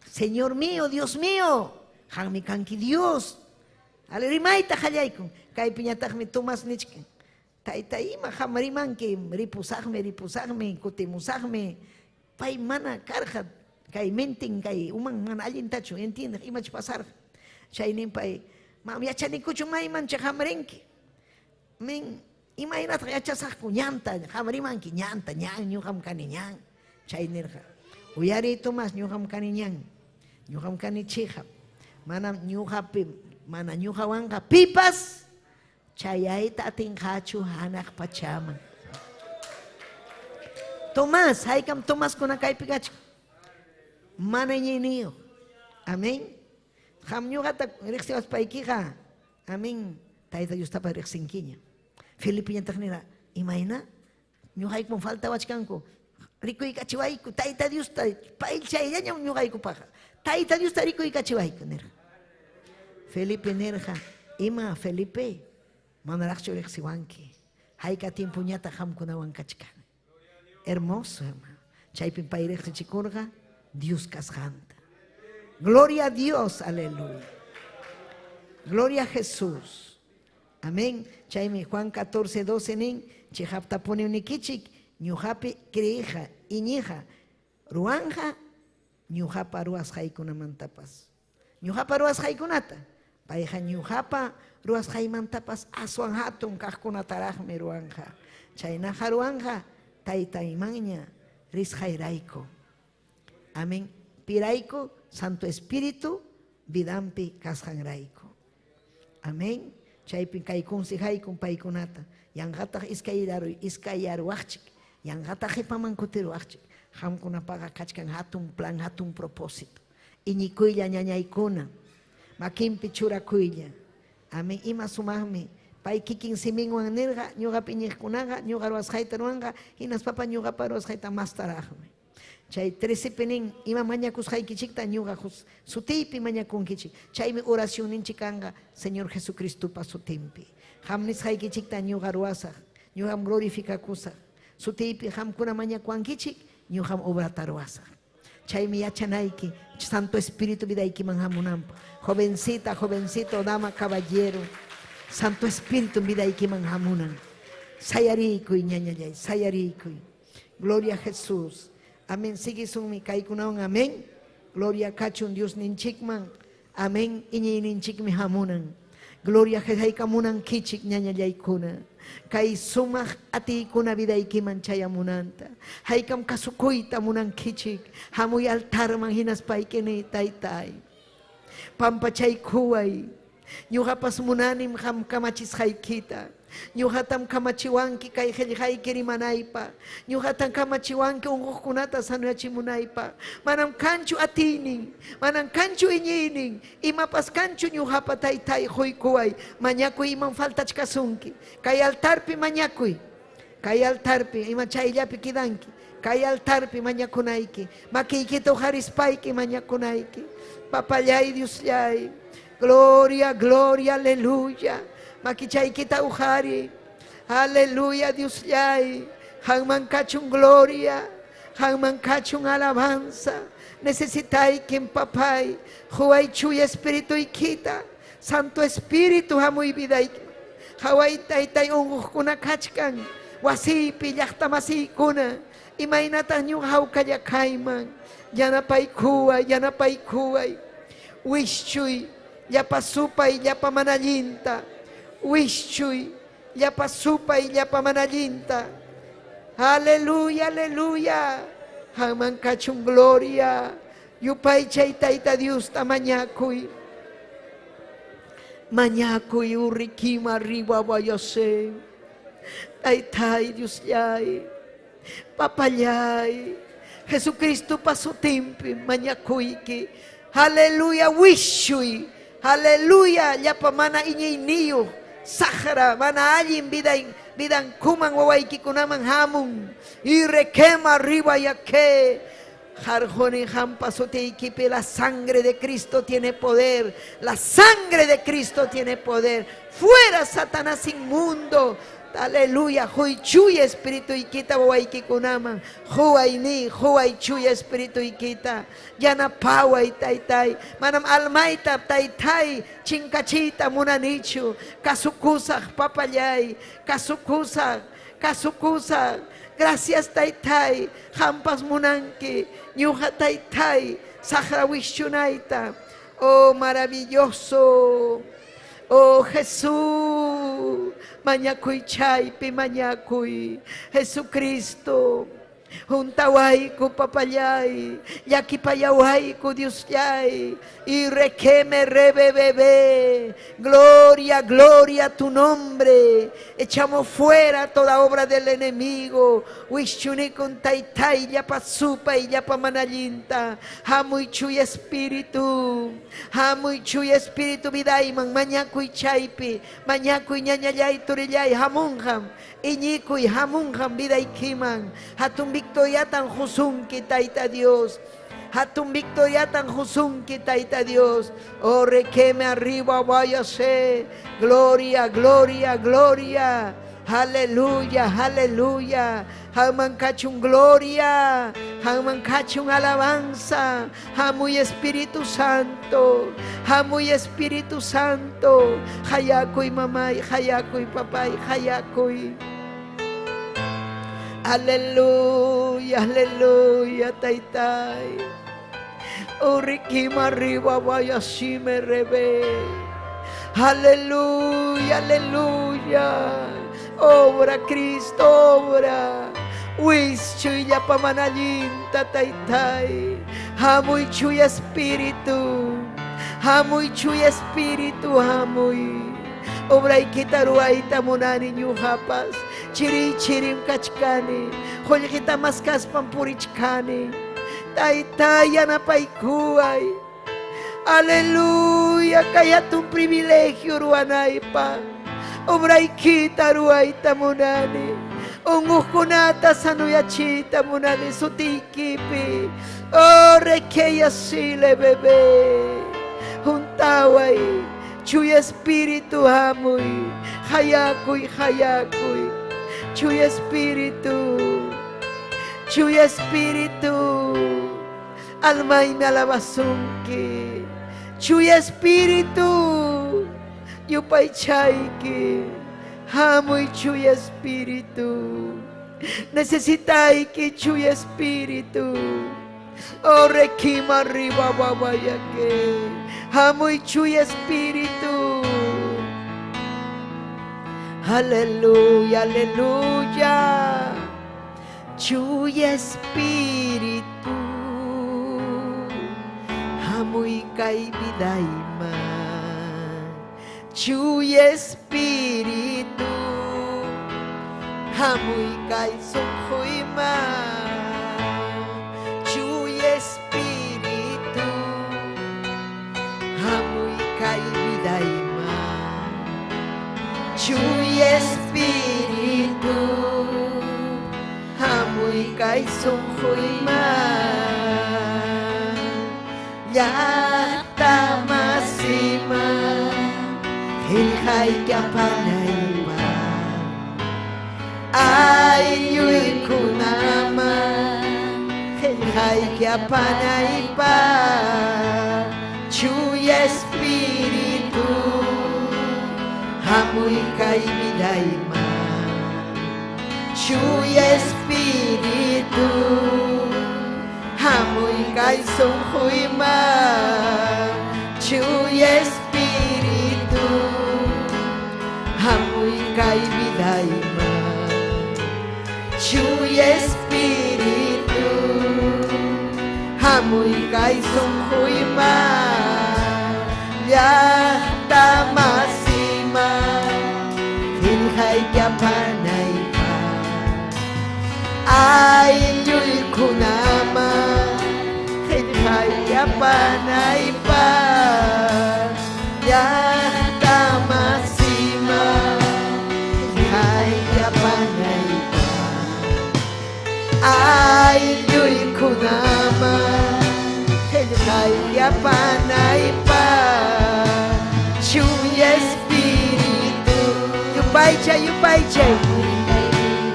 Señor mío, Dios mío, qammi kanki Dios. Ale rimayta qallaykun. Kaypiñataqmi Tomás nichkan. Tayta ima qam rimanki, ripusaqmi, ripusaqmi, kutimusaqmi. Pay mana karqa, kay mentin, kay uman mana allintachu, entiende, imach pasarqa. Chaynin pay, mam yachanikuchu maymancha qam rinki. Min imaynataq yachasaqku ñanta, qam rimanki ñanta, ñan, ñuqam kani ñan. Chay nirqa, uyariy Tomás, ñuqam kani ñan, ñuqam kani chiqap. Manam ñuqapi, mana ñuqawanqa pipas chayayta atinqachu hanaq pachaman. Tomás, haykam Tomaskuna kaypi kachkan. Mana iñiyniyuq. Amén. Qam ñuqata riqsiwaspaykiqa, amén, Tayta Diostapas riqsinkiña. Felipe ñataq nirqa, imayna? Ñuqaykum faltawachkanku. Rikuykachiwayku, Tayta Diosta, pay chayllañam ñuqaykupaqqa. Tayta Diosta rikuykachiwayku, nirqa. Felipe nirqa, ima Felipe, manaraqchu riqsiwanki. Hayka tiempoñataq qamkunawan kachkani. Hermoso, hermano. Chaypim pay riqsichikurqa Dios kasqanta. Gloria a Dios, aleluya. Gloria a Jesús. Amén. Chaymi Juan 14:12 nin, chiqaptapuni unikichik, ñuqapi creeja, iñija, ruwanja, ñuqapa ruwasqaykunamantapas. Ñuqapa ruwasqaykunata, payqa ñuqapa ruwasqaymantapas aswan hatun kaqkunataraqmi ruwanja. Chaynaqa ruwanja taytaymanña risqayrayku. Amén. Pirayku, Santo Espíritu vidampi kasqanrayku. Amén. Chaypi kay consejaykun paykunata. Yanqataq iskayyaruwaqchik. Yanqataq qipaman kutiruwaqchik. Qamkunapaqa kachkan hatun plan, hatun propósito. Iñikuylla ñañaykuna. Makinpi churakuylla. Amén. Ima sumaqmi. Pay kikin siminwan nirqa, ñuqapi iñiqkunaqa, ñuqa ruwasqayta ruwanqa, hinaspapa ñuqapa ruwasqayta mastaraqmi. Chay 13 nin, ima mañakusqaykichikta ñuqa sutiypi mañakunkichik. Chaymi oracionninchik kanqa Señor Jesucristopa sutinpi. Qam nisqaykichikta ñuqa ruwasaq, ñuqam glorificakusaq. Sutiypi qamkuna mañakuwankichik, ñuqam obrata ruwasaq. Chaymi yachanayki Santo Espíritu vidaykiman hamunanpaq. Jovencita, jovencito, dama, caballero, Santo Espíritu vidaykiman hamunan. Sayariykuy, ñañallay, sayariykuy. Gloria a Jesús. Amén. Sigisunmi kaykunawan, amén. Gloria kachun Diosninchikman. Amén. Iñiyninchikmi hamunan. Gloria haykamunankichik ñañallaykuna. Kay sumaq atiykuna vidaykiman chayamunanta. Haykam kasukuyta munankichik. Hamuy altarman hinaspaykini taytay. Pampachaykuway. Ñuqapas munanim qam kamachisqaykita. Ñuqatam kamachiwanki kay qillqayki rimanaypaq. Ñuqatam kamachiwanki unquqkunata sanuyachimunaypaq. Manam kanchu atiynin, manam kanchu iñiynin, imapas kanchu ñuqapa taytay quykuway. Mañakuy imam faltachkasunki. Kay altarpi mañakuy. Kay altarpi ima chayllapi kidanki. Kay altarpi mañakunayki. Makiykita uqarispayki mañakunayki. Papallay Diosllay. Gloria, gloria, aleluya. Makichaykita uqari. Aleluya, Diosllay. Qamman kachun gloria. Qamman kachun alabanza. Necesitaykim papay. Huway chuya espirituykita. Santo Espíritu hamuy vidayki. Haway taytay unquqkuna kachkan. Wasiypi llaqtamasiykuna. Imaynataq ñuqa hawkalla kayman. Yanapaykuway, yanapaykuway. Wischuy, llapa supay, llapa mana allinta. Wischuy, llapa supay, llapa mana allinta. Aleluya, aleluya. Qamman kachun gloria. Yupaychay Tayta Diosta mañakuy. Mañakuy urrikima arriba vayase. Taytay Diosllay. Papallay. Jesucristo pasutinpi mañakuyki. Aleluya, wischuy. Aleluya, llapa mana iñiyniyuq. Saqra, mana allin vidankuman wawaykikunaman hamun. Y requema arriba yake. Jarjoni hampa sutiykipi, la sangre de Cristo tiene poder. La sangre de Cristo tiene poder. Fuera Satanás inmundo. Aleluya, huy chuy espíritu ikita wawaykikunaman. Huay ni, huay chuy espíritu ikita. Yanapaway taytay. Manam almayta taytay chinkachita munanichu. Kasukusaq papallay. Kasukusaq, kasukusaq. Gracias taytay. Hampas munanki. Ñuqa taytay. Saqra wishchunayta. Oh, maravilloso. Oh Jesús, mañakuy chaypi mañakuy. Jesucristo, juntawayku papallay, llakipayawayku Diosllay, y requeme rebebebe. Gloria, gloria a tu nombre. Echamos fuera toda obra del enemigo. Wishchunikun taytay, llapa supay, llapa manallinta. Hamuy chuy espíritu. Hamuy chuy espíritu vidayman, mañakuy chaypi, mañakuy ñañallay turillay, hamunham. Iñikuy hamunham vidaykiman. Hatun victoriatan husunki Tayta Dios. Hatun victoriatan husunki Tayta Dios. Oh, requeme arriba váyase. Gloria, gloria, gloria. Aleluya, aleluya. Haman kachun gloria. Haman kachun alabanza. Hamuy Espíritu Santo. Hamuy Espíritu Santo. Hayakuy mamay, hayakuy papay, hayakuy. Aleluya, aleluya, taytay. Urikima arriba vaya si me rebe. Aleluya, aleluya. Obra Cristo, obra. Wischuy llapa manallinta taytay. Hamuy chuy espíritu. Hamuy chuy espíritu, hamuy. Obraykita ruwayta munani ñuqapas. Chiri chirim kachkani. Qullqita maskaspam purichkani. Taytay yanapaykuway. Aleluya, kay hatun privilegio ruwanaypaq. Obraykita ruwayta munani. Unquqkunata sanuyachiyta munani sutiykipi. Oh, rekeya sile bebé. Juntaway. Chuy espíritu hamuy. Hayakuy, hayakuy. Chuy espíritu. Chuya Espíritu, almaymi alabasunki. Chuya Espíritu, yupaychayki. Hamuy Chuya Espíritu. Necesitayki Chuya Espíritu. Oh, requima arriba, babayake. Hamuy Chuya Espíritu. Aleluya, aleluya. Chuya Espíritu. Hamuy kay bidayma. Chuya Espíritu. Hamuy kay sunquyma. Chuya Espíritu. Hamuy kay bidayma. Chuya Espíritu. Hamuy kay sunquyma. Llaqta masima. Qillqayki apanaypa. Aylluykunaman. Qillqayki apanaypa. Chuya Espíritu. Hamuy kay bidayma. Chuya Espíritu. Hamuy kay sunquyma. Chuya Espíritu. Hamuy kay bidayma. Chuya Espíritu. Hamuy kay sunquyma. Llaqta masima. Qillqayki apanaypa. Aylluykunaman. Qillqayki apanaypa. Llaqta masima. Qillqayki apanaypa. Aylluykunaman. Qillqayki apanaypa. Chuya Espíritu. Yupaychay, yupaychay.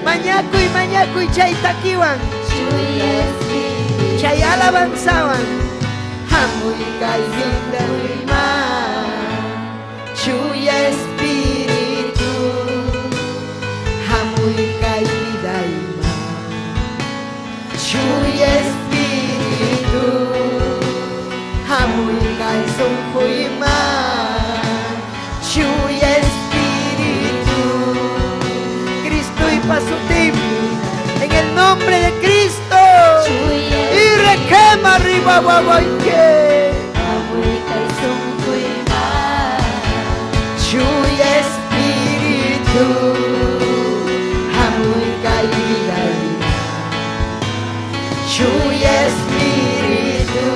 Mañakuy, mañakuy chay takiwan. Chay alabanzawan. Hamuy kay bidayma. Chuya Espíritu. Hamuy kay bidayma. Chuya Espíritu. Hamuy kay sunquyma. Chuya Espíritu. Cristo y pasutimpi. En el nombre de Cristo. Y requema arriba, babayke. Chuya Espíritu. Hamuy kay bidayma. Chuya Espíritu.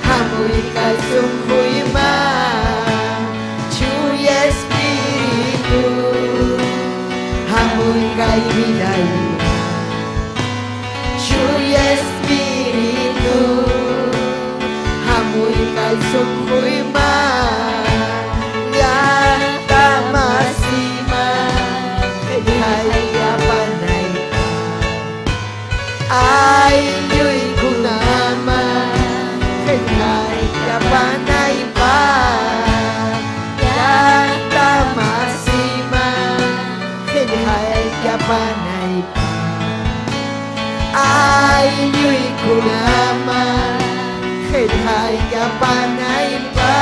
Hamuy kay sunquyma. Chuya Espíritu. Hamuy kay bidayma. Chuya Espíritu. Hamuy kay sunquyma. Llaqta masima. Qillqayki apanaypa. Aylluykunaman. Qillqayki apanaypa. Llaqta masima. Qillqayki apanaypa. Aylluykunaman. Qillqayki apanaypa.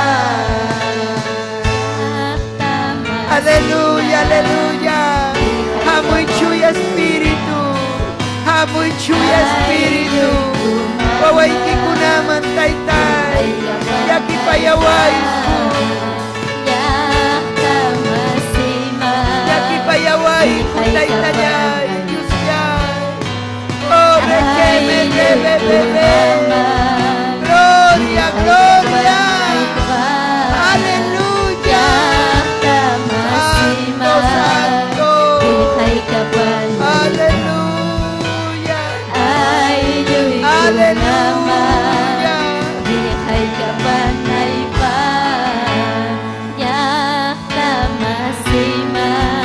Aleluya, aleluya. Hamuy Chuya Espíritu. Hamuy Chuya Espíritu. Wawaykikunaman taytay. Llakipayawayku. Llakipayawayku taytallay. Diosllay. Oh, requeme, rebe, bebe. Gloria, gloria. Aleluya. Santo, santo. Aleluya. Aleluya.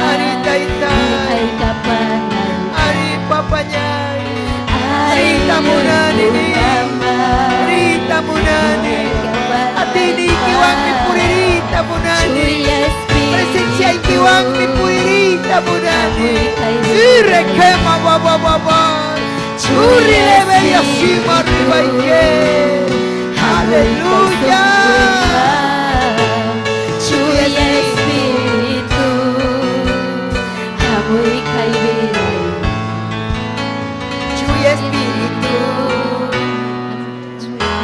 Ari taytay. Ari papanyay. Y requema, ba, ba, ba, ba. Churri le veía cima arriba y que. Aleluya. Chuya Espiritu, hamuy kay biray. Chuy Espíritu.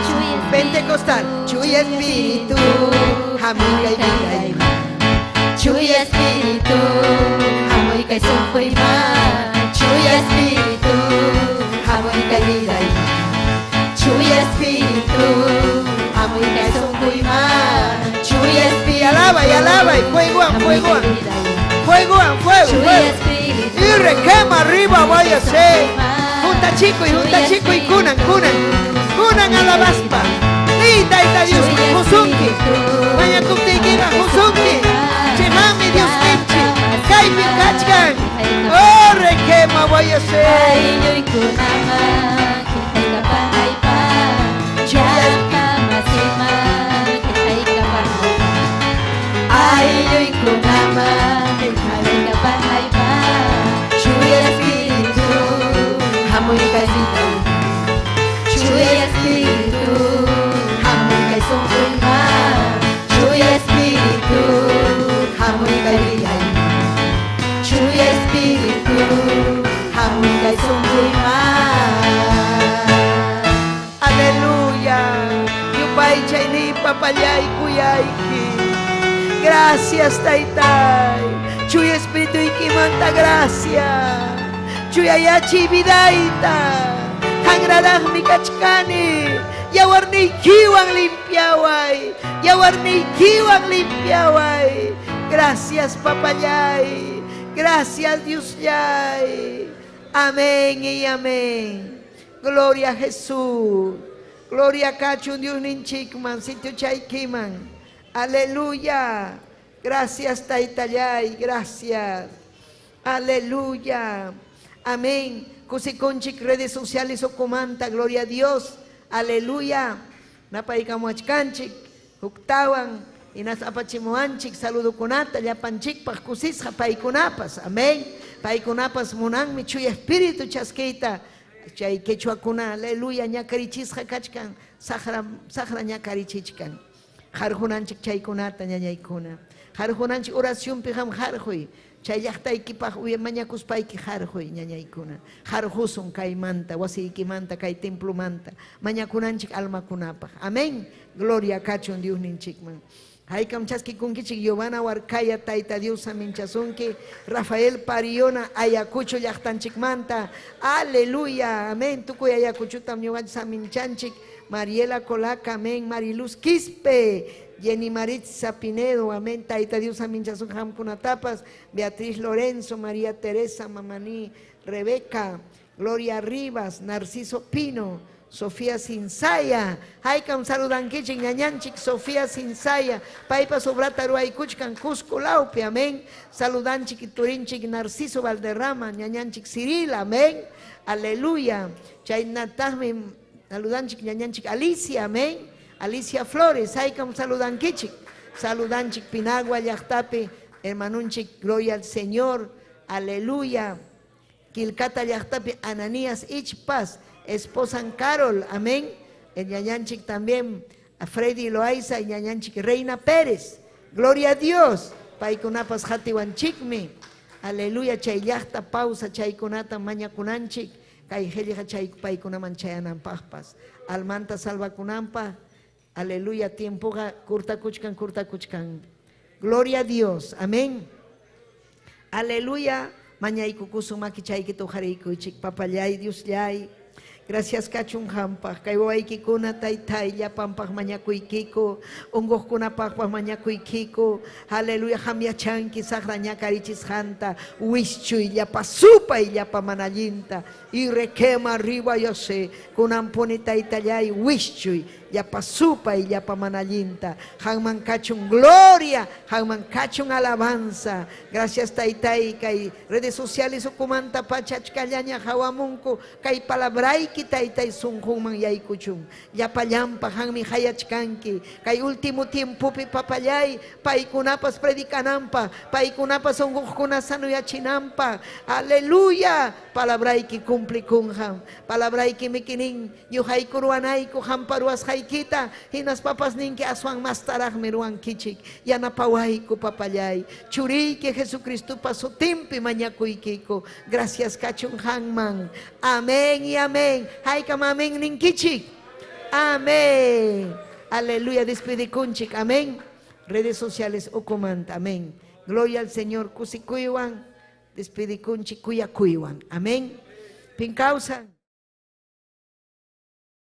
Chuya Pentecostal. Chuy Espíritu. Hamuy kay biray. Chuya Espiritu, hamuy kay sunquyma. Chuya Espiritu, hamuy kay biray. Chuya Espiritu, hamuy kay sunquyma. Chuya Y Espiritu, alaba, y alaba, y fuego, hamuy fuego, kay biray. fuego, fuego, Chuya fuego. Espiritu, Y requema arriba, váyase. Junta chico y junta chico y kunan, kunan. Kunan alabaspa. Y taita Dios, husunki. Mañakuptiykiqa husunki. Chimami Dios ninchi. Kaypi kachkan. Oh, requema, váyase. Aylluykunaman qillqaykapanaypa, llaqtamasiman qillqaykapanaypa. Aylluykunaman qillqaykapanaypa, Chuya Espiritu, hamuy kay sitay. Chuya Espiritu, hamuy kay sunquyman. Chuya Espiritu, hamuy kay bidayman. Chuya Espiritu, hamuy kay sunquyman. Aleluya. Yupaychayni papallay kuyayki. Gracias, Taytay. Chuy Espíritu ikimanta gracias. Chuyayachi vidayta. Hangraraqmi kachkani. Yawarniykiwan limpiaway. Yawarniykiwan limpiaway. Gracias, papallay. Gracias, Diosllay. Amén y amén. Gloria a Jesús. Gloria a Kachun Dios ninchikman, sitio chaykiman. Aleluya. Gracias, Taytallay. Gracias. Aleluya. Amén. Kusikonchik redes sociales o comanta. Gloria a Dios. Aleluya. Napaykamuachkanchik. Huktawan. Inas apachimuanchik. Saludukunata. Llapanchikpaq kusisqa paykunapas. Amén. Paykunapas munanmi chuya espíritu chaskiyta. Chay quechuakuna, aleluya, ñakarichisqa kachkan, saqra saqra ñakarichichkan. Harhunanchik chaykunata ñañaykuna. Harhunanchik oracionpi qam harhuy. Chay llaqtaykipaq uya mañakuspayki harhuy ñañaykuna. Harhusun kaymanta, wasiykimanta, kay templomanta. Mañakunanchik almakunapaq. Amén. Gloria kachun Dios ninchikman. Haykam chaskikunkichik Giovanna Huarcaya, Tayta Dios aminchasunki, Rafael Pariona, Ayacucho llaqtanchikmanta, aleluya, amén, tukuy Ayacuchotam ñuqanchik aminchanchik, Mariela Colaca, amén, Mariluz Quispe, Jenny Maritza Pinedo, amén, Tayta Dios aminchasun hamkunatapas, Beatriz Lorenzo, María Teresa, Mamaní, Rebeca, Gloria Rivas, Narciso Pino, Sofía Sinsaya, haykam saludankichik ñañanchik Sofía Sinsaya, paypa sobrata ruaykuchkan Cusco lawpi, amén. Saludanchik turinchik Narciso Valderrama, ñañanchik Cirila, amén. Aleluya. Chaynataqmi saludanchik ñañanchik Alicia, amén. Alicia Flores, haykam saludankichik. Saludanchik Pinagua llaqtapi, hermanunchik Gloria al Señor, aleluya. Quilcata llaqtapi Ananías Ichpas, esposan Carol, amén. El ñañanchik también, a Freddy Loaiza y ñañanchik Reina Pérez. Gloria a Dios. Paykunapas hatiwanchikmi. Aleluya, chay llaqta pausa chaykunata mañakunanchik. Kay qillqa chay paykunaman chayananpaqpas. Almanta salvakunanpaq. Aleluya, tiempoqa kurtakuchkan, kurtakuchkan. Gloria a Dios. Amén. Aleluya. Mañaykukusun makichaykita uqhariykuchik. Papallay, Diosllay. Gracias kachun hampaq. Kay wawaykikuna taytay llapanpaq mañakuykiku. Unquqkunapaqpas mañakuykiku. Aleluya, ham yachanki saqra ñakarichisqanta. Wischuy llapa supay llapa mana allinta. Y requema arriba yo sé. Kunan puni taytallay wischuy. Llapa supay, llapa mana allinta. Qanman kachun gloria, qanman kachun alabanza. Gracias taytay, kay redes sociales ukumanta pacha achkallaña hawamunku, kay palabrayki taytay sunqunman yaykuchun. Llapallanpa qanmi hayachkanki. Kay último tiempopi papallay, paykunapas predicananpa, paykunapas unquqkuna sanuyachinanpa. Aleluya, palabrayki cumplikunqam. Palabrayki mikinin ñuqayku ruwanayku qampa ruwasqaykita, hinaspapas ninki aswan mastaraqmi ruwankichik. Yanapawayku papallay. Churiyki Jesucristopa sutinpi mañakuykiku. Gracias kachun qanman. Amén y amén. Haykam amén ninkichik. Amén. Aleluya, despidikunchik. Amén. Redes sociales ukumanta. Amén. Gloria al Señor. Kusikuywan. Despidikunchik kuyakuywan. Amén. Pinkawsan.